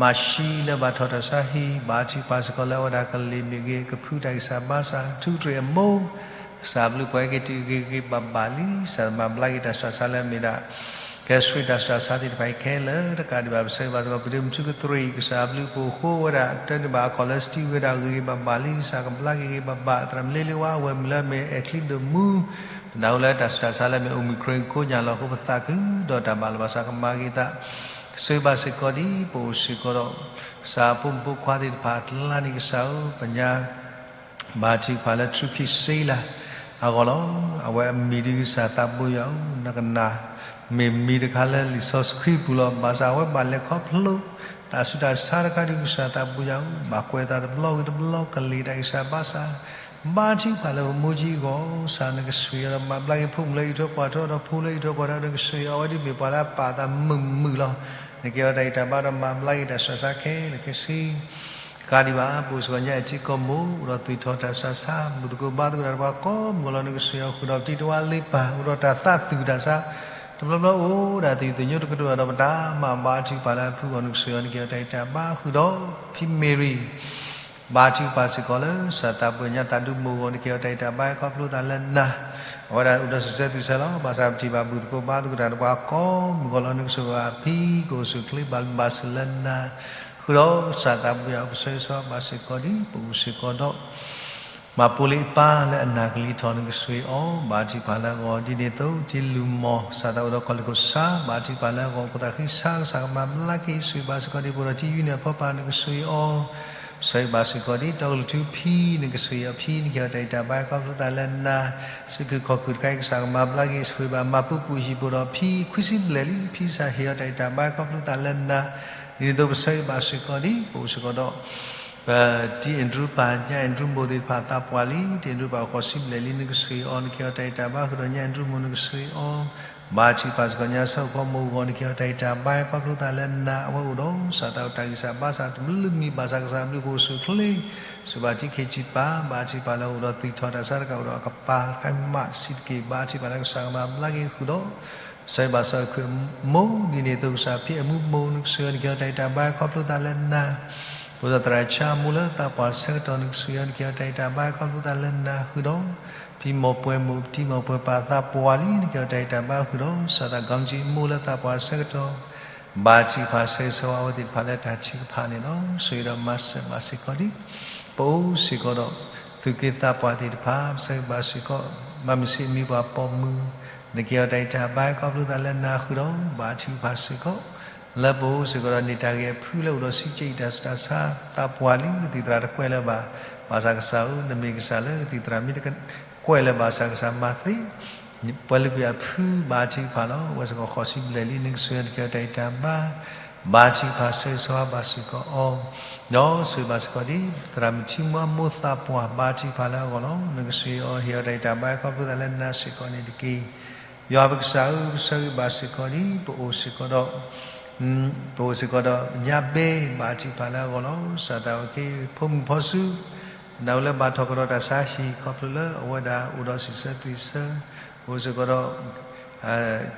မၤၡံလၢဘၣ်ထီၣ်တၢ်ဆါဟံၣ် ဘါထုကဖၣ်စ့ၢ်ကီးလၢအဝဲဒၣ်ကလ့ၢ်မ့ၢ်ဂ့ၤ ကဖုတၢ်ဂံၢ်စၢ်ဘါစၢ် ထူးတြံၤအမိၢ် ကစၢ်ဘျုးပှၤဟဲက့ၤတုၤဂ့ၤဂ့ၤဘၣ်ဘၣ်လံ ကစၢ်မၤဘျါက့ၤတၢ်ဆူးတၢ်ဆါလၢအမ့ၢ်ဒၣ် ကဲဆှံတၢ်ဆူးတၢ်ဆါသ့ၣ်တဖၣ်အံၤခဲလၢာ် တကးဒံးဘၣ် ပဆၢဂ့ၤဘၣ်စ့ၢ်ကီး ပဒ့မုၣ်ထူကတြံၣ် ကစၢ်ဘျုးပှၤဃိဝဲဒၣ် တၢ်န့ၢ်ဘၣ်အခီၣ်လၢစတံဝဲဒၣ်ဂ့ၤဂ့ၤဘၣ်ဘၣ်လံ ကစၢ်ကဘျါက့ၤဂ့ၤဘၣ်ဘၣ် သရၣ်မုၣ်လ့လ့ဝါ အဝဲမုၣ်လၢအမ့ၢ်အဲၣ်ချံဒိၣ်မူ ပနၢ်ဟူလၢတၢ်ဆူးတၢ်ဆါလၢအမ့ၢ် Omicron ကိးညါလီၤအဃိ ပသးခုဒီးတၢ်ဘၣ်လီၤ ဘၣ်ဆၣ်ကမၤဂ့ၤသး ဆိၣ်ဂ့ၤဘၣ်စ့ၢ်ကီးဒ် ပအိၣ်စ့ၢ်ကီးဒီး ကစၢ်အဖိမုၣ်ဖိခွါသ့ၣ်တဖၣ်အကျါန့ၣ် ကစၢ်ဧၢ ပညါ ဘါထုကဖၣ်လၢထူခံစ့လး အဂီၢ်လီၤ. အဝဲအမံၤဒ်ကစၢ်သးဘိယွၤဧၢ, နကနၣ် မ့ၢ်မံၤတခါလၢလံာ်စီဆှံပူၤလီၤ. ဘၣ်ဆၣ်အဝဲဘၣ်လဲၤခီဖျိ တၢ်ဆူးတၢ်ဆါတခါဒ်ကစၢ်သးဘိယွၤဧၢ, ဘၣ်ကွဲးသးတဘျီဝံၤတဘျီ ကလ့ၢ်တၢ်ဂံၢ်စၢ်ဘါစၢ် ဘါထုကဖၣ်လၢပမိၢ်ကၠံအဂီၢ် ကစၢ်နကဆှံအီၤဒီးမၤဘျါက့ၤဖိမုၣ်လၢအံးထွဲကွၢ်ထွဲဒီးဖိလၢအံးထွဲကွၢ်ထွဲ နကဆှံအီၤ အဝဲဒ်မ့ၢ်ပှၤလၢအပာ်သးမုာ်မုာ်လီၤ. နကဲအီၤတၢ်ဂံၢ်တၢ်ဘါဒီးမၤဘျါက့ၤတၢ်ဆူးတၢ်ဆါခဲလၢာ်ခဲဆ့ ကးဒံးဘၣ် ပအိၣ်စ့ၢ်ကီးညါ အဲၣ်ထံကီၢ်မိၢ် အိၣ်ဒီးသွံၣ်ထီၣ်တၢ်ဆူးတၢ်ဆါ ဘူၣ်သကိးဘါသကိးတၢ်ဒီးပှၤကိးမုၢ်နံၤလီၤ. နကဆိၣ်ဂ့ၤအီၤဃုာ်ဒီး ပတံၤတဝါလ့ပၢ် အိၣ်ဒီးတၢ်သးသူၣ်တၢ်ဆါ တဘျီဘျီအိၣ်ဒၣ်သံၣ်သညိတကတၢၢ်ဒီး ပတၢ်မၤဘါထုကဖၣ်လၢအဖုအဂီၢ် နကဆိၣ်ဂ့ၤအီၤ နကဟ့ၣ်အီၤတၢ်ဂံၢ်တၢ်ဘါဃုာ်ဒီး ဖံမ့ၤရံ ဘါထုကဖၣ်စ့ၢ်ကီးလၢ စၢ်သးပှၢ်ညါသးဒူမိၢ်အဂီၢ် နကဟ့ၣ်အီၤတၢ်ဂံၢ်တၢ်ဘါ ခီဖျိသးလၢနၤ အဝဲဒၣ်အိၣ်ဒီးစံးဆၢသွံၣ်ဆၢလီၤ. ဘၣ်ဆၣ်ပထံၣ်ဘၣ်ဘူၣ်သကိးဘါသကိးတၢ်ဒီးပှၤကိးမုၢ်နံၤလီၤ. နကဆိၣ်ဂ့ၤအီၤဖံ ကအိၣ်ဆူၣ်အိၣ်ချ့ ဘၣ်ဘျုးဘၣ်ဆိၣ်လၢနၤ ဃုာ်ဒီးစၢ်သးပှၢ်ယွၤ ကဆိၣ်ဂ့ၤဆိၣ်ဝါဘၣ်စ့ၢ်ကီးဒံး ပအိၣ်စ့ၢ်ကီးဒီး မၤပိာ်လံအပၢ်လၢအနၢ်ကလံၤထီၣ် နကဆိၣ်ဂ့ၤအီၤ ဘါထုကဖၣ်လၢအဂီၢ် ဒ်န့ၣ်အသိး တံၤလူၤမီၢ် စၢ်သးအိၣ်ဒီးကီၢ်လ့ၢ်ခိၣ်ဆါ ဘါထုကဖၣ်လၢအဂီၢ် ခိၣ်သးဃံဆါ ကစၢ်ကမၤဘျါက့ၤ ဆိၣ်ဂ့ၤဘၣ်စ့ၢ်ကီးဒံး ပအိၣ်ဒီးတံၤယုၢ်န့ၣ်အဖီပၢ် နကဆိၣ်ဂ့ၤအီၤ ဆိၣ်ဂ့ၤဘၣ်စ့ၢ်ကီးဒံး တီကလုၢ်ထူဖံ နကဆိၣ်ဂ့ၤအီၤဖံ နကဟ့ၣ်အီၤတၢ်ဂံၢ်တၢ်ဘါ ခီဖျိသးလၢနၤ စုခုၣ်ခီၣ်ခုၣ်တခါအံၤ ကစၢ်ကမၤဘျါက့ၤ ဆိၣ်ဂ့ၤဘၣ်မၤပူၤပူၤဟံၣ်ပအိၣ်ဒီးဖံ ခွံဆံဘျဲၣ်လံ ဖံကစၢ်ဟ့ၣ်အီၤတၢ်ဂံၢ်တၢ်ဘါ ခီဖျိသးလၢနၤ ဒ်န့ၣ်အသိး ပဆိၣ်ဂ့ၤဘၣ်စ့ၢ်ကီးဒံး ပအိၣ်စ့ၢ်ကီးဒီး ပတံၤအဲၣ်ဒရူပၢ် ညါအဲၣ်ဒရူမိၢ်သ့ၣ်တဖၣ်သးပှၢ်လံ တံၤအဲၣ်ဒရူပၢ်ဃိးဆံဘျဲၣ်လံ နကဆိၣ်ဂ့ၤအီၤ နကဟ့ၣ်အီၤတၢ်ဂံၢ်တၢ်ဘါဃုာ်ဒီး ညါအဲၣ်ဒရူမိၢ် နကဆိၣ်ဂ့ၤအီၤ ဘါထုကဖၣ်စ့ၢ်ကီးညါဆၢဖိမိၢ်အဂီၢ် နကဟ့ၣ်အီၤတၢ်ဂံၢ်တၢ်ဘါ ခီဖျိသးလၢနၤ အဝဲအိၣ်ဒီးစၢ်သးအိၣ်တၢ်ဂံၢ်စၢ်ဘါစၢ် တဘျုးမံၤဘၣ်ဆၣ်ကစၢ်ဘျုးကအိၣ်ဆူၣ်အိၣ်ချ့ ဆိၣ်ဂ့ၤဘၣ်တံၤခ့ၣ်စံးပၢ် ဘါထုကဖၣ်လၢအအိၣ်ဒီးသွံၣ်ထီၣ်တၢ်ဆါတကး အိၣ်ဒီးအကပၤ ခါမးတဆံးတက့ၢ် ဘါထုကဖၣ်လၢကစၢ်ကမၤဘျါက့ၤဃုာ်ဒီး ပဆိၣ်ဂ့ၤဘၣ်စ့ၢ်ကီးအမိၢ် ဒ်န့ၣ်အသိး ကစၢ်ဖံအမူမိၢ် နကဆိၣ်ဂ့ၤအီၤ နကဟ့ၣ်အီၤတၢ်ဂံၢ်တၢ်ဘါ ခီဖျိသးလၢနၤ ပအိၣ်ဒီးသရၣ်ဆါမိၢ်လၢသးပှၢ်ဆၢကတီၢ် နကဆိၣ်ဂ့ၤအီၤ နကဟ့ၣ်အီၤတၢ်ဂံၢ်တၢ်ဘါ ခီဖျိသးလၢနၤဃုာ်ဒီး ဖံမိၢ်ပှဲၤမိၢ် ပတံၤမိၢ်ပှဲၤပၢ်သးပှၢ်လံ နကဟ့ၣ်အီၤတၢ်ဂံၢ်တၢ်ဘါဃုာ်ဒီး စၢ်သးကီၤကၠံမိၢ်လၢသးပှၢ်ဆၢကတီၢ် ဘါထုကဖၣ်ဆိၣ်ဂ့ၤဆိၣ်ဝါအဝဲသ့ၣ်တဖၣ်လၢတၢ်ထုကဖၣ်န့ၣ်လီၤ. ဆိၣ်ဂ့ၤဒီးမၤစၢၤဘၣ်စ့ၢ်ကီးဒံး ပအိၣ်စ့ၢ်ကီးဒီး သူၣ်က့သးပှၢ်သ့ၣ်တဖၣ် ပဆိၣ်ဂ့ၤဘၣ်စ့ၢ်ကီး ဘၣ်မုၢ်ဆ့ၣ်မံၤပှၤပိာ်မုၣ် နကဟ့ၣ်အီၤတၢ်ဂံၢ်တၢ်ဘါ ခီဖျိသးလၢနၤဃုာ်ဒီး ဘါထုကဖၣ်စ့ၢ်ကီး လၢပအိၣ်စ့ၢ်ကီးဒီးန့ၢ်တၢ်ဂ့ၢ်အဖုလၢအိၣ်ဒီး စံးကဲအံၤတၢ်ဆူးတၢ်ဆါသးပှၢ်လံ ကသံၣ်သရၣ်တကွဲးလၢၤဘၣ် ဘၣ်ဆၣ်ကစၢ်ဧၢ နမ့ၢ်ကစၢ်လၢကသံၣ်သရၣ်မ့ၢ်တကွဲးလၢၤဘၣ်ဆၣ် ကစၢ်မၤသ့ ပှၤလုၢ်ကွံာ်အဖု ဘါထုကဖၣ်လီၤ. အဝဲစ့ၢ်ကီးဃိးဆံဘျဲၣ်လံ နကဆိၣ်ဂ့ၤအီၤ နကဟ့ၣ်အီၤတၢ်ဂံၢ်တၢ်ဘါ ဘါထုကဖၣ်ဆိၣ်ဂ့ၤဆိၣ်ဝါဘၣ်စ့ၢ်ကီးအီၤ ဒီးဆိၣ်ဂ့ၤဘၣ်စ့ၢ်ကီးဒံး သရၣ်မုၣ်ထံမွၤမိၢ်သးပှၢ် ဘါထုကဖၣ်လၢအဂီၢ်လီၤ. နကဆိၣ်ဂ့ၤအီၤ ဟ့ၣ်အီၤတၢ်ဂံၢ်တၢ်ဘါ ခီဖျိသးလၢနၤစ့ၢ်ကီးန့ၣ်တက့ၢ်. ယွၤပကစၢ်ဧၢ ပဆိၣ်ဂ့ၤဘၣ်စ့ၢ်ကီးဒံး ပအိၣ်စ့ၢ်ကီးဒီး ပအိၣ်စ့ၢ်ကီးဒီးညါဘဲ ဘါထုကဖၣ်လၢအဂီၢ်လီၤ. စၢ်သးအိၣ်က့ၤ ဖိမုၣ်ဖိစု နၢ်ဟူလၢဘၣ်ထီၣ်ကဒီးတၢ်ဆါဟံၣ် ခီဖျိလၢအဝဲဒၣ်အိၣ်ဒီးစံးဆၢသွံၣ်ဆၢ အိၣ်စ့ၢ်ကီးဒီး ကလံၤ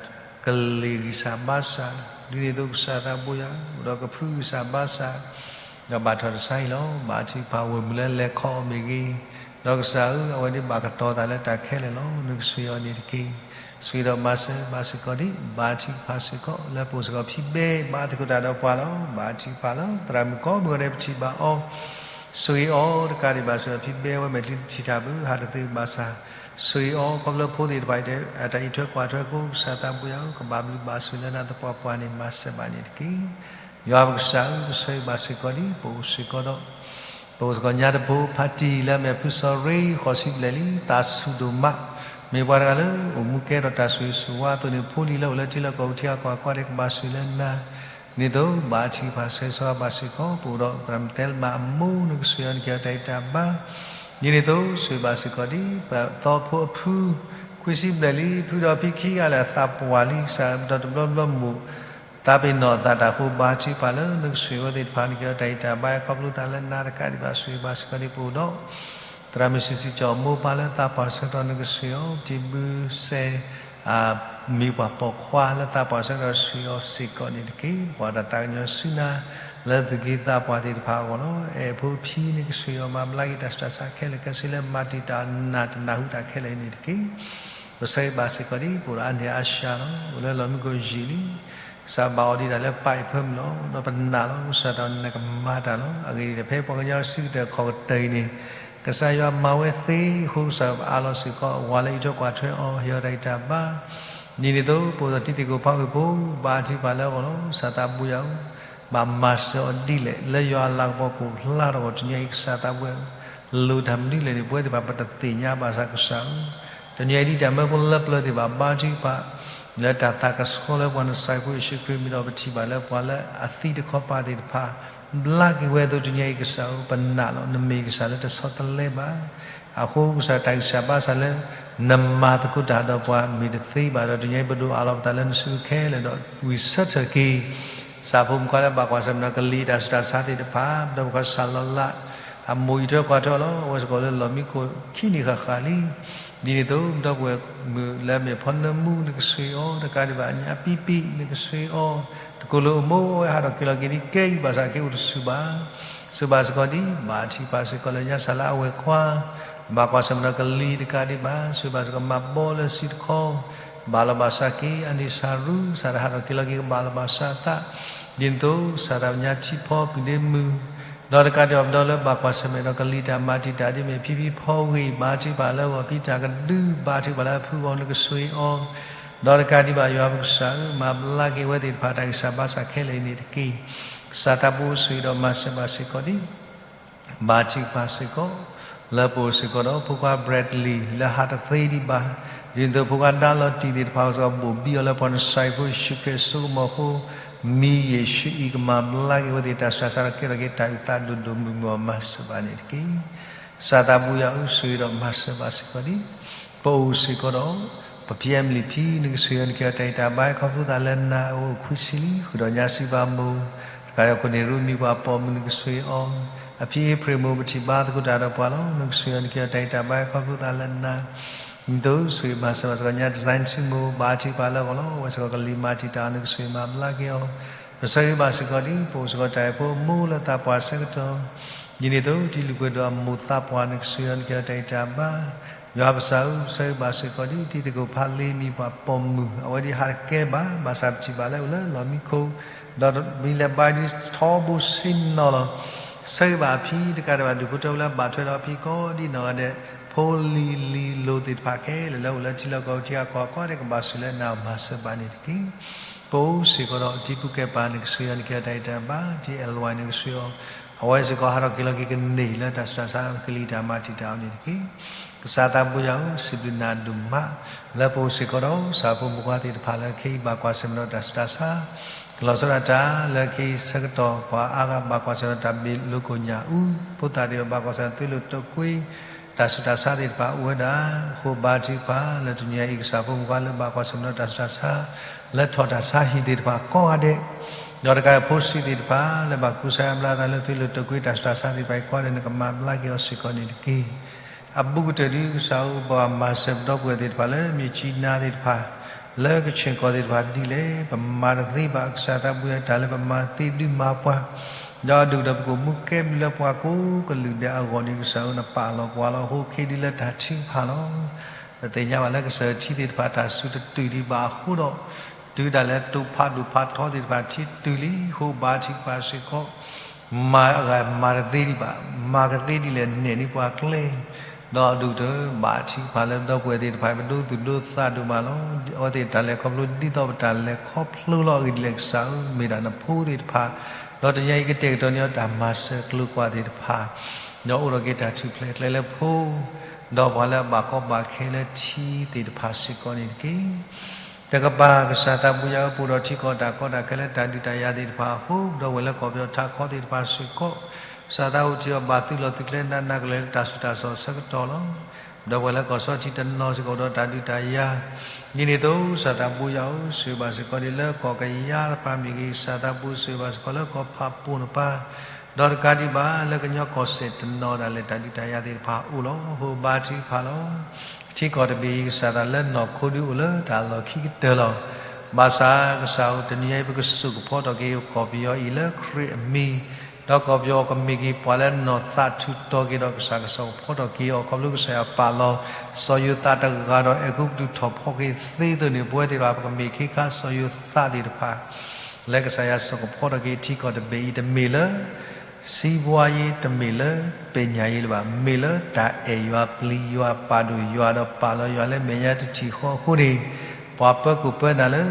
ဂံၢ်စၢ်ဘါစၢ် ဒ်န့ၣ်အသိးကစၢ်သးဘိယွၤ အိၣ်ဒီးကဖုဂံၢ်စၢ်ဘါစၢ် ဒီးဘၣ်ထီၣ်တၢ်ဆါဟံၣ်လီၤ. ဘါထုကဖၣ်ဝဲၢ်မုၢ်လၢလဲၤခီအီၤမ့ၢ်ဂ့ၤ, ဒီးကစၢ်ဧၢ အဝဲဒၣ်ဘၣ်ကတီၤသးလၢတၢ်ခဲလၢာ်လီၤ. နကဆိၣ်ဂ့ၤအီၤန့ၣ်တက့ၢ်. ဆိၣ်ဂ့ၤဒီးမၤစၢၤဘၣ်စ့ၢ်ကီးဒံး ဘါထုကဖၣ်စ့ၢ်ကီး လၢပအိၣ်စ့ၢ်ကီးဖံဘဲ ဘါသကိးတၢ်ဒီးပှၤလီၤ. ဘါထုကဖၣ်လီၤ. သရၣ်မုၣ်ကိးမုၢ်ဂီၤဒဲး ပထံၣ်ဘၣ်အီၤ ဆိၣ်ဂ့ၤအီၤတကးဒံးဘၣ် ဆိၣ်ဂ့ၤအီၤဖံဘဲ အဝဲမဲာ်ချံတထံၣ်တၢ်ဘၣ် ဟးတသ့ဘၣ်ဆၣ် ဆိၣ်ဂ့ၤအီၤ ခီဖျိဖိသ့ၣ်တဖၣ်အံၤ တၢ်အံးထွဲကွၢ်ထွဲအဃိ ကစၢ်သးဘိယွၤဧၢ ကဘၣ်ဘျုးဘၣ်ဆိၣ်လၢနၤသပှၢ်ပှၢ်န့ၣ် မၤစၢၤဘၣ်န့ၣ်တက့ၢ်. ယွၤပကစၢ်ဧၢ ပဆိၣ်ဂ့ၤဘၣ်စ့ၢ်ကီးဒံး ပအိၣ်စ့ၢ်ကီးဒီး ပအိၣ်စ့ၢ်ကီးညါတဘိ ဖါတံၢ်လၢအမ့ၢ်ဖုစီၤရ့ ဃိးဆံဘျဲၣ်လံ သးဆူၣ်ဒိၣ်မး မ့ၢ်ပှၤတဂၤလၢအိၣ်မူကဲထီၣ်တၢ်ဆိၣ်ဂ့ၤဆိၣ်ဝါအသိးန့ၣ် ဖိလံၤလၢအိၣ်လၢထံလၢကီၢ်ပူၤထံဂၤကီၢ်ဂၤကိးဂၤဒဲး ကဘၣ်ဆိၣ်ဂ့ၤလၢနၤ ဒ်န့ၣ်အသိး ဘါထုကဖၣ်ဆိၣ်ဂ့ၤဆိၣ်ဝါဘၣ်စ့ၢ်ကီး ပအိၣ်ဒီးသရၣ်မုၣ်တဲလၢမၤအမိၢ် နကဆိၣ်ဂ့ၤအီၤ နကဟ့ၣ်အီၤတၢ်ဂံၢ်တၢ်ဘါ ဒ်န့ၣ်အသိး ဆိၣ်ဂ့ၤဘၣ်စ့ၢ်ကီးဒံး ပသီဖိအဖု ခွံဆံဘျဲၣ်လံ ဖုဒီးဖံခံဂၤလၢအသးပှၢ်လံ ကစၢ် ဒီးတဘျီဘျီမိၢ် သးပ့ၤနီၣ်အသးတၢ်အဃိ ဘါထုကဖၣ်လၢနကဆိၣ်ဂ့ၤအဝဲသ့ၣ်တဖၣ် နကဟ့ၣ်အီၤတၢ်ဂံၢ်တၢ်ဘါ ခီဖျိသးလၢနၤတကးဒံးဘၣ် ဆိၣ်ဂ့ၤဘၣ်စ့ၢ်ကီးဒံး ပအိၣ်ဒီး သရၣ်မုၣ်စံးစံးကၠီၤမိၢ်ပၢ်လၢသးပှၢ်ဆၢကတီၢ် နကဆိၣ်ဂ့ၤအီၤ တံၤဘုစဲး မ့ၢ်ပှၤပိာ်ခွါလၢသးပှၢ်ဆၢကတီၢ် ဆိၣ်ဂ့ၤအီၤစ့ၢ်ကီးန့ၣ်တက့ၢ်. ပှၤတၢ်သးကညီၤဆူနၤ လၢသူၣ်က့သးပှၢ်သ့ၣ်တဖၣ်အဂီၢ်လီၤ. အဲၣ်အဖိဖံ နကဆိၣ်ဂ့ၤအီၤ မၤဘျါက့ၤတၢ်ဆူးတၢ်ဆါခဲလၢာ် ခဲဆ့လၢမၤတံာ်တာ်နၢ်တနၢ်ဟူတၢ်ခဲလၢာ်အံၤန့ၣ်တက့ၢ်. ပဆိၣ်ဂ့ၤဘၣ်စ့ၢ်ကီးဒံး ပအိၣ်ဒီးအါန့ၢ်အါစှၤလီၤ. အိၣ်လၢလီၢ်မံခိၣ်ယံာ်လံ ကစၢ်ဘၣ်အီၤဒံးတၢ်လၢပၢ်အံၤဖၢမုၢ်လီၤ. ဒီးပနာ်လီၤ ကစၢ်သးနကမၤတၢ်လီၤ. အဂ့ၢ်ဒ်အံၤ, ဖဲပှၤကညီစုကတၢၢ်ခီၣ်ကတၢၢ်အံၤန့ၣ် ကစၢ်ယွၤမၤဝဲသ့အဃိ ကစၢ်အးလီၤစ့ၢ်ကီး အဝၤလၢအံးထွဲကွၢ်ထွဲအီၤ ဟ့ၣ်အီၤတၢ်ဂံၢ်တၢ်ဘါ ဒ်န့ၣ်အသိး ပအိၣ်ဒီးတံၤသကိးဖးဂုၢ်ဖိ ဘါထုကဖၣ်လၢအဂီၢ်လီၤ. ကစၢ်သးဘိယွၤဧၢ, ဘၣ်မၤစၢၤအီၤဒ်လဲၣ် လၢယွၤအလၤကပီၤကအိၣ်ဖျါထီၣ်အဂီၢ် တနံၤအံၤ ကစၢ်သးဘိယွၤဧၢ, လိၣ်တၢ်မနုၤလဲၣ်န့ၣ် ပဝဲသ့ၣ်တဖၣ်ပတသ့ၣ်ညါဘၣ်ဆၣ်ကစၢ်ဧၢ, တနံၤအံၤဒ်တၢ်မၢဖိလၢပျၢၤသ့ၣ်တဖၣ် ဘါထုကဖၣ် လၢတၢ်သးကဆှီလၢပှၤနစၢ်ဖိယ့ၣ်ၡူးခရံာ်မံၤဒီး ပထံၣ်ဘၣ်လၢပှၤလၢအသံတခီပၤသ့ၣ်တဖၣ် ဘျါက့ၤဝဲအသိး တနံၤအံၤကစၢ်ဧၢ ပနာ်လီၤ. နမ့ၢ်ကစၢ်လၢတဆီတလဲဘၣ်. အဃိကစၢ်တၢ်ဂံၢ်စၢ်ဘါစၢ်လၢ နမၤသကိးတၢ်ဒီးပှၤမ့ၢ်တသ့ဘၣ်ဒီး တနံၤအံၤပဒိးအးလီၤပသးလၢနစုခဲလၢာ်ဒီး ဝံၢ်ဆၢထၢၣ်က့ၤ စၢ်ဖိမုၣ်ခွါလၢဘၣ်ကွၢ်ဆၢၣ်မဲာ်ဒီးကလံၤတၢ်ဆူးတၢ်ဆါသ့ၣ်တဖၣ်, ဒီးပှၤစၢ်လီၤလး အမိၢ်အံၤထွဲကွၢ်ထွဲအီၤလီၤ, အဝဲစ့ၢ်ကီးလၢလီၢ်မံခိၣ်ခံနံၣ်ဃၣ်ဃၣ်လံ. ဒ်န့ၣ်အသိး ဒီပုၢ်ဝဲၢ်မုၣ်လၢအမ့ၢ်ဖီနၢမူ နကဆှ့အီၤ, တကးဒံးဘၣ်ညၣ်ပံပံ နကဆှ့အီၤ, တကိၢ်လၢအမိၢ်ဝဲဟးထီၣ်က့ၤလီၤက့ၤဒ်ကဲအံၤဘၣ်ဆၣ်က့ၤအိၣ်တဆူၣ်ဘၣ်. ဆှ့ဘၣ်စ့ၢ်ကီးဒ် ဘၣ်ထံးပာ်စ့ၢ်ကီးလၢညါစၢ်လၢအဝဲၤခွါ ဘၣ်ကွၢ်ဆၢၣ်မဲာ်ဒီးကလံၤတကးဒံးဘၣ်, ဆှ့ဘၣ်စ့ၢ်ကီးမၤဘီလၢစုတခီ, ဘၣ်လီၤဘၣ်စးက့ၤ အန့ၣ်စၢ်ရူ စၢ်တဟးထီၣ်က့ၤလီၤက့ၤကဘၣ်လီၤဘၣ်စးအသး, ဒ်န့ၣ်အသိး စၢ်တၢ်ပညါထံဖီပုၢ်ဒ့မုၣ်, ဒီးတကးဒံးဘၣ်ပဒီလၢဘၣ်ကွၢ်ဆၢၣ်မဲာ်ဒီးကလံၤတၢ်မၤတံာ်တာ်ဒ်မ့ၢ်ဖံဖံဖီဂ့ၤ, ဘၣ်ထံးပာ်လၢအဂီၢ်ဖံတၢ်ကဒု, ဘၣ်ထံးပာ်လၢအဖုဂီၢ် နကဆှ့အီၤ, ဒီးတကးဒံးဘၣ်ယွၤပကစၢ်ဧၢ, မၤဘျါက့ၤအဝဲသ့ၣ်တဖၣ်တၢ်ဂံၢ်စၢ်ဘါစၢ်ခဲလၢာ်အံၤန့ၣ်တက့ၢ်. ကစၢ်သးဘိဆှ့ဒီးမၤစၢၤဘၣ်စ့ၢ်ကီးဒ် ဘၣ်ထံးပာ်စ့ၢ်ကီး လၢပအိၣ်စ့ၢ်ကီးဒီးဖိခွါ Bradley လၢဟးတသ့ဒံးဘၣ်, ဒ်န့ၣ်အသိးဖိခွါဒါလီၤတံၢ်သ့ၣ်တဖၣ်စ့ၢ်ကီး ဘိၣ်ဘံအီၤလၢပှၤနစၤရ့းဖိယ့ၣ်ၡူးခရံာ်အစိကမီၤအဃိ, မံၤယ့ၣ်ၡူးအံၤကမၤဘျါက့ၤအဝဲသ့ၣ်တၢ်ဆူးတၢ်ဆါဒီးကဲထီၣ်က့ၤတၢ်အုၣ်သးဒိၣ်ဒိၣ်မုၢ်မုၢ်အီၤ မၤစၢၤဘၣ်န့ၣ်တက့ၢ်. ကစၢ်သးဘိယွၤဧၢ, ဆှ့ဒီးမၤစၢၤဘၣ်စ့ၢ်ကီးဒ် ပအိၣ်စ့ၢ်ကီးဒီး ပဖံ Emily ဖံ နကဆှ့အီၤ နကဟ့ၣ်အီၤတၢ်ဂံၢ်တၢ်ဘါ ခီဖျိသးလၢနၤအအိၣ်ခွံဆံလံ, ဃုာ်ဒီးညါစံးဘၣ်မိၢ်, တကးဒီးခိၣ်န့ၣ်ရူမံၤပှၤပိာ်မုၣ် နကဆှ့အီၤ, အဖံအ့ဖြ့ၣ်မိၢ် ပထံၣ်ဘါသကိးတၢ်ဒီးပှၤလီၤ, နကဆှ့အီၤ နကဟ့ၣ်အီၤတၢ်ဂံၢ်တၢ်ဘါ ခီဖျိသးလၢနၤ ဒ်သိးဆှ့မၤစၢၤဘၣ်စ့ၢ်ကီးညါ design ဆံမိၢ် ဘၣ်ထံးပာ်လၢအဂီၢ်လီၤ, အဝဲစ့ၢ်ကီးကလံၤမၤတံာ်တာ်အီၤ နကဆှ့မၤဘျါက့ၤအီၤ, ပဆၢဂ့ၤဘၣ်စ့ၢ်ကီးဒ် ပအိၣ်စ့ၢ်ကီးတၢ်အဲၣ်ဖိအမိၢ်လၢသးပှၢ်ဆၢကတီၢ်, ဒ်န့ၣ်အသိး တံၤလုၢ်ပှဲၤဒိၣ်အမိၢ်သးပှၢ် နကဆှ့အီၤ နကဟ့ၣ်အီၤတၢ်ဂံၢ်တၢ်ဘါ, ယွၤပကစၢ်ဧၢ, ပဆၢဂ့ၤဘၣ်စ့ၢ်ကီးဒ် တံၤသကိးဖးလ့မံၤပှၤပိာ်မုၣ် အဝဲဒ်ဟးတကဲဘၣ်, ဘၣ်ဆၣ်ပထံၣ်ဘၣ်လၢအိၣ်လၢလီၢ်မံခိၣ်, ဒီးမံၤလဲၤဘါဒ်ထီဘိဆ့ၣ်နီၤလီၤ. ဆၢဂ့ၤဘၣ်အဖံ တကးဒံးဘၣ် ဒူၣ်ဖိထၢဖိလၢအဘၣ်ထွဲဒီးအဖံကိးဒ်နီၢ်ဂၤဒဲး, ဖိလံၤလံၤလိၤသ့ၣ်တဖၣ်ခဲလၢာ်လၢအိၣ်လၢထံလီၢ်ကီၢ်ပူၤ ထံဂၤကီၢ်ဂၤကိးဂၤဒဲး ကဘၣ်ဆိၣ်လၢနၤ မၤစၢၤဘၣ်န့ၣ်တက့ၢ်. ပအိၣ်စ့ၢ်ကီးဒီးတံၤဖိကဲပၤ နကဆှ့အီၤ နကဟ့ၣ်အီၤတၢ်ဂံၢ်တၢ်ဘါ, ဒ် Elway နကဆှ့အီၤ, အဝဲစ့ၢ်ကီးဟးထီၣ်က့ၤလီၤက့ၤကန့ၢ်လၢတၢ်ဆူးတၢ်ဆါ ကလံၤတၢ်မၤတံာ်တာ်အီၤန့ၣ်တက့ၢ်. ကစၢ်သးဘိယွၤဧၢ, စံးဘျုးနၤဒိၣ်မး လၢပအိၣ်စ့ၢ်ကီးဒီး ကစၢ်ဖိမုၣ်ဖိခွါသ့ၣ်တဖၣ်လၢခဲအံၤဘၣ်ကွၢ်ဆၢၣ်မဲာ်ဒီးတၢ်ဆူးတၢ်ဆါ, ကလီၤဆီဒၣ်တၢ်လၢခဲအံၤဆၢကတီၢ် ပှၤအါဂၤဘၣ်ကွၢ်ဆၢၣ်ဒီးတၢ်ဘၣ်လိာ်ကိၣ်ညၣ်အူ, ဖိသၣ်သ့ၣ်တဖၣ်ဘၣ်ကွၢ်ဆၢၣ်ဒီးသွံၣ်လိာ်တိာ်ကွံ တၢ်ဆူးတၢ်ဆါသ့ၣ်တဖၣ်အိၣ်ဝဲဒၣ်, အဃိဘါထုကဖၣ်လၢတနံၤအံၤ ကစၢ်ဖိမုၣ်ဖိခွါလၢဘၣ်ကွၢ်ဆၢၣ်မဲာ်ဒီးတၢ်ဆူးတၢ်ဆါ လၢထီၣ်တၢ်ဆါဟံၣ်သ့ၣ်တဖၣ်ကိးဂၤဒဲး, ဒီးတကးဒံးဖိဆံးသ့ၣ်တဖၣ် လၢဘၣ်ကူစါအါဘျါအသးလၢသွံၣ်လိာ်တိာ်ကွံတၢ်ဆူးတၢ်ဆါသ့ၣ်တဖၣ်အံၤကိးဂၤဒဲး နကမၤဘျါက့ၤအီၤစ့ၢ်ကီးန့ၣ်တက့ၢ်. အဘူးကတၢၢ်ဒ်ကစၢ်ဧၢ ပဘၣ်မၤစၢၤပဒီပုၢ်ဝဲၢ်သ့ၣ်တဖၣ်လၢ မြစ်ကြီးနား သ့ၣ်တဖၣ်, လၢကဆ့ၣ်ကီၢ်သ့ၣ်တဖၣ်ဒ်လဲၣ် ပမၤတသ့ဘၣ်, ကစၢ်သးဘိယွၤ တၢ်လၢပမၤသ့ဒုးမၤပှၤ, ဒီးအဒိၣ်ကတၢၢ်ပကအိၣ်မူကဲဘျုးလၢပှၤကိးကလုာ်ဒဲးအဂီၢ်န့ၣ် ကစၢ်ဧၢ နပာ်လီၤပှၤလီၤ. အဃိခဲဒ်လၢတၢ်ထုကဖၣ်လီၤ. ပသ့ၣ်ညါဘၣ်လၢကစၢၢ်ထံသ့ၣ်တဖၣ်တၢ်စူၤတတုာ်ဒံးဘၣ်အဃိဒီး, တုၤဒၣ်လဲာ်တိာ်ဖးဒိၣ်ဖးထီသ့ၣ်တဖၣ် ထံတုၤလံအဃိ ဘါထုကဖၣ်စ့ၢ်ကီး မၤအဂၤမၤတသ့ဒံးဘၣ်, မၤကသ့ဒ်လဲၣ် နဲၣ်န့ၢ်ပှၤကျဲ, ဒီးအဒိၣ်ကတၢၢ် ဘါထုကဖၣ်လၢပဒီပုၢ်ဝဲၢ်သ့ၣ်တဖၣ် ပဒိသူၣ်ဒိသးဒိၣ်မးလီၤ. အဝဲသ့ၣ်တၢ်လဲၤခီဖျိဒ်သိးပတၢ်လဲၤခီဖျိလီၤ. အဂ့ၢ်ဒ်လဲၣ် ကစၢ်ဧၢ မ့ၢ်ဒၣ်နဖိသ့ၣ်တဖၣ်, ဒီးတနံၤအံၤကတဲာ်ကတီၤန့ၢ်အီၤတၢ်မၤစၢၤကျိၤကွာ်သ့ၣ်တဖၣ်, ဒီးအိၣ်ဒီးက့ၤတၢ်ထူၣ်ဖျဲးကျဲလၢဖိ ဒီးပှၤလၢအဘၣ်ကီဘၣ်ခဲလၢထံသ့ၣ်တဖၣ်စ့ၢ်ကီးန့ၣ်တက့ၢ်. တကပၤ ကစၢ်သးဘိယွၤဧၢ ပအိၣ်ဒီးထံကီၢ်တၢ်ကီတၢ်ခဲလၢတၢ်ဒုးတၢ်ယၤသ့ၣ်တဖၣ်အဃိ, ဒီပုၢ်ဝဲၢ်လၢကီၢ်ပယီၤထးခီသ့ၣ်တဖၣ်စ့ၢ်ကီး, ကစၢ်သးအိၣ်ထံအီၤဘၣ်သုးလီၢ်သုးကျဲနးနးကလဲာ်လၢတၢ်ဆူးတၢ်ဆါအဆၢကတီၢ်လီၤ. ဒီပုၢ်ဝဲၢ်လၢကီၢ်ဆီထံတနီၤစ့ၢ်ကီးဒီးတၢ်ဒုးတၢ်ယၤ, ဒ်န့ၣ်အသိး ကစၢ်သးဘိယွၤဧၢ ဆိၣ်ဂ့ၤဘၣ်စ့ၢ်ကီးဒ်လၢကီၢ်ကယၤတဖၣ်မ့ၢ်ဂ့ၤ, ကစၢ်သးဘိဆိၣ်ဂ့ၤဘၣ်စ့ၢ်ကီးလၢကီၢ်ဖးပိၢ်တဖၣ်, ဒီးတကးဒံးဘၣ်လၢကညီကီၢ်စဲၣ်တနီၤဒၣ်လဲာ် တၢ်ဒုးတၢ်ယၤသ့ၣ်တဖၣ်အိၣ်လီၤ. အဃိဘါထုကဖၣ်လီၤ. ထံကီၢ်တဘ့ၣ်အံၤ ကစၢ်သးလၢနီၢ်ခိဒုးအိၣ်လၢတၢ်လီၢ်ခံကတၢၢ်လီၤ. ဘၣ်ဆၣ်ကစၢ်ဧၢ တနံၤအံၤ ပကစိာ်ကဖီထီၣ်က့ၤကီၢ်ပယီၤအံၤလၢခရံာ်အမံၤ, ဒီးကီၢ်ပယီၤကမ့ၢ်က့ၤပှၤလၢနီၢ်သးထူးတီၤက့ၤဒီးကစၢ်ကစီၣ်ကဖီထီၣ်က့ၤအီၤ ခီဖျိကစၢ်ယွၤပာ်လီၤ စီၤယိၤသးတဂၤဒီးအဲၤကူပတူးထီၣ်ဖီက့ၤသ့အသိးန့ၣ် ပဝဲသ့ၣ်တဖၣ် ပကမ့ၢ်ခ့ခါစီၤယိၤသးသ့ၣ်တဖၣ် လၢကစၢ်ယွၤစိာ်ကဖီထီၣ်က့ၤထံကီၢ်တဘ့ၣ်အံၤ တမ့ၢ်လၢ စံးဘှါယ့ တမ့ၢ်လၢ ပဲာ်ညၣ်ယ့လၢၤဘၣ်, မ့ၢ်လၢတၢ်အဲၣ်ယွၤပျံၤယွၤပာ်ဒိၣ်ယွၤဒီးပာ်လီၤယွၤလၢမဲာ်ညါတထံၣ်ဃီအဃိန့ၣ်, ပှၤပၢၤခိၣ်ပၢၤနၢ်လၢ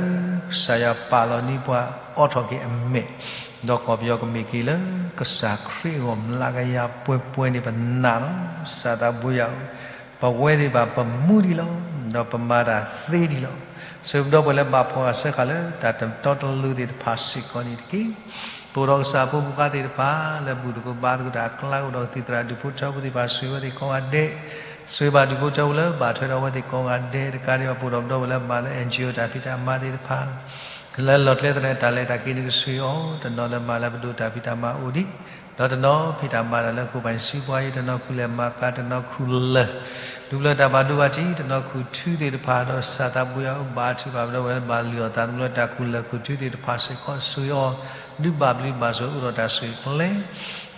ကစၢ်ယွၤပာ်လီၤန့ၢ်ပှၤအိးထီၣ်က့ၤအမဲာ်, ဒီးကီၢ်ပယီၤကမ့ၢ်က့ၤလၢ ကစၢ်ခရံာ်အဂီၢ်မျးကယၤပှဲၤပှဲၤန့ၣ် ပနာ်လီၤ. ကစၢ်သးဘိယွၤဧၢ, ပဝဲသ့ၣ်တဖၣ်ပမူဒံးလီၤ, ဒီးပမၤတၢ်သ့ဒံးလီၤ. ဆိၣ်ဂ့ၤပဒီပုၢ်ဝဲၢ်လၢဘၣ်ဖှီၣ်အစၢဃာ်လၢတၢ်တတီတလိၤသ့ၣ်တဖၣ်စ့ၢ်ကီးန့ၣ်တက့ၢ်. ပအိၣ်ဒီးကစၢ်ဖိမုၣ်ဖိခွါသ့ၣ်တဖၣ် လၢဘူၣ်သကိးဘါသကိးတၢ်အကျါ အိၣ်ဒီးကသံၣ်သရၣ်ဒူၣ်ဖိထၢဖိသ့ၣ်တဖၣ် ဆိၣ်ဂ့ၤအဝဲသ့ၣ်ကိးဂၤဒဲး, ဆိၣ်ဂ့ၤဘၣ်ဒူၣ်ဖိထၢဖိလၢဘၣ်ထွဲဒီးအဝဲသ့ၣ်ကိးဂၤဒဲး, တကးဒံးဘၣ်ပအိၣ်ဒီးပဒီပုၢ်ဝဲၢ်လၢအမၤလၢ NGO တၢ်ဖံးတၢ်မၤသ့ၣ်တဖၣ် လၢလီၢ်ကျဲသနၢၣ်တၢ်လဲၤတၢ်က့ၤနကဆှၢအီၤ, တနီၤလၢမၤလၢပဒိၣ်တၢ်ဖံးတၢ်မၤအိၣ်ဒံး, ဒီးတနီၤဖံးတၢ်မၤတၢ်လၢခိၣ်ပၢ်စံးပှၤအံၤ, တနီၤခူၣ်လဲၤမၤကၤ, တနီၤခူၣ်လၢာ်, ဒူပျၢၤတၢ်ဘၣ်ဒိဘၣ်ထံး, တနီၤခူၣ်ထုသ့ၣ်တဖၣ်, ဒီးကစၢ်သးဘိယွၤအိၣ်ဘၣ်ထံးဘၣ်ပဒီဝဲလၢဘၣ်လုၢ်အီၣ်သးသမူလၢတၢ်ခူၣ်လဲၤခူၣ်ထုသ့ၣ်တဖၣ်စ့ၢ်ကီးဆှၢအီၤ, ဒုးဘၣ်ဘျုးဘၣ်ဆိၣ်အိၣ်ဒီးတၢ်ဆိၣ်ဂ့ၤ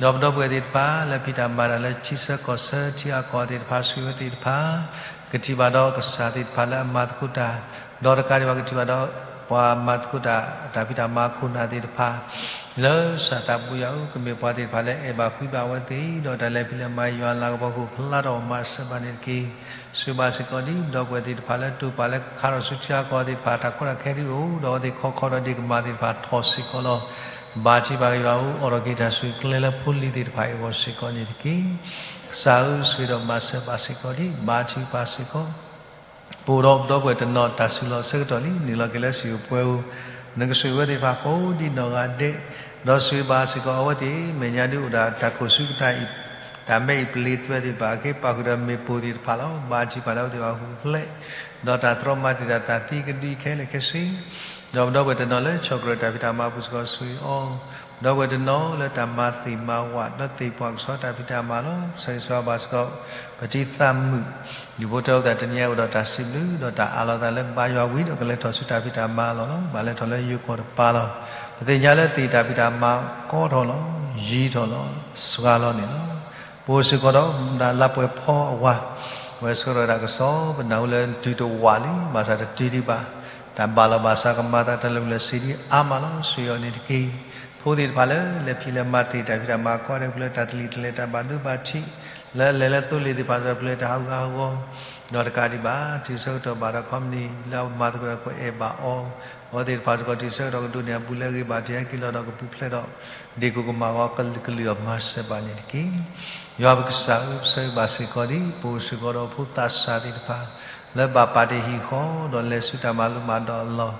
ကျဲ ဒီးပဒီပုၢ်ဝဲၢ်သ့ၣ်တဖၣ် လၢဖံးတၢ်မၤတၢ်လၢထံဆၢကီၢ်ဆၢ ထံအကီၢ်သ့ၣ်တဖၣ် ဆှၢဝဲသ့ၣ်တဖၣ်, ကထံၣ်ဘၣ်ဒီးကစၢ်သ့ၣ်တဖၣ်လၢအမၤသကိးတၢ်, ဒီးတကးဒံးဘၣ်ကထံၣ်ဘၣ်ဒီး ပှၤမၤသကိးတၢ် တၢ်ဖံးတၢ်မၤခိၣ်နၢ်သ့ၣ်တဖၣ်, လၢကစၢ်သးဘိယွၤအိၣ် ကမ့ၢ်ပှၤသ့ၣ်တဖၣ်လၢအဲၣ်ဘၣ်ကွံဘၣ်အဝဲသ့ၣ်, ဒီးတၢ်လဲၤဖံးလဲၤမၤယွၤလၤကပီၤခိၣ်ဖျါထီၣ်မၤစၢၤဘၣ်န့ၣ်တက့ၢ်. ဆိၣ်ဂ့ၤဘၣ်စ့ၢ်ကီးဒ်ပဒီပုၢ်ဝဲၢ်သ့ၣ်တဖၣ်လၢတိာ်ပာ်လၢကခးထီၣ်ဆူထံအကီၢ်သ့ၣ်တဖၣ် တၢ်ကီတၢ်ခဲဒ်အိၣ်, ဒီးအဝဲသ့ၣ်ခီခီဒီးဒ့ၣ်ကမၢ်သ့ၣ်တဖၣ်ထီၣ်စ့ၢ်ကီးလီၤ. ဘၣ်ထံးဘၣ်က့ၤယွၤအိၣ် အိးထီၣ်က့ၤတၢ်ဆိၣ်ဂ့ၤကျဲလၢဖိလံၤသ့ၣ်တဖၣ်အဂီၢ်စ့ၢ်ကီးန့ၣ်တက့ၢ်. ကစၢ်ဧၢ, ဆိၣ်ဂ့ၤဒီးမၤစၢၤဘၣ်စ့ၢ်ကီးဒ် ဘၣ်ထံးပၢ်စ့ၢ်ကီး ပအိၣ်ဒီးပဒီပုၢ်ဝဲၢ်တနီၤ တၢ်ဆူးလီၤအဆၢကတီၢ်လံ, နုာ်လီၤက့ၤလၢစံာ်အိၣ်ပှဲၤအိၣ်, နကဆိၣ်ဂ့ၤဝဲသ့ၣ်တဖၣ်ကိးဒ်နီၢ်ဂၤဒဲး, ဒီးဆိၣ်ဂ့ၤဘၣ်စ့ၢ်ကီးအဝဲသ့ၣ် မဲာ်ညါဒ်အိၣ်ဒီးတၢ်ခိၣ်ဆူကတၢၢ်အံၤ, တၢ်မဲအံၤပလ့သွဲသ့ၣ်တဖၣ် အခ့ပာ်ဃုာ်ဒီးမ့ၣ်ပိၢ်သ့ၣ်တဖၣ်လီၤ. ဘၣ်ထံးပၢ်လၢအဝဲသ့ၣ်ဘၣ်ဟူးဖျဲး, ဒီးတၢ်တြီမၤတံာ်တာ်သးသံကဒုခဲလၢာ်ခဲဆ့ ဒီးပဒီပုၢ်ဝဲၢ်တနီၤလၢဆီၣ်ကြၢးတၢ်ဖံးတၢ်မၤအပူၤစ့ၢ်ကီးဆိၣ်ဂ့ၤအီၤ, ဒီပုၢ်ဝဲၢ်တနီၤလၢတၢ်မၤသ့ၣ်မၤဝး ဒီးသ့ၣ်ပှၢ်ကဆှီတၢ်ဖံးတၢ်မၤလီၤ. ကစၢ်ဆိၣ်ဂ့ၤဘၣ်စ့ၢ်ကီး ပတံၤသးမုာ် ဒူၣ်ဖိထၢဖိသ့ၣ်တဖၣ် တနံၤအံၤအိၣ်ဒီးတၢ်စံးဘျုး ဒီးတၢ်အးလီၤသးလၢဘါယွၤဝံၤဒီးကလဲၤထီၣ်ဆူတၢ်ဖံးတၢ်မၤအလီၢ်လီၤ. ဘၣ်လဲၤထီၣ်လၢယိၤကီၢ်တပၤလီၤ. ပသ့ၣ်ညါလၢသ့ၣ်တၢ်ဖံးတၢ်မၤကီထီၣ်လီၤ, ယံၤထီၣ်လီၤ, စှၤလီၤန့ၣ်လီၤ. ပအိၣ်စ့ၢ်ကီးဒီးဒၣ်လါပှဲၤဖီအဝၤ, ဝဲဆှၢထီၣ်ဝဲဒၣ်ကစီၣ် ပနၢ်ဟူလၢတုၤတဝးလံ, ဘၣ်ဆၣ်တတုၤဒံးဘၣ်, တၢ်ဘၣ်လီၤဘၣ်စးကမၤသးတၢ်လၢာ်လၢာ်ဆ့ဒံးအါမးလီၤ. ဆိၣ်ဂ့ၤအီၤန့ၣ်တက့ၢ်. ဖိသ့ၣ်တဖၣ်လၢ လဲၤဖံးလဲၤမၤကီဒဲးဖုလၢတၢ်တလံၤတလဲၤတၢ်ဘၣ်ဒိဘၣ်ထံး, လၢလဲၤလၢသိလ့ၣ်သ့ၣ်တဖၣ်စ့ၢ်ကီးဖုလၢတၢ်ဟးဂူာ်ဟးဂီၤ, ဒီးတကးဒံးဘၣ် တုၤဆၢကတီၢ်ဘၣ်ဒီးခီပနံၣ် လၢအမၤသကိးဒီးကအဲၣ်ဘၣ်အီၤ, အဝဲသ့ၣ်တဖၣ်စ့ၢ်ကီးတုၤဆၢကတီၢ်ကဒိးန့ၢ်အဘူးလၢအဂ့ၤဘၣ် တုၤဟဲက့ၤလီၤဒီးကပူၤဖျဲးဒီး ဒ့ၣ်ကိၢ်ကမၣ်ဂီၤကလုာ်ကလုာ်အီၤမၤစၢၤဘၣ်န့ၣ်တက့ၢ်. ယွၤပကစၢ်ဧၢ, ပဆၢဂ့ၤဘၣ်စ့ၢ်ကီးဒ် ပအိၣ်စ့ၢ်ကီးဒီးဖိသးစၢ်သ့ၣ်တဖၣ် လၢဘၣ်ပာ်တ့ၢ်ဟံၣ်ဃီ ဒီးလဲၤဆူတၢ်မၤလိမၤဒိးအလီၢ်,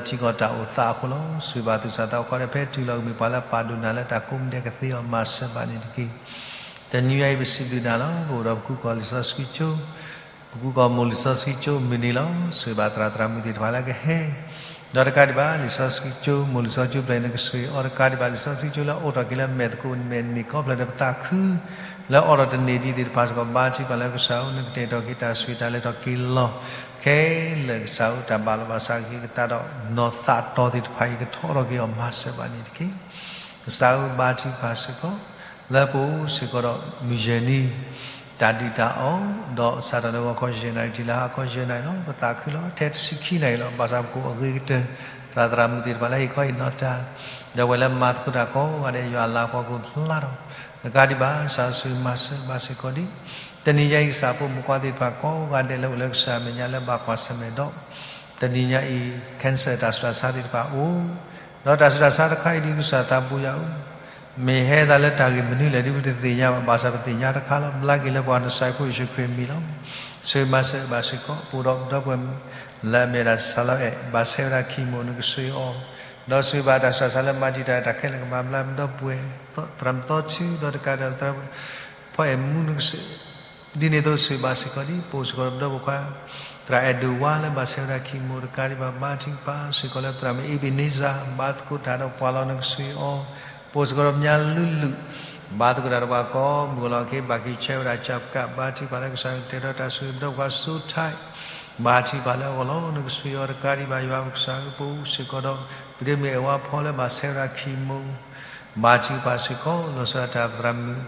ခီဖျိထံကီၢ်တၢ်အိၣ်သးအဃိလီၤ. ဆိၣ်ဂ့ၤဘၣ်သူၣ်စၢ်သးဘိ ခီဒဲးဖဲတုၤလီၤကမ့ၢ်ပှၤလၢအပာ်ဒိၣ်နၤလၢတၢ်ကိးမံၤဒဲးကသ့အီၤမၤစၢၤဘၣ်န့ၣ်တက့ၢ်. တနံၤညါအံၤပစံးဘျုးနၤလီၤ. ပအိၣ်ဒီးပကူကီၢ်လံာ်စီဆှံကၠိ ပကူကီၢ်မိၢ်လံာ်စီဆှံကၠိမုၢ်နံၤလီၤ. ဆိၣ်ဂ့ၤဘၣ်သရၣ်သရၣ်မုၣ်သ့ၣ်တဖၣ်လၢကဟဲ ဒီးတကးဒံးဘၣ် လံာ်စီဆှံကၠိ မိၢ်လံာ်စီဆှံကၠိဖျၢၣ်အံၤ နကဆိၣ်ဂ့ၤအီၤ, တကးဒံးဘၣ် လံာ်စီဆှံကၠိလၢအအိးထီၣ်က့ၤလၢမဲာ်သကိးမဲာ်န့ၢ်ခီဖျိလၢပသးခု လၢအအိးထီၣ်တန့ၢ်ဒံးသ့ၣ်တဖၣ်စ့ၢ်ကီး ဘါထုကဖၣ်လၢကစၢ်ဧၢ နကတဲာ်ကတီၤက့ၤတၢ်ဆိၣ်ဂ့ၤတၢ်လဲၤထီၣ်က့ၤလီၤခဲလၢာ်, ကစၢ်ဧၢ တၢ်ဘၣ်လီၤဘၣ်စးက့ၤကသးဒီး နီၢ်သးတီၤသ့ၣ်တဖၣ်အံၤ ကထီထီၣ်က့ၤအီၤမၤစၢၤဘၣ်န့ၣ်တက့ၢ်. ကစၢ်ဧၢ ဘါထုကဖၣ်စ့ၢ်ကီး လၢပအိၣ်စ့ၢ်ကီးဒီးမုၢ်ယဲၢ်နံၤ တၢ်ဒုၣ်တၢ်အီၣ်, ဒီးစးထီၣ်လၢဂီၤခီယဲၢ်နၣ်ရံၣ်တုၤလၢဟါခီယဲၢ်နၣ်ရံၣ်လီၤ. ပသးခုလီၤ ထဲတဆံခံနၣ်ရံၣ်လီၤ. ဘၣ်ဆၣ်ပကအိၣ်အဂ့ၤကတၢၢ် သရၣ်သရၣ်မုၣ်သ့ၣ်တဖၣ်လၢဟ့ၣ်ခီဟ့ၣ်နီၤတၢ်, ဒီးပဝဲလၢမၤသကိးတၢ်ကိးဂၤဒဲး ယွၤအလၤကပီၤကအိၣ်ဖျါထီၣ်, တကးဒံးဘၣ် ကစၢ်ဆိၣ်ဂ့ၤမၤစၢၤဘၣ်စ့ၢ်ကီးဒ် တနံၤညါအံၤကစၢ်ဖိမုၣ်ဖိသ့ၣ်တဖၣ်ကိးဂၤဒဲးလၢအိၣ်လၢကစၢ်အမဲာ်ညါလၢဘၣ်ကွၢ်ဆၢၣ်မဲာ်ဒီး တနံၤညါအံၤ cancer တၢ်ဆူးတၢ်ဆါသ့ၣ်တဖၣ်အိၣ်, ဒီးတၢ်ဆူးတၢ်ဆါတခါအံၤဒ်ကစၢ်သးဘိယွၤဧၢ, မ့ၢ်ဟဲသးလၢတၢ်ဂ့ၢ်မနုၤလဲၣ်ဒ်ပတသ့ၣ်ညါဘၣ်, ဘၣ်ဆၣ်ပသ့ၣ်ညါတခါလီၤ. ဘျါက့ၤလၢပှၤနစၢ်ဖိယ့ၣ်ၡူးခရံာ်အမံၤလီၤ. ဆိၣ်ဂ့ၤမၤစၢၤဘၣ်စ့ၢ်ကီး ပအိၣ်ဒီးပဒီပုၢ်ဝဲၢ်လၢအမ့ၢ်ဝဲဒၣ် စၢလီၤအဲၣ် ဘၣ်ဆဲးဝဲဒၣ် chemo နကဆိၣ်ဂ့ၤအီၤ, ဒီးဆိၣ်ဂ့ၤဘၣ်တၢ်ဆူးတၢ်ဆါလၢမၤတံာ်တာ်တၢ်ခဲလၢာ်ကမၤဘျါပဒီပုၢ်ဝဲၢ် သရၣ်မုၣ်သီဆူ ဒီးတကးဒီးသရၣ် ဖီအဲၣ်မူနကဆိၣ် ဒ်န့ၣ်အသိးဆိၣ်ဂ့ၤဘၣ်စ့ၢ်ကီးဒ် ပအိၣ်စ့ၢ်ကီးဒီးပဒီပုၢ်ဝဲၢ်ခွါ သရၣ်အဲၣ်ဒိးဝါလၢဘၣ်ဆဲးဝဲဒၣ် chemo တကးဒံးဘၣ် ဘါထုကဖၣ်စ့ၢ်ကီးလၢသရၣ်မုၣ်အ့ဘ့းနံစၢ် ဘါသကိးတၢ်ဒီးပှၤလီၤ နကဆိၣ်ဂ့ၤအီၤ, ပအိၣ်စ့ၢ်ကီးဒီးပညါလုၢ်လုၢ် ဘါသကိးတၢ်ဒီးပှၤကိးမုၢ်ဂီၢ်လီၤ က့ၤဘၣ်က့ၤဆဲးဝဲဒၣ် ကၠၢ်ပကၣ် ဘါထုကဖၣ်လၢကစၢ်ကတဲာ်ကတီၤတၢ်ဆိၣ်ဂ့ၤ ပဒီပုၢ်ဝဲၢ်ခွါစိထၢၣ် ဘါထုကဖၣ်လၢအဂီၢ်လီၤ နကဆိၣ်ဂ့ၤအီၤ တကးဒံးဘၣ် ယွၤပကစၢ်ဧၢ ပအိၣ်စ့ၢ်ကီးဒီး ပဒ့မုၣ်အဲၣ်ဝါဖီလၢဘၣ်ဆဲးဝဲဒၣ် chemo ဘါထုကဖၣ်စ့ၢ်ကီး လီၤဆီဒၣ်တၢ်သရၣ်မုၣ်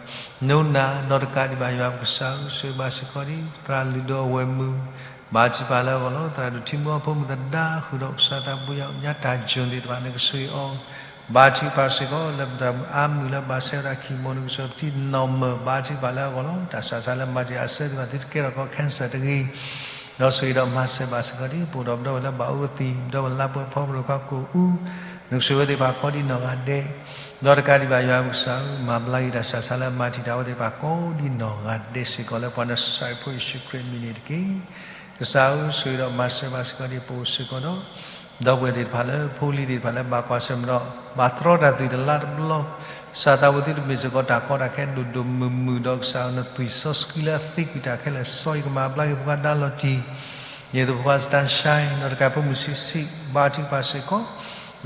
နိနၤ ဒီးတကးဒံးဘၣ် ယွၤပကစၢ်ဧၢ ဆိၣ်ဂ့ၤဘၣ်စ့ၢ်ကီးဒ် သရၣ်လုၢ်ဒိၣ်အဝဲၢ်မုၣ် ဘါထုကဖၣ်လၢအဂီၢ်လီၤ သရၣ်ဒိၣ်ထံမူအဖိမုၣ်သဒါ ဃုာ်ဒီးကစၢ်သးဘိယွၤ ညါတၢ်ယိၣ်သ့ၣ်တဖၣ် နကဆိၣ်ဂ့ၤအီၤ ဘါထုကဖၣ်စ့ၢ်ကီး လၢပဒီပုၢ်ဝဲၢ်အါမုၢ်လၢဘၣ်ဆဲးဝဲဒၣ် chemo နကဆိၣ်ဂ့ၤ ပတံၤနီၢ်မၢၢ် ဘါထုကဖၣ်လၢအဂီၢ်လီၤ တၢ်ဆူးတၢ်ဆါလၢမၤတံာ်အဆၢသ့ၣ်တဖၣ် သုတကဲထီၣ်ကီး cancer တဂ့ၤ ဒီးဆိၣ်ဂ့ၤဒီးမၤစၢၤဘၣ်စ့ၢ်ကီးဒ် ပအိၣ်ဒီးပဒီပုၢ်ဝဲၢ်လၢဘၣ်အိၣ်ကသံၣ် ပဒီပုၢ်ဝဲၢ်လၢပှၤလၢပှဲၤဖီပဒိၣ်ခွါကိာ်အူ နကဆိၣ်ဂ့ၤဝဲသ့ၣ်တဖၣ်ကိးဒ်နီၢ်ဂၤဒဲး ဒီးတကးဒံးဘၣ် ယွၤပကစၢ်ဧၢ မၤဘျါက့ၤတၢ်ဆူးတၢ်ဆါလၢမၤတံာ်တာ်ဝဲသ့ၣ်တဖၣ်ကိးဒ်နီၢ်ဂၤဒဲးစ့ၢ်ကီး လၢပှၤနစၢ်ဖိယ့ၣ်ၡူးခရံာ်အမံၤန့ၣ်တက့ၢ်. ကစၢ်ဧၢ ဆိၣ်ဂ့ၤဒီးမၤစၢၤဘၣ်စ့ၢ်ကီးဒ် ပအိၣ်စ့ၢ်ကီးဒီး ဒီပုၢ်ဝဲၢ်သ့ၣ်တဖၣ်လၢ ဖိလံၤသ့ၣ်တဖၣ်လၢဘၣ်ကွၢ်ဆၢၣ်မဲာ်ဒီး ဘၣ်တြီတၢ်သွံၣ်တလါတဘျီ ကစၢ်သးဝံၣ်သုတမ့ၢ်စ့ၢ်ကီးတၢ်ကီတၢ်ခဲဒိၣ်ဒိၣ်မုၢ်မုၢ် ဒီးကစၢ်ဧၢ နသွံၣ်စီဆှံလၢအသ့ကွံာ်တၢ်ခဲလၢာ် စီအံၤကမၤဘျါက့ၤဖိခွါဒါလီၤတံၢ် ဒ်သိးဖိခွါ Sunshine ဒီးတကးဖိမုၣ်ဆံးဆံး ဘါထုကဖၣ်စ့ၢ်ကီး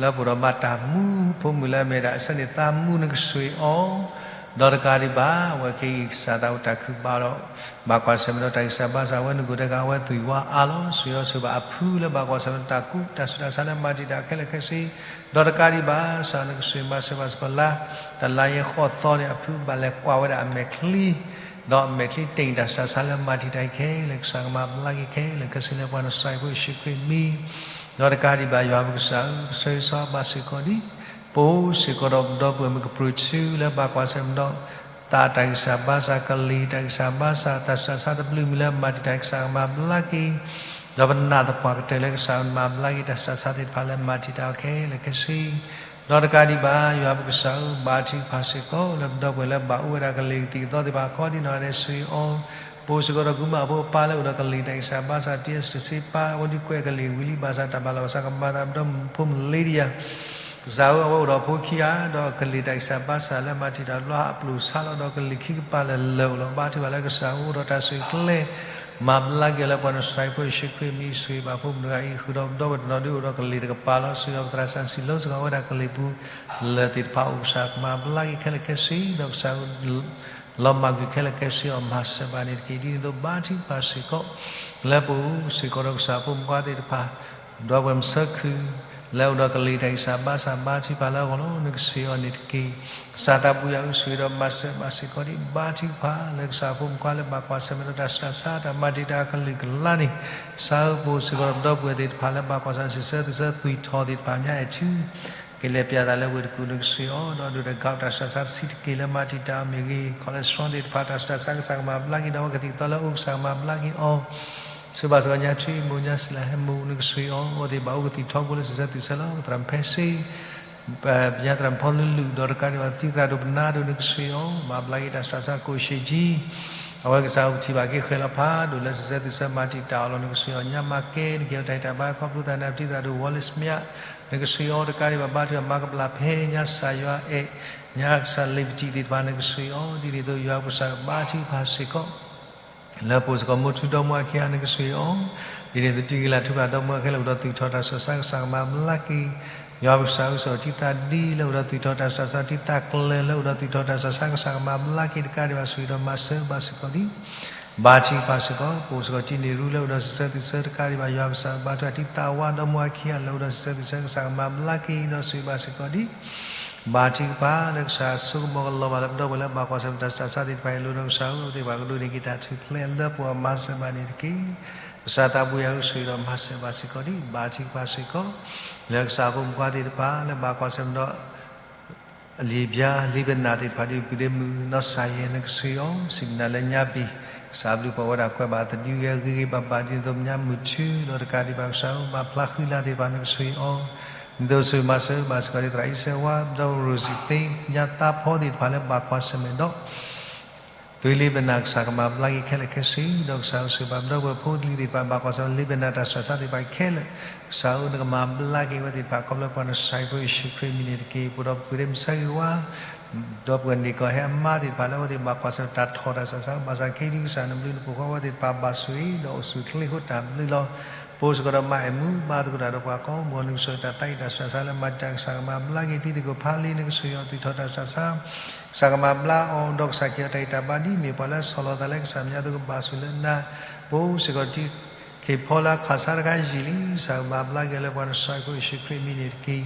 လၢပအိၣ်ဒီးဘၣ်တၢ်မူ ဖိမုၣ်လၢအမ့ၢ်ဒၣ်အဆၢန့ၣ်သးမူနကဆှ့အီၤ ဒီးတကးဒံးဘၣ် အဝဲက့ၤကစၢ်သးအိၣ်တၢ်ခုၣ်ဘၣ်ဒီး ဘၣ်ကွၢ်ဆၢၣ်မဲာ်ဒီးတၢ်ဂံၢ်စၢ်ဘါစၢ် အဝဲနုာ်ကိးတဂၤ အဝဲသွံၣ်ဝါအါလီၤ ဆှ့အီၤဆှ့ဘၣ်အဖုလၢဘၣ်ကွၢ်ဆၢၣ်မဲာ်ဒီးတၢ်ကူၣ် တၢ်ဆူးတၢ်ဆါလၢမၤတံာ်တာ်ခဲလၢာ်ခဲဆ့ ဒီးတကးဒံးဘၣ် ကစၢ်နကဆှ့မၤစၢၤဘၣ်စ့ၢ်ကီးလၢ တလါယဲၢ်ဃိးသီန့ၣ် အဖုဘၣ်လဲၤကွၢ်ဝဲဒၣ်အမဲာ်ချံ ဒီးအမဲာ်ချံတ့ၢ်တၢ်ဆူးတၢ်ဆါလၢမၤတံာ်တာ်ခဲလၢာ် ကစၢ်ကမၤဘျါက့ၤခဲလၢာ်ခဲဆ့လၢပှၤနစၢ်ဖိယ့ၣ်ၡူးခရံာ်မံၤ ဒီးတကးဒံးဘၣ် ယွၤပကစၢ်ဧၢ ကဆှၢယွၤဘၣ်စ့ၢ်ကီးဒံး ပအိၣ်စ့ၢ်ကီးဒီးပဒီပုၢ်ဝဲၢ်မုၣ်ကပြုၢ်ဆူ လၢဘၣ်ကွၢ်ဆၢၣ်မဲာ်ဒီး သးတၢ်ဂံၢ်စၢ်ဘါစၢ် ကလံၤတၢ်ဂံၢ်စၢ်ဘါစၢ် တၢ်ဆူးတၢ်ဆါတဘျုးမံၤလၢမၤတံာ်တာ် ကစၢ်ကမၤဘျါက့ၤ ဒီးပနာ်သပှၢ်ကတၢၢ်လၢကစၢ်မၤဘျါက့ၤ တၢ်ဆူးတၢ်ဆါသ့ၣ်တဖၣ်လၢမၤတံာ်တာ်အီၤခဲလၢာ်ခဲဆ့ ဒီးတကးဒံးဘၣ် ယွၤပကစၢ်ဧၢ ဘါထုကဖၣ်စ့ၢ်ကီး လၢပဒီပုၢ်ဝဲၢ်လၢဘၣ်အိၣ်ဝဲဒၣ်ကလံၤကသံၣ်ကသီသ့ၣ်တဖၣ် အခီဒံးနီၢ်ဂၤဒဲးဆှ့အီၤ ပအိၣ်စ့ၢ်ကီးဒီးကုမုၣ်ဖိအပၢ်လၢအိၣ်ဒီးကလံၤတၢ်ဂံၢ်စၢ်ဘါစၢ် တ့စတ့စ့ပၢ် အဝဲဒုးကွဲးကလံၤဝံၤလံ ဘၣ်ဆၣ်တၢ်ဘၣ်လီၤဘၣ်ဆၣ်ကမၤသးဒီးဖိမုၣ်လ့ဒံယၤ ကစၢ်ဧၢ အဝဲအိၣ်ဒီးဖိခံဂၤ ဒီးကလံၤတၢ်ဂံၢ်စၢ်ဘါစၢ်လၢမၤတံာ်တာ်တဘျီ အပျိာ်ဆါလီၤဒီးကလံၤခံကပၤလၢာ်လၢာ်အိၣ်လီၤ ဘါထုကဖၣ်လၢကစၢ်အိၣ်ဒီးတၢ်ဆိၣ်ဂ့ၤကျဲ မၤဘျါက့ၤလၢပှၤနစၢ်ဖိယ့ၣ်ၡူးခရံာ်မံၤ ဆိၣ်ဂ့ၤဘၣ်ဖိမုၣ်တဂၤအံၤ ဃုာ်ဒီးပဒီပုၢ်ဝဲၢ်တနီၤဒုးအိၣ်ဒီးကလံၤတကပၤလီၤ ဆိၣ်ဂ့ၤဒီးပသရၣ်စံးစံးလိစ့ၢ်ကီးဝဲဒၣ်ကလံၤပူၤ လၢာ်သ့ၣ်တဖၣ်အိၣ် ကစၢ်ကမၤဘျါက့ၤခဲလၢာ်ခဲဆ့ ဒီးကစၢ် လီၤမၢ်ကွံာ်ခဲလၢာ်ခဲဆ့အီၤ မၤစၢၤဘၣ်န့ၣ်တက့ၢ်. ဒ်န့ၣ်အသိး ဘါထုကဖၣ်စ့ၢ်ကီး လၢပအိၣ်စ့ၢ်ကီးဒီးကစၢ်ဖိမုၣ်ဖိခွါသ့ၣ်တဖၣ် ဒီပုၢ်ဝဲၢ်မုၣ်ဆၢခုၣ် လၢအိၣ်ဒီးကလံၤတၢ်ဂံၢ်စၢ်ဘါစၢ် ဘါထုကဖၣ်လၢအဂီၢ်လီၤ နကဆိၣ်ဂ့ၤအီၤန့ၣ်တက့ၢ်. ကစၢ်သးဘိယွၤဧၢ ဆိၣ်ဂ့ၤဒီးမၤစၢၤဘၣ်စ့ၢ်ကီးဒံး ဘါထုကဖၣ် လၢကစၢ်ဖိမုၣ်ဖိခွါလၢဘၣ်ကွၢ်ဆၢၣ်မဲာ်ဒီးတၢ်ဆူးတၢ်ဆါ တၢ်မၤတံာ်တာ်အကလုာ်ကလါန့ၣ် ကစၢ်ဧၢ ပအိၣ်စ့ၢ်ကီးဒီးပဒီပုၢ်ဝဲၢ်သ့ၣ်တဖၣ်လၢဘၣ်ကွၢ်ဆၢၣ်မဲာ် စံးဆၢသူၣ်ဆၢသွံၣ်ထီၣ်သ့ၣ်တဖၣ် ညါအဲၣ်ထူ က့ၤလဲၤပျဲသးလၢဝ့ၢ်တကူၣ် နကဆိၣ်ဂ့ၤအီၤ ဒီးဒုၣ်ဒါကီးတၢ်ဆူးတၢ်ဆါတဆံးတက့ၢ်လၢမၤတံာ်တာ်အီၤမ့ၢ်ဂ့ၤ cholesterol သ့ၣ်တဖၣ် တၢ်ဆူးတၢ်ဆါကစၢ်ကမၤဘျါက့ၤ ဒီးအဝဲကသံၣ်ကသီလၢအအိၣ်ကစၢ်ကမၤဘျါက့ၤအီၤ ဆိၣ်ဂ့ၤဘၣ်စ့ၢ်ကီး ညါထွံၣ်အံၤမိၢ် ညါစံလၤဟဲမိၢ် နကဆိၣ်ဂ့ၤအီၤ အဝဲသ့ၣ်ဘၣ်အိၣ်ကသံၣ်ထီဘိလၢစံးဆၢသူၣ်ဆၢလီၤ သရၣ်မုၣ်ဖဲစ့ ပညါသရၣ်မုၣ်ဖီလူလူ ဒီးတကးဒံးဘၣ် တံၤသရၣ်ဒိၣ်ပနါဒိၣ် နကဆိၣ်ဂ့ၤအီၤ မၤဘျါက့ၤတၢ်ဆူးတၢ်ဆါ ကိၣ်ရှ့ကၠံ အဝဲကစၢ်အိၣ်ကထံၣ်ဘၣ်က့ၤဃဲၤလီၤဖးဒိၣ်လၢစံးဆၢသူၣ်ဆၢမၤတံာ်တာ်အီၤလီၤ နကဆိၣ်ဂ့ၤအီၤ ညါမၤကဲ နကဟ့ၣ်အီၤတၢ်ဂံၢ်တၢ်ဘါ ခီဖျိသးန့ၣ် ပတံၤသရၣ်ဒိၣ် Wallace မၠး နကဆိၣ်ဂ့ၤအီၤ တကးဒံးဘၣ် ဘါထုကဖၣ်မၤကပျၢ်ဖဲ ညါစၢ်ယွၤအဲၣ် ညါကစၢ်လ့ၤပတံၢ်သ့ၣ်တဖၣ် နကဆိၣ်ဂ့ၤအီၤ ဒ်န့ၣ်အသိး ယွၤပကစၢ်ဘါထုကဖၣ်စ့ၢ်ကီး လၢပအိၣ်စ့ၢ်ကီး မိၢ်ထူဒီမါဝၤခံဂၤ နကဆိၣ်ဂ့ၤအီၤ ဒ်န့ၣ်အသိး တံၤကလၢ်ထူၣ်ဘၣ်ဒီမါဝၤခဲလၢာ် အိၣ်ဒီးသူၣ်ထီၣ်တၢ်ဆူးတၢ်ဆါ ကစၢ်ကမၤဘျါက့ၤ ယွၤပကစၢ်ဧၢ စ့ၢ်ကီးတံၤသးဒံလၢအိၣ်ဒီးသူၣ်ထီၣ်တၢ်ဆူးတၢ်ဆါ တံၤသးကျၢၤလၢအိၣ်ဒီးသူၣ်ထီၣ်တၢ်ဆူးတၢ်ဆါ ကစၢ်ကမၤဘျါက့ၤ တကးဒံးဘၣ် ဆိၣ်ဂ့ၤဒီးမၤစၢၤဘၣ်စ့ၢ်ကီးဒံး ဘါထုကဖၣ်စ့ၢ်ကီး ပအိၣ်စ့ၢ်ကီးတံၤန့ၢ်ရူလၢအိၣ်ဒီးစံးဆၢသူၣ်ဆၢ တကးဒံးဘၣ် ယွၤပကစၢ်ဘါထုကဖၣ် တံၤသးဝါဒီမါဝၤခံဂၤလၢအိၣ်ဒီးစံးဆၢသူၣ်ဆၢ ကစၢ်ကမၤဘျါက့ၤ ဒီးဆိၣ်ဂ့ၤဘၣ်စ့ၢ်ကီးဒံး ဘါထုကဖၣ် လၢကစၢ်ဆိကမိၣ်ကလီၤဘၣ်လၢပဒီပုၢ်ဝဲၢ်လၢဘၣ်ကွၢ်ဆၢၣ်မဲာ်တၢ်ဆူးတၢ်ဆါသ့ၣ်တဖၣ်အံၤ လိၣ်ဒီးကစၢ်ဧၢ အဝဲသ့ၣ်တဖၣ်ကဒိးန့ၢ်က့ၤတၢ်ထူၣ်ဖျဲးလၢပဂီၢ် မၤစၢၤဘၣ်န့ၣ်တက့ၢ်. ကစၢ်သးဘိယွၤဧၢ ဆိၣ်ဂ့ၤဒီးမၤစၢၤဘၣ်စ့ၢ်ကီးဒံး ဘါထုကဖၣ်စ့ၢ်ကီး လၢကစၢ်ဖိမုၣ်ဖိခွါသ့ၣ်တဖၣ် လၢဘၣ်ကွၢ်ဆၢၣ်မဲာ်ဒီး အလံာ်ဘျါ လံာ်ဘနၣ်သ့ၣ်တဖၣ်ဒ် ပုၢ်ဒ့မုၣ်နီၢ်စၢ်ယဲၢ် နကဆိၣ်ဂ့ၤအီၤ စံးဘျုးနၤလၢညါဘ့ၣ် ကစၢ်ဘျုးပှၤဝဲဒၣ်ကွဲးဘၣ်သဒုကဂ့ၤဂ့ၤဘၣ်ဘၣ် ဒ်သိးညါမုၢ်ထူ ဒီးတကးဒံးဘၣ်ကစၢ်ဧၢ ဘၣ်ဖျါဃံလၤသ့ၣ်တဖၣ် နကဆိၣ်ဂ့ၤအီၤ ဒ်သိးဆိၣ်ဂ့ၤမၤစၢၤဘၣ်စ့ၢ်ကီးဒ် သရၣ်အံၣ်စဲးဝါ ဒီးရိၣ်စံၣ်သ့ ညါသးဖီသ့ၣ်တဖၣ်လၢဘၣ်ကွၢ်ဆၢၣ်မဲာ်ဒီး သွံၣ်လံာ်ဘနၣ် ကစၢ်ကမၤဘျါက့ၤခဲလၢာ်ခဲဆ့ ဒီးကစၢ်ဧၢ ဆိၣ်ဂ့ၤဘၣ်ပဒီပုၢ်ဝဲၢ်ဖိသ့ၣ်တဖၣ် ဘၣ်ကွၢ်ဆၢၣ်မဲာ်လံာ်ဘနၣ်တၢ်ဆူးတၢ်ဆါသ့ၣ်တဖၣ်ခဲလၢာ် ကစၢ်ဧၢ နကမၤဘျါက့ၤအဝဲသ့ၣ်တဖၣ် ခီဖျိပှၤနစၢ်ဖိယ့ၣ်ၡူးခရံာ်အမံၤန့ၣ်တက့ၢ်. ပဒီပုၢ်ဝဲၢ်မုၣ်ဆၢဂ့ၤဝါ ဒီပုၢ်ဝဲၢ်န့ၣ်ကီၢ်ဟဲအမါသ့ၣ်တဖၣ်လၢအဝဲသ့ၣ်ဘၣ်ကွၢ်ဆၢၣ်မဲာ်တၢ်ထီၣ်တၢ်ဆူးတၢ်ဆါ ဘၣ်ဆၣ်ခဲအံၤဒုးကစၢ် နဘျုးနဖှိၣ်ဃီအဝဲသ့ၣ်တဖၣ်ဘၣ်ဆိၣ်ဂ့ၤ ဒီးအိၣ်ဆူၣ်ချ့ဃိတၢ်ဘျုးလီၤ. ပအိၣ်စ့ၢ်ကီးဒီးမါအဲၣ်မူ ဘါသကိးတၢ်ဒီးပှၤကိးမုၢ် နကဆိၣ်ဂ့ၤတၢ်သးဝံၣ်တၢ်ဆူးတၢ်ဆါလၢမၤတံာ်တာ် ကစၢ်ကမၤဘျါက့ၤ တံၤသကိးဖးလံ နကဆိၣ်ဂ့ၤအီၤသူၣ်ထီၣ်တၢ်ဆူးတၢ်ဆါ ကစၢ်ကမၤဘျါအီၤ ဒီးကစၢ်ကဟ့ၣ်အီၤတၢ်ဂံၢ်တၢ်ဘါဒ်မ့ၢ်ပှၤလၢဆီၣ်လီၤသးလၢကစၢ်မဲာ်ညါအသိးကဘၣ်ဆိၣ်လၢနၤ ပအိၣ်စ့ၢ်ကီးတံၤခ့ၣ်ဖီလၢအခၣ်ဆါတခါယံာ်လံ ကစၢ်ကမၤဘျါက့ၤလၢပှၤနစၢ်ဖိယ့ၣ်ၡူးခရံာ်အမံၤန့ၣ်တက့ၢ်.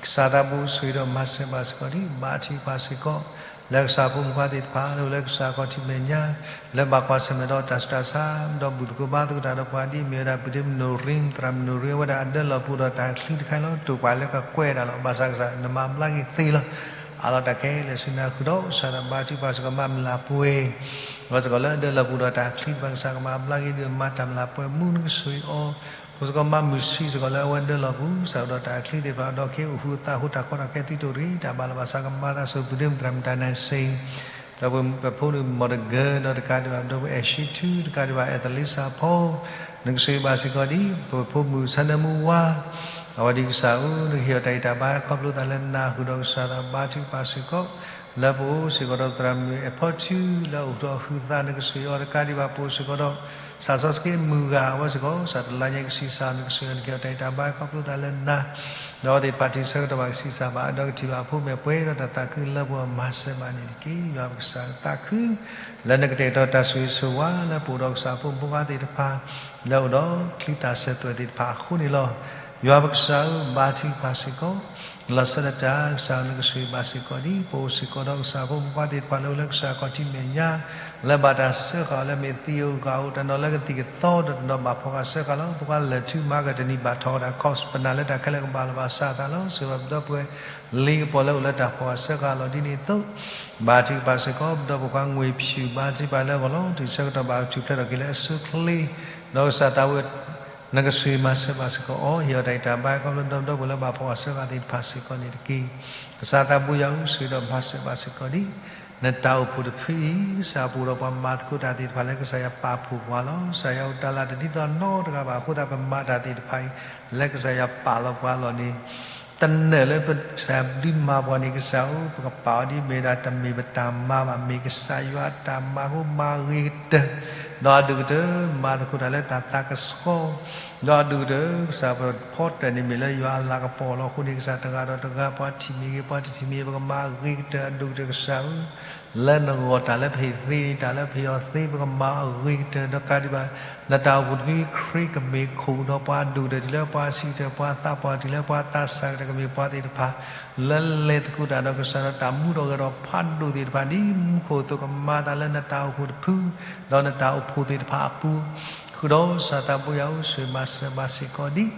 ကစၢ်သးဘိဆိၣ်ဂ့ၤဒီးမၤစၢၤဘၣ်စ့ၢ်ကီးဒံး ဘါထုကဖၣ်စ့ၢ်ကီး လၢကစၢ်ဖိမုၣ်ဖိခွါသ့ၣ်တဖၣ် လၢအိၣ်လၢကစၢ်ခီၣ်ထံးမဲာ်ညါ လၢဘၣ်ကွၢ်ဆၢၣ်မဲာ်ဒီးတၢ်ဆူးတၢ်ဆါ ဒီးဘူၣ်သကိးဘါသကိးတၢ်ဒီးပှၤဒ်မ့ၢ်ဝဲဒၣ် ပုၢ်ဒ့မုၣ်နိၣ်ရံ သရၣ်မုၣ်နိၣ်ရံ အဝဲဒၣ်အဒၢလီၢ်ပူၤဒီးတၢ်ချံတခါအံၤလီၤ တိာ်ပှၤလၢကကွဲးဒၣ်လီၤ ဘၣ်ဆၣ်ကစၢ် နမၤဘျါက့ၤသ့လီၤ အးလီၤတၢ်ခဲလၢာ်ဆူနၤဃုာ်ဒီး ကစၢ်သးဘါထုကဖၣ်စ့ၢ်ကီး မါမုၢ်လၢ်ပှဲၤ အဝဲစ့ၢ်ကီးလၢအဒၢလီၢ်ပူၤဒီးတၢ်ချံတဖၣ် ကစၢ်ကမၤဘျါက့ၤဒုးမၤတၢ်မုၢ်လၢ်ပှဲၤမူ နကဆိၣ်ဂ့ၤအီၤ ပစ့ၢ်ကီးမါမုၢ်ဆံးစ့ၢ်ကီးလၢအဝဲဒၢလီၢ်ပူၤ ကစၢ်ဒီးတၢ်ချံသ့ၣ်တဖၣ် ဒီးကဟ့ၣ်အိၣ်ဃုာ်အသး ဟိတၢ်ကီတၢ်ခဲ သုတအိၣ်တဂ့ၤ တၢ်ဘၣ်လီၤဘၣ်ဆၣ်ကမၤသး ဆိၣ်ဂ့ၤပုၢ်ဒ့မုၣ်သရၣ်မုၣ်တၢ်နါစ့ ဒီးပဖိန့ၣ် မီၢ်တဂၢၤ ဒီးတကးဒံးဘၣ် ဒီးပအဲၣ်ၡံထူ တကးဒံးဘၣ် အဲၣ်သလ့စၢ်ဖီ နကဆိၣ်ဂ့ၤဘၣ်စ့ၢ်ကီးဒံး ပဖိမုၣ်ဆၢနၢမူဝါ အဝဲဒၣ်ကစၢ်ဧၢ နကဟ့ၣ်အီၤတၢ်ဂံၢ်တၢ်ဘါ ခီဖျိသးလၢနၤဃုာ်ဒီး ကစၢ်သးဘါထုကဖၣ်စ့ၢ်ကီး လၢပအိၣ်စ့ၢ်ကီးဒီးသရၣ်မုၣ်အဲၣ်ဖီထူ လၢအိၣ်ထီၣ်ဟုသး နကဆိၣ်ဂ့ၤအီၤ တကးဒံးဘၣ် ပအိၣ်စ့ၢ်ကီးဒီး စးစီဆှံမုၢ်ဂၤအဝဲစ့ၢ်ကီး စးတလါညါအံၤကဆံးစၢ်အီၤ နကဆှၢနက့ၤအီၤတၢ်ဂံၢ်တၢ်ဘါ ခီဖျိသးလၢနၤ, ဒီးအဝဲသ့ၣ်တဖၣ်ထံၣ်ဆၢကတီၢ်ဘၣ်ကဆံးစၢ်ဘၣ် ဒီးကထံၣ်ဘၣ်အဖိမ့ၢ်ပှဲၤဒီးတၢ်သးခုလၢပဂီၢ်မၤစၢၤဘၣ်န့ၣ်တက့ၢ်. ယွၤပကစၢ်သးခု လၢနကတဲာ်ကတီၤတၢ်ဆိၣ်ဂ့ၤဆိၣ်ဝါလၢပအိၣ်ဒီးကစၢ်အဖိမုၣ်ဖိခွါသ့ၣ်တဖၣ် လၢအအိၣ်ဒီးချံသၣ်စၢၤသွဲၣ်သ့ၣ်တဖၣ်အဃိန့ၣ်လီၤ. ယွၤပကစၢ်ဧၢ ဘါထုကဖၣ်စ့ၢ်ကီး လီၤဆီဒၣ်တၢ် ကစၢ်ဧၢ နကဆိၣ်ဂ့ၤဘၣ်စ့ၢ်ကီးဒံး ပအိၣ်စ့ၢ်ကီးဒီးကစၢ်အဖိမုၣ်ဖိခွါသ့ၣ်တဖၣ်လၢအိၣ်လၢကစၢ်အခီၣ်ထံးမဲာ်ညါ လၢဘၣ်တၢ်စၢဃာ်အီၤလၢအမ့ၢ်သံဧိၤဂာ်ဧိၤ တနီၤလၢကသံၣ်ကသီဒီးတနီၤဘၣ်ဖီၣ်ဃာ်စၢဃာ်လီၤ. ပှၤလၢာ်ထုမၤကတနံၣ်ဘၣ်ထီၣ်ဝဲဒၣ် ခီၣ် ပနာ်လၢတၢ်ခဲလၢာ်ကဘၣ်လီၤဘၣ်စးအသးလီၤ. ဆိၣ်ဂ့ၤဘၣ်ပဒီပုၢ်ဝဲၢ်လံၤကပီၤလၢအိၣ်လၢတၢ်ဖီၣ်ဃာ်စၢဃာ်လီၤဒ်န့ၣ်အသိး ဘါထုကဖၣ်စ့ၢ်ကီး ပဒီပုၢ်ဝဲၢ်ခွါငွေဖြူ ဘါထုကဖၣ်လၢအဂီၢ်လီၤ. တုၤဆၢကတီၢ်ဘၣ်ကထူၣ်ဖျဲးထီၣ်က့ၤလၢအဆိအချ့ ဒီးကစၢ်သးဝဲ နကဆိၣ်ဂ့ၤမၤစၢၤဘၣ်စ့ၢ်ကီးအီၤ ဟ့ၣ်အီၤတၢ်ဂံၢ်တၢ်ဘါခီဖျိဒီပုၢ်ဝဲၢ်လၢဘၣ်ဖီၣ်ဃာ်စၢဃာ်သ့ၣ်တဖၣ်စ့ၢ်ကီးန့ၣ်တက့ၢ်. ကစၢ်သးဘိယွၤဧၢ ဆိၣ်ဂ့ၤဒီးမၤစၢၤဘၣ်စ့ၢ်ကီးဒံး နတၢ်အိၣ်ဖှိၣ်တဖုအံၤ ကစၢ်ပအိၣ်ဒီးပှၤမၤသကိးတၢ်သ့ၣ်တဖၣ်လၢ ကစၢ်ယွၤပာ်ဖှိၣ်ပှၤလီၤ. ကစၢ်ယွၤအိၣ်တၢ်လၢတဒ်သိးနီတဂၤဘၣ်အဃိသတး ပမၤတၢ်သ့ၣ်တဖၣ်အံၤ လၢကစၢ်ယွၤပာ်လီၤပှၤအလီၢ်န့ၣ် တနၢၣ်လၢကစၢ်ယွၤဒုးမၤပှၤန့ၣ် ကစၢ်ဧၢ ပကပာ်အီၤဒ်မ့ၢ်ဒၣ်တမ့ၢ်ပတၢ်မၤဘၣ် မ့ၢ်ကစၢ်ယွၤအတၢ်မၤအဃိ မၤအဂ့ၤကတၢၢ် ဒီးအဒိၣ်ကတၢၢ် မၤသကိးတၢ်လၢတၢ်သးကဆှီ ဒီးအဒိၣ်ကတၢၢ် ကစၢ်ပဖီတၢၣ်န့ၣ် မ့ၢ်လၢယွၤအလၤကပီၤလီၤ. အဃိန့ၣ် ကစၢ်တဂၤဒီးတဂၤ ပှၤထံၣ်မ့ၢ်ဂ့ၤ ပှၤတထံၣ်မ့ၢ်ဂ့ၤ ပကမၤအဂ့ၤကတၢၢ် အဒိၣ်ကတၢၢ်ကစၢ်ဧၢ လၢနဂီၢ်တၢ်လၢပဟ့ၣ်သ့န့ၣ် တၢ်လၢပဟ့ၣ်အီၤသ့ ပကမၤအဂ့ၤကတၢၢ် ဒီးကးဒံးဘၣ် နတၢ်အိၣ်ဖှိၣ်တဖုခရံာ်ကမ့ၢ်ခိၣ်ဒီးပှၤဒိၣ်ကတၢၢ် တုၤလၢပှၤစံးကတၢၢ် ပှၤသးပှၢ် တုၤလၢပှၤသးစၢ်ကတၢၢ် ကမ့ၢ်ပှၤသ့ၣ်တဖၣ် လၢလဲၤသကိးတၢ်ဒီးကစၢ်ဒီးတၢ်မူထီၣ်ဂဲၤထီၣ်ဖးဒိၣ်သ့ၣ်တဖၣ် ဒ်မူခိၣ်အသိး ကမၤအသးလၢနတၢ်အိၣ်ဖှိၣ်တဖု ဒီးနတၢ်အိၣ်ဖှိၣ်သ့ၣ်တဖၣ်အပူၤ ဃုာ်ဒီးကစၢ်သးဘိယွၤဧၢ ဆိၣ်ဂ့ၤမၤစၢၤဘၣ်စ့ၢ်ကီးဒံး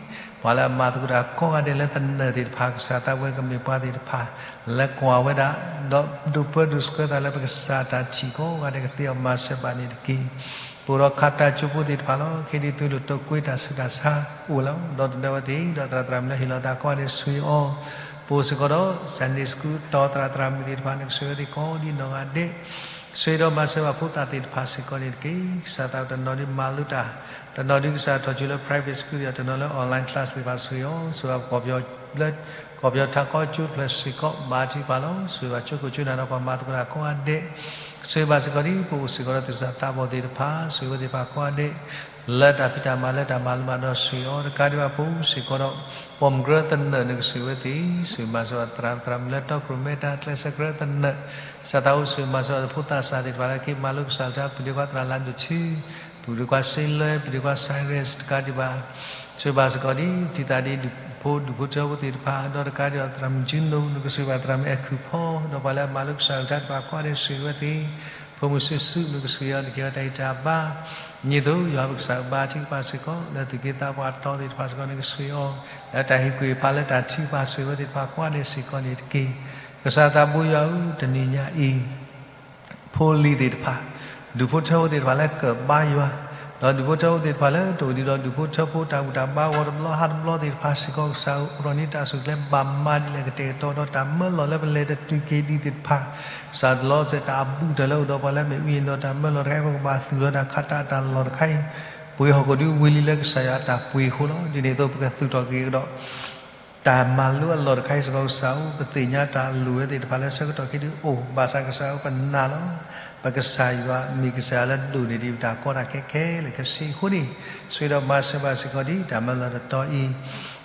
ပှၤလၢအမၤသကိးတၢ်ကိးဂၤဒဲးလၢသနၢၣ်သ့ၣ်တဖၣ် ကစၢ်သးဝဲကမ့ၢ်ပှၤသ့ၣ်တဖၣ် လၢကွၢ်ဝဲဒၣ် ဒီးဒိးပၢဒိးဆှၢသးလၢပကစၢ်တၢ်ထံၣ်ကိးဂၤဒဲး ကသ့အီၤမၤစၢၤဘၣ်န့ၣ်တက့ၢ်. ပအိၣ်ဒီးခးတၢ်ကၠိဖိသ့ၣ်တဖၣ်လီၤ. ခဲဒ်သိးလိာ်တိာ်ကွဲတၢ်ဆူးတၢ်ဆါအိၣ်လီၤ. ဒီးတဒၢဝဲသ့ၣ် ဒီးသရၣ်သရၣ်မုၣ်လၢဟ့ၣ်လီၤသးကိးဂၤဒဲး ဆိၣ်ဂ့ၤအီၤ ပအိၣ်စ့ၢ်ကီးဒီး Sunday School တီၤသရၣ်သရၣ်မုၣ်သ့ၣ်တဖၣ် နကဆိၣ်ဂ့ၤဝဲသ့ၣ်ကိးဒ်နီၢ်ဂၤဒဲး ဆိၣ်ဂ့ၤဒီးမၤစၢၤဘၣ်ဖိသၣ်သ့ၣ်တဖၣ်စ့ၢ်ကီးန့ၣ်တက့ၢ်. ကစၢ်သးတနီၤဒုးမၤလိတၢ်, တနီၤဒုးကစၢ်ထီၣ်ကၠိလၢ private school ဒီး တနီၤလၢ online class သ့ၣ်တဖၣ် ဆိၣ်ဂ့ၤအီၤ ဆိၣ်ဂ့ၤဘၣ်ကီၢ်ပယီၤလၢ ကီၢ်ပယီၤထးကီကၠိတဖျၢၣ်စ့ၢ်ကီး ဘါထုကဖၣ်လီၤ. ဆိၣ်ဂ့ၤဘၣ်ကၠိခိၣ်ကၠိနၢ်ဒီးပှၤမၤသကိးတၢ်ကိးဂၤဒဲး ဆိၣ်ဂ့ၤဘၣ်စ့ၢ်ကီးဒ်ပအိၣ်စ့ၢ်ကီးဒီးသးစၢ်သးဘီၣ်သ့ၣ်တဖၣ် ဆိၣ်ဂ့ၤဝဲသ့ၣ်တဖၣ်ကိးဂၤဒဲး လၢတၢ်ဖံးတၢ်မၤလၢတၢ်မၤလိမၤဒိး ဆိၣ်ဂ့ၤအီၤ တကးဒံးဘၣ်ပအိၣ်စ့ၢ်ကီးဒီး ပိာ်မုၣ်ကရၢသနၢၣ် နကဆိၣ်ဂ့ၤဝဲသ့ၣ် ဆိၣ်ဂ့ၤမၤစၢၤဘၣ်သရၣ်သရၣ်မုၣ်လၢတီခိၣ်ရိၣ်မဲတၢ်ကျဲးစၢးကရၢသနၢၣ် ကစၢ်သးအိၣ်ဆိၣ်ဂ့ၤမၤစၢၤဘၣ်ဖိသးစၢ်သ့ၣ်တဖၣ်လၢက့ၤမၤလိကစၢ်အကလုၢ် ပဒုးကွၢ်သရၣ်လါဒိၣ်ထူ ပဒုးကွၢ်စ့လၢ ပဒုးကွၢ်စဲးရဲၣ် တကးဒံးဘၣ် ဆိၣ်ဂ့ၤဘၣ်စ့ၢ်ကီးဒ် တံာ်သးဒ်ဒူၣ်ဖိဒူၣ်ဖိထၢဖိသ့ၣ်တဖၣ် ဒီးတကးဒံးဘၣ်သရၣ်မုၣ်ကၠူနိ နကဆိၣ်ဂ့ၤဘၣ်သရၣ်မုၣ်အဲၣ်ခုၣ်ဖီ ဒီးပှၤလၢအမၤလိကစၢ်အကလုၢ်တဖၣ်ကိးဂၤဒဲး ဆိၣ်ဂ့ၤဝဲသ့ၣ် ဖိမုၣ်စုစု နကဆိၣ်ဂ့ၤအီၤ နက့ၤအီၤတၢ်ဂံၢ်တၢ်ဘါ ဒ်သိးယွၤပကစၢ်ဘါထုကဖၣ်စ့ၢ်ကီး လၢသူၣ်က့သးပှၢ်တီသ့ၣ်တဖၣ်စ့ၢ်ကီး နကဆိၣ်ဂ့ၤအီၤ လၢတၢ်ဟ့ၣ်ကူၣ်ဟ့ၣ်ဖးလၢတၢ်ထုကဖၣ် ဆိၣ်ဂ့ၤဝဲသ့ၣ်တဖၣ်ကိးဂၤဒဲးစ့ၢ်ကီးန့ၣ်တက့ၢ်. ကစၢ်သးဘိယွၤဧၢ တနံၤညါအံၤ ဖိလံၤသ့ၣ်တဖၣ်, ဒူၣ်ဖိထၢဖိသ့ၣ်တဖၣ်လၢကဘါယွၤ, ဒီးဒူၣ်ဖိထၢဖိသ့ၣ်တဖၣ်လၢတအိၣ်ဒံးဒီးဒူၣ်ဖိထၢဖိတၢ်ဘူၣ်တၢ်ဘါဂီၤတဘျီဟါတဘျီသ့ၣ်တဖၣ်စ့ၢ်ကီး ကစၢ်ဧၢ အိၣ်ထီၣ်န့ၢ်တၢ်ဆူၣ်ကျဲဘၣ်မၤဒ်လဲၣ်ကတဲာ်ကတီၤဒီးတၢ်မၢလီၤလၢပလဲၤတတုၤက့ၤဒံးသ့ၣ်တဖၣ်, ကစၢ်တလီၤစဲၤတၢ်အဘူးတၢၢ်လၢအိၣ်ဒီးပှၤလၢမ့ၢ်ဝံၤဒီးတၢ်မၢလီၤတခါအံၤ ပကဘၣ်သူၣ်လီၤတၢ်ခးတၢ်အတၢ်လီၢ်တခါအံၤ, ပှ့ၤဟီၣ်ခိၣ်ဒုးဝံၤလံလၢကစၢ်ယွၤအတၢ်ပှ့ၤအဃိလီၤ. ဒ်န့ၣ်အသိးပကသူၣ်ထီၣ်က့ၤကဒီး တၢ်မၤလိအလီၢ်တခါအံၤစ့ၢ်ကီး ကစၢ်ဧၢ ပသ့ၣ်ညါတၢ်လိၣ်ဝဲသ့ၣ်တဖၣ်လၢဆၢကတီၢ်ခဲဒုးအိၣ်, ဘၣ်ဆၣ်ကစၢ်ဧၢ ပနာ်လီၤ. ပကစၢ်ယွၤမ့ၢ်ကစၢ်ယွၤလၢဒိၣ်န့ၢ်ဒံးပတၢ်ကီတၢ်ခဲခဲလၢာ်ခဲဆ့အဃိန့ၣ်, ဆိၣ်ဂ့ၤဒီးမၤစၢၤဘၣ်စ့ၢ်ကီးဒ်တၢ်မၢလီၤတတီၤအံၤ,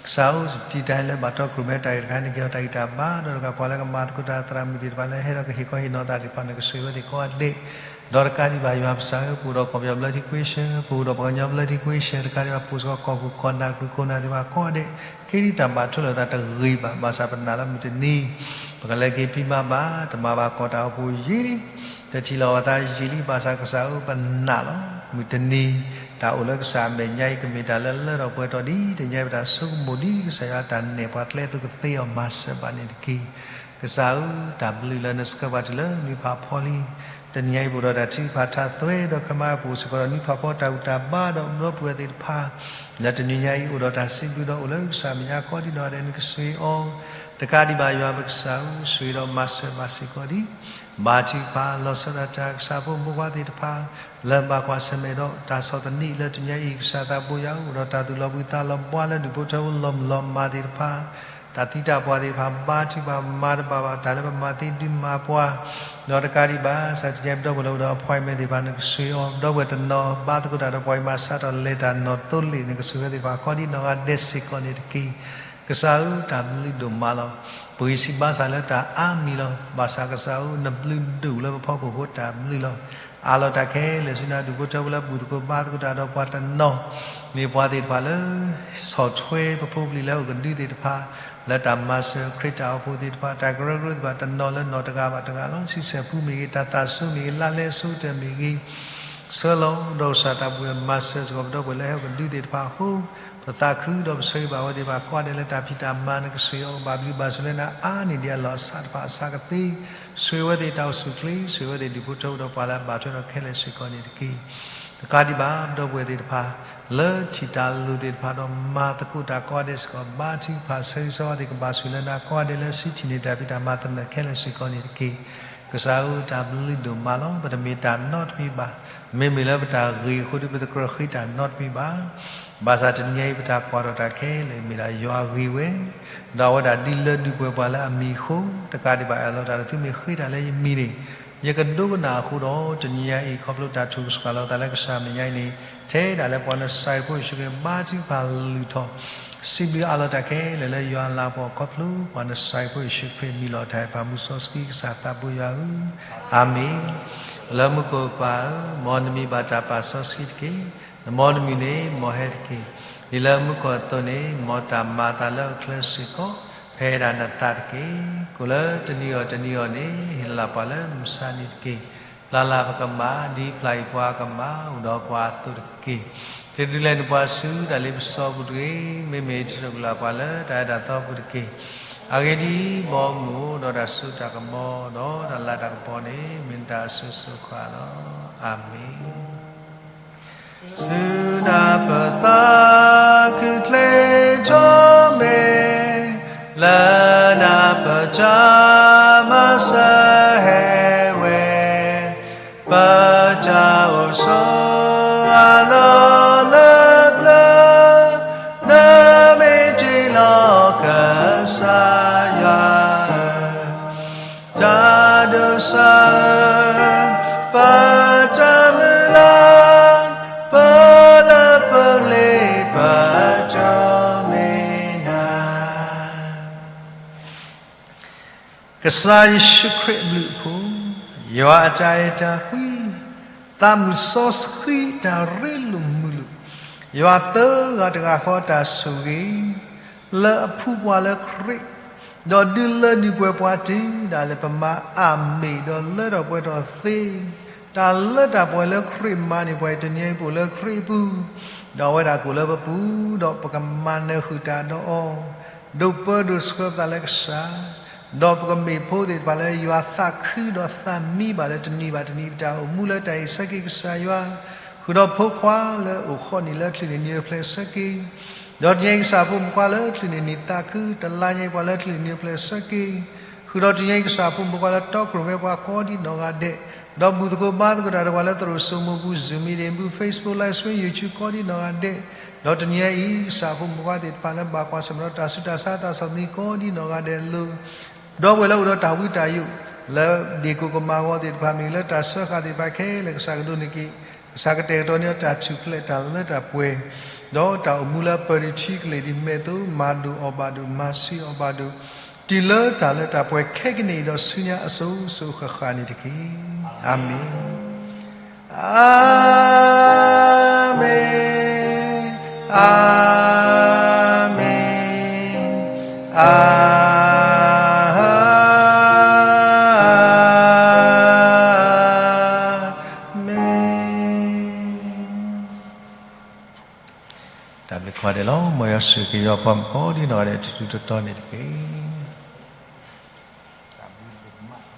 ကစၢ်ဧၢ တံာ်တာ်လၢဘၣ်တီခိၣ်ရိၣ်မဲတၢ်ဂ့ၢ်တခါန့ၣ် က့ၤအီၤတၢ်ဂံၢ်တၢ်ဘါ ဒီးတကးပှၤလၢကမၤသကိးတၢ်သရၣ်မုၣ်သ့ၣ်တဖၣ်လၢဟဲဒီးကဟ့ၣ်ခီဟ့ၣ်နီၤသးသ့ၣ်တဖၣ်န့ၣ် ကဆိၣ်ဂ့ၤဝဲသ့ၣ်ကိးဂၤဒဲး ဒီးတကးဒံးဘၣ်ယွၤပကစၢ်ဧၢ ပအိၣ်ဒီးကီၢ်ပယီၤဘျၢထံခဝ့ၡၢၣ်, ပအိၣ်ဒီးပှၤကညီဘျၢထံခဝ့ၡၢၣ် တကးဒံးဘၣ် ပအိၣ်စ့ၢ်ကီးကီၢ်ခိၣ်ကီၢ်နၢ် တကလုာ်ခိၣ်နၢ်သ့ၣ်တဖၣ်ကိးဂၤဒဲး, ခဲဒ်တၢ်ဘၣ်ထွဲလိာ်သးတဂ့ၤဘၣ်, ဘၣ်ဆၣ်ပနာ်လၢမုၢ်တနံၤ ပကလဲၤက့ၤဖံးမၤဘၣ်, တမၤဘၣ်ကီၢ်တၢ်အိၣ်ဖှိၣ်ယံာ်လံ, တထံၣ်လိာ်အသးယံာ်လံ, ဘၣ်ဆၣ်ကစၢ်ဧၢ ပနာ်လီၤ. မုၢ်တနံၤ တၢ်အိၣ်လၢကစၢ်အမဲာ်ညါအံၤ ကမ့ၢ်တၢ်လၢလၢထီၣ်ပှဲၤထီၣ်ဒ်တနံၤညါအံၤ ပတၢ်ဆိကမိၣ်ဒ်ကစၢ်ယွၤအတၢ်နဲၣ်ပှၤကျဲအသိး ကသ့အီၤမၤစၢၤဘၣ်န့ၣ်တက့ၢ်. ကစၢ်ဧၢ, တၢ်ဘျုးလၢနဆှၢပှၤတုၤလၢနွံဖးဖီလံ. တနံၤညါအံၤ ပအိၣ်ဒီးတၢ်ထုကဖၣ်ထးသွဲ ဒီးခဲမး ပအိၣ်စ့ၢ်ကီးဒီးနွံဖးဖီတၢ်ဘူၣ်တၢ်ဘါဒီး ဒီပုၢ်ဝဲၢ်သ့ၣ်တဖၣ် လၢတနံၤညါအံၤ အိၣ်ဒီးတၢ်စံးဘျုးဒီးအိၣ်လၢကစၢ်မဲာ်ညါကိးဒ်နီၢ်ဂၤဒဲး နကဆိၣ်ဂ့ၤအီၤ, တကးဒံးဘၣ်ယွၤပကစၢ်ဧၢ, ဆိၣ်ဂ့ၤဒီးမၤစၢၤဘၣ်စ့ၢ်ကီးဒံး ဘါထုကဖၣ်လီၤဆီဒၣ်တၢ် ကစၢ်ဖိမုၣ်ဖိခွါသ့ၣ်တဖၣ် လၢဘၣ်ကွၢ်ဆၢၣ်မဲာ်ဒီးတၢ်ဆီၣ်သနံးလၢတနံၤညါအံၤ ကစၢ်သးဘိယွၤ အိၣ်ဒီးတၢ်သူၣ်လီၤဘှံးသးလီၤဘှါလၢ ဒူၣ်ဖိထၢဖိလီၤမုၢ်လီၤမၢ်သ့ၣ်တဖၣ် တၢ်သံတၢ်ပှၢ်သ့ၣ်တဖၣ် ဘါထုကဖၣ်မၤတဘၣ်ဘၣ် တၢ်လၢပမၤသ့ဒုးမၤပှၤ, ဒီးတကးဒံးဘၣ် ကစၢ်တနံၤအံၤ ပဒီပုၢ်ဝဲၢ်လၢအိၣ်ဒီး appointment သ့ၣ်တဖၣ် နကဆှၢအီၤ, ပဒီပုၢ်ဝဲၢ်တနီၤ ဘါသကိးတၢ်ဒီးပှၤအံၤ မၤစးထီၣ်လဲၤတၢ်နီၢ်သိလ့ၣ် နကဆှၢဝဲသ့ၣ်တဖၣ် ကိးဒံးနီၢ်ဂၤဒဲးစ့ၢ်ကီးန့ၣ်တက့ၢ်. ကစၢ်ဧၢ တၢ်ဘျုးဒိၣ်မးလီၤ. ပဂံၢ်စၢ်ဘါစၢ်လၢတၢ်အါမံၤလီၤ. ဘၣ်ဆၣ်ကစၢ်ဧၢ နဘျုးဒိၣ်လၢပဖီခိၣ်ဖိတၢ်ဘျုးလီၤ. အးလီၤတၢ်ခဲလၢာ်ဆူနၤ ဒူၣ်ဖိထၢဖိလၢဘူၣ်သကိးဘါသကိးတၢ်ဒီးပှၤတနီၤ, မ့ၢ်ပှၤသ့ၣ်တဖၣ်လၢ ဆီၣ်ထွဲပဖိပလံၤလၢ အိၣ်ကဒုသ့ၣ်တဖၣ်, လၢတၢ်မၤစၢၤခရံာ်တၢ်အိၣ်ဖှိၣ်သ့ၣ်တဖၣ် တၢ်ကရၢကရိသ့ၣ်တဖၣ် တနီၤလၢနီၢ်တဂၤဘၣ်တဂၤလီၤ. ဆံဆဲၣ်ပူမ့ၢ်ဂ့ၤ, တၢ်သးစူၤမ့ၢ်ဂ့ၤ, လါလဲစိကတၢၢ်မ့ၢ်ဂ့ၤ, ဆှၢလီၤ ဒီးကစၢ်သးဘိယွၤမၤစၢၤစ့ၢ်ကီး ပဒီပုၢ်ဝဲၢ်လၢဟဲအိၣ်ကဒုသ့ၣ်တဖၣ်အဃိ, ပသးခုဒီးပဆၢဂ့ၤဘၣ်ဝဲသ့ၣ်တဖၣ် ကိးဂၤဒဲးလၢတၢ်ဖံးတၢ်မၤ နကဆှၢအီၤ ဘၣ်ဘျုးဘၣ်ဆိၣ်လၢနၤ အါန့ၢ်ဒံးအလီၢ်အစးတဖၣ်အစးကသ့, ဆှၢဝဲသ့ၣ်တၢ်အိၣ်ဆူၣ်အိၣ်ချ့, ဆှၢဝဲသ့ၣ်ဒူၣ်ဖိထၢဖိဒီးပှၤလၢအဘၣ်ထွဲဒီးခဲလၢာ်စ့ၢ်ကီးန့ၣ်တက့ၢ်. တကးဒံးဘၣ် ပဒီပုၢ်ဝဲၢ်သ့ၣ်တဖၣ် လၢထံၣ်တၢ်လိၣ်သ့ၣ်တဖၣ်ဒီး မၤသကိးတၢ်ကိးဂၤဒဲးစ့ၢ်ကီး ဘါထုကဖၣ်ဆၢဂ့ၤဆၢဝါသ့ၣ် ကဘၣ်ဆိၣ်လၢနၤ ကိးဂၤဒဲးလၢစံးထံၣ်န့ၢ်တၢ်ဖံးတၢ်မၤသနၢၣ်ခဲလၢာ်စ့ၢ်ကီးန့ၣ်တက့ၢ်. ကစၢ်ဧၢ တၢ်ဘျုးဒိၣ်မးလီၤ. ပတမ့ၢ်တၢ်နီတမံၤဘၣ်. မ့မ့ၢ်လၢပတၢ်ဂ့ၤအဃိဒီး ပတကြၢးဃ့တၢ်နီတမံၤဘၣ်. ဘၣ်ဆၣ်တနံၤအံၤ ပတၢ်ကွၢ်ထီၣ်တၢ်ခဲလၢာ် မ့ၢ်ဒၣ်ယွၤအဂ့ၤဝဲ, ဒီးအဝဲဒၣ်ဒုးလၢဒုးပှဲၤပှၤလၢအမံၤအဃိ, တကးဒံးဘၣ် အၢၣ်လီၤတၢ်လၢသုမ့ၢ်ဃ့တၢ်လၢယမံၤန့ၣ်, ယကဒိကနၣ်အဃိဒီး တနံၤအံၤ ခီဖျိတၢ်ထုကဖၣ်လီၤသးလၢကစၢ်မဲာ်ညါအံၤန့ၣ်, ထဲဒၣ်လၢပှၤနစၤရ့းဖိယ့ၣ်ၡူးခရံာ် ဘါထုကဖၣ်လုၢ်ထီၣ် စံးဘျုးအးလီၤတၢ်ခဲလၢာ်လၢယွၤအလၤကပီၤ ခီဖျိပှၤနစၤရ့းဖိယ့ၣ်ၡူးခရံာ် မံလီၤတၢ်အုၣ်ဖးမူစီဆှံ ကစၢ်သးဘိယွၤဧၢ, အၤမ့ၣ်. လၢမူခိၣ်ပၢ်ဧၢ, မ်နမံၤဘၣ်တၢ်ပာ်စီဆှံတက့ၢ်. နမ်နမံၤန့ၣ် မ်ဟဲတက့ၢ်. ဒ်လၢမူခိၣ်အသိးန့ၣ်, မ်တၢ်မၤအသးလၢအချၢစ့ၢ်ကီး ဖဲဒၣ်နသးတက့ၢ်. ကိၣ်လၢတနံၤအံၤတနံၤအံၤန့ၣ် ဟ့ၣ်လီၤပှၤလၢမုၢ်ဆါနံၤတက့ၢ်. ပျၢ်လၢ်ပကမၣ် ဒ်ပျၢ်အံၤပှၤကမၣ် အိၣ်ဒီးပှၤအသိးတက့ၢ်. သုဒုးလဲၤနုာ်ပှၤဆူတၢ်လ့ပစီပူၤတဂ့ၤ. မ့မ့ၢ် ထံၣ်လိာ်ကလာ်ပှၤလၢတၢ်အဲၣ်တၢ်သီပူၤတက့ၢ်. အဂ့ၢ်ဒ်အံၤ, မ်မုၢ်အိၣ်ဒီးတၢ်စိတၢ်ကမီၤ ဒီးတၢ်လၤတၢ်ကပီၤန့ၣ် မ့ၢ်နတၢ်အစိၤစိၤဃၣ်ဃၣ်လီၤ. အၤမ့ၣ်. ဆူနၤပသးခုချ့ထီၣ်မ့ၢ်, လၢနၤပတၢ်မၤစၢၤဟဲဝဲ, ပတၢ်အိၣ်ဆိးအလီၢ်လၢပျၢၤ, နမ့ၢ်တ့လီၤကစၢ်ယွၤဧၢ, တၢ်ဒိးစၢ်ဧၢ, ပတၢ်မုၢ်လၢ်, ပလၢပလ့ပတြၢၤမ့ၢ်နၤ. ကစၢ်ယ့ၣ်ၡူးခရံာ်အဘျုးအဖှိၣ်, ယွၤအတၢ်အဲၣ်တၢ်ကွံ, သးမုၢ်စီဆှံတၢ်ရ့လိာ်မုာ်လိာ်, ယွၤသၢဂၤတဂၤဃီတၢ်ဆိၣ်ဂ့ၤ, လၢအဖှူပှၤလၢခရံာ်, ဒီးဒုးလၢဒုးပှဲၤပှၤတုၤဒၣ်လဲာ်ပမၤအၤမ့ၣ်ဒီးလၢထီၣ်ပှဲၤထီၣ်သ့, တၢ်လၢတၢ်ပှဲၤလၢခရံာ်မၤန့ၢ်ပှၤအံၤ တနံၤအံၤပအိၣ်လၢခရံာ်အပူၤ, ဒီးအဝဲဒၣ်ကအိၣ်လၢပပူၤ, ဒီးပကမၤနၢၤဃုာ်တၢ်ဒီးအီၤ, ဒိးပၢဒိးဆှၢပသးလၢကစၢ်, ဒီးပကမ့ၢ်ဖိသ့ၣ်တဖၣ်လၢယွၤသးခုဒီးသးမံဘၣ်လၢတနံၤဘၣ်တနံၤ ပတၢ်အိၣ်မူလၢတၢ်အံၤဆၢက့ၤကစၢ်ယွၤ, ဃုာ်ဒီးဖိခွါလၢအိၣ်ဃီန့ၣ်လၢချုးန့ၣ်နံၤတဖျၢၣ်ဆၢက့ၤ, ဒီးတနံၤအံၤကစၢ်ဖိမုၣ်ဖိခွါလၢချုးန့ၣ်နံၤသးခု, တလါညါအံၤပှၤလၢချုးန့ၣ်နံၤတဖျၢၣ်ဆၢက့ၤ, ဃုာ်ဒီးတနံၤအံၤကစၢ်ဖိမုၣ်ဖိခွါလၢတီခိၣ်ရိၣ်မဲပှၤကိးဒ်နီၢ်ဂၤဒဲး, ဒီးဘူၣ်သကိးဘါသကိးတၢ်ဒီးပှၤလၢသရိာ်စိမိၤပူၤ Zoom meeting ပူၤ Facebook live stream YouTube ကိးဒ်နီၢ်ဂၤဒဲး, ဒီးတနံၤအံၤ ကစၢ်ဖိမုၣ်ဖိခွါသ့ၣ်တဖၣ်လၢဘၣ်ကွၢ်ဆၢၣ်မဲာ်ဒီးတၢ်ဆူးတၢ်ဆါတၢ်ဆီၣ်သနံးကိးဒ်နီၢ်ဂၤဒဲးအလိၤ, ဒီပုၢ်ဝဲၢ်လၢအိၣ်ဒီးတၢ်ဝံတၢ်ယိး, လၢဒ့ၣ်ကိၣ်ကမၣ်အဂီၢ်သ့ၣ်တဖၣ်မ့ၢ်ဂ့ၤ လၢတၢ်စၢဃာ်သ့ၣ်တဖၣ်ခဲလၢာ် ကစၢ်ကဒိးန့ၢ်က့ၤ, ကစၢ်ကတဲာ်ကတီၤန့ၢ်တၢ်ထူၣ်ဖျဲးတၢ်လၢတၢ်ပှဲၤ, ဒီးတၢ်အိၣ်မူလၢပၢၤတထံကလ့ၢ်ဒ်မဲာ်သိး မၤဒိၣ်အီၣ်ဘၣ်ဒိၣ် မၤဆံးအီၣ်ဘၣ်ဒိၣ်, တုၤလၢတၢ်လၢတၢ်ပှဲၤခဲကနံၣ်အံၤဒီးဆူညါအစိၤစိၤဃၣ်ဃၣ်န့ၣ်တက့ၢ်. အၤမ့ၣ်. အၤမ့ၣ်, အၤမ့ၣ်, အၤမ့ၣ်. တၢ်ဘျုးကိးဂၤဒဲးလီၤ. မ်ယွၤဆိၣ်ဂ့ၤက့ၤယွၤပှၤမုၣ်ကိးဒ်နီၢ်ဂၤဒဲး ထူထူတီတီန့ၣ်တက့ၢ်.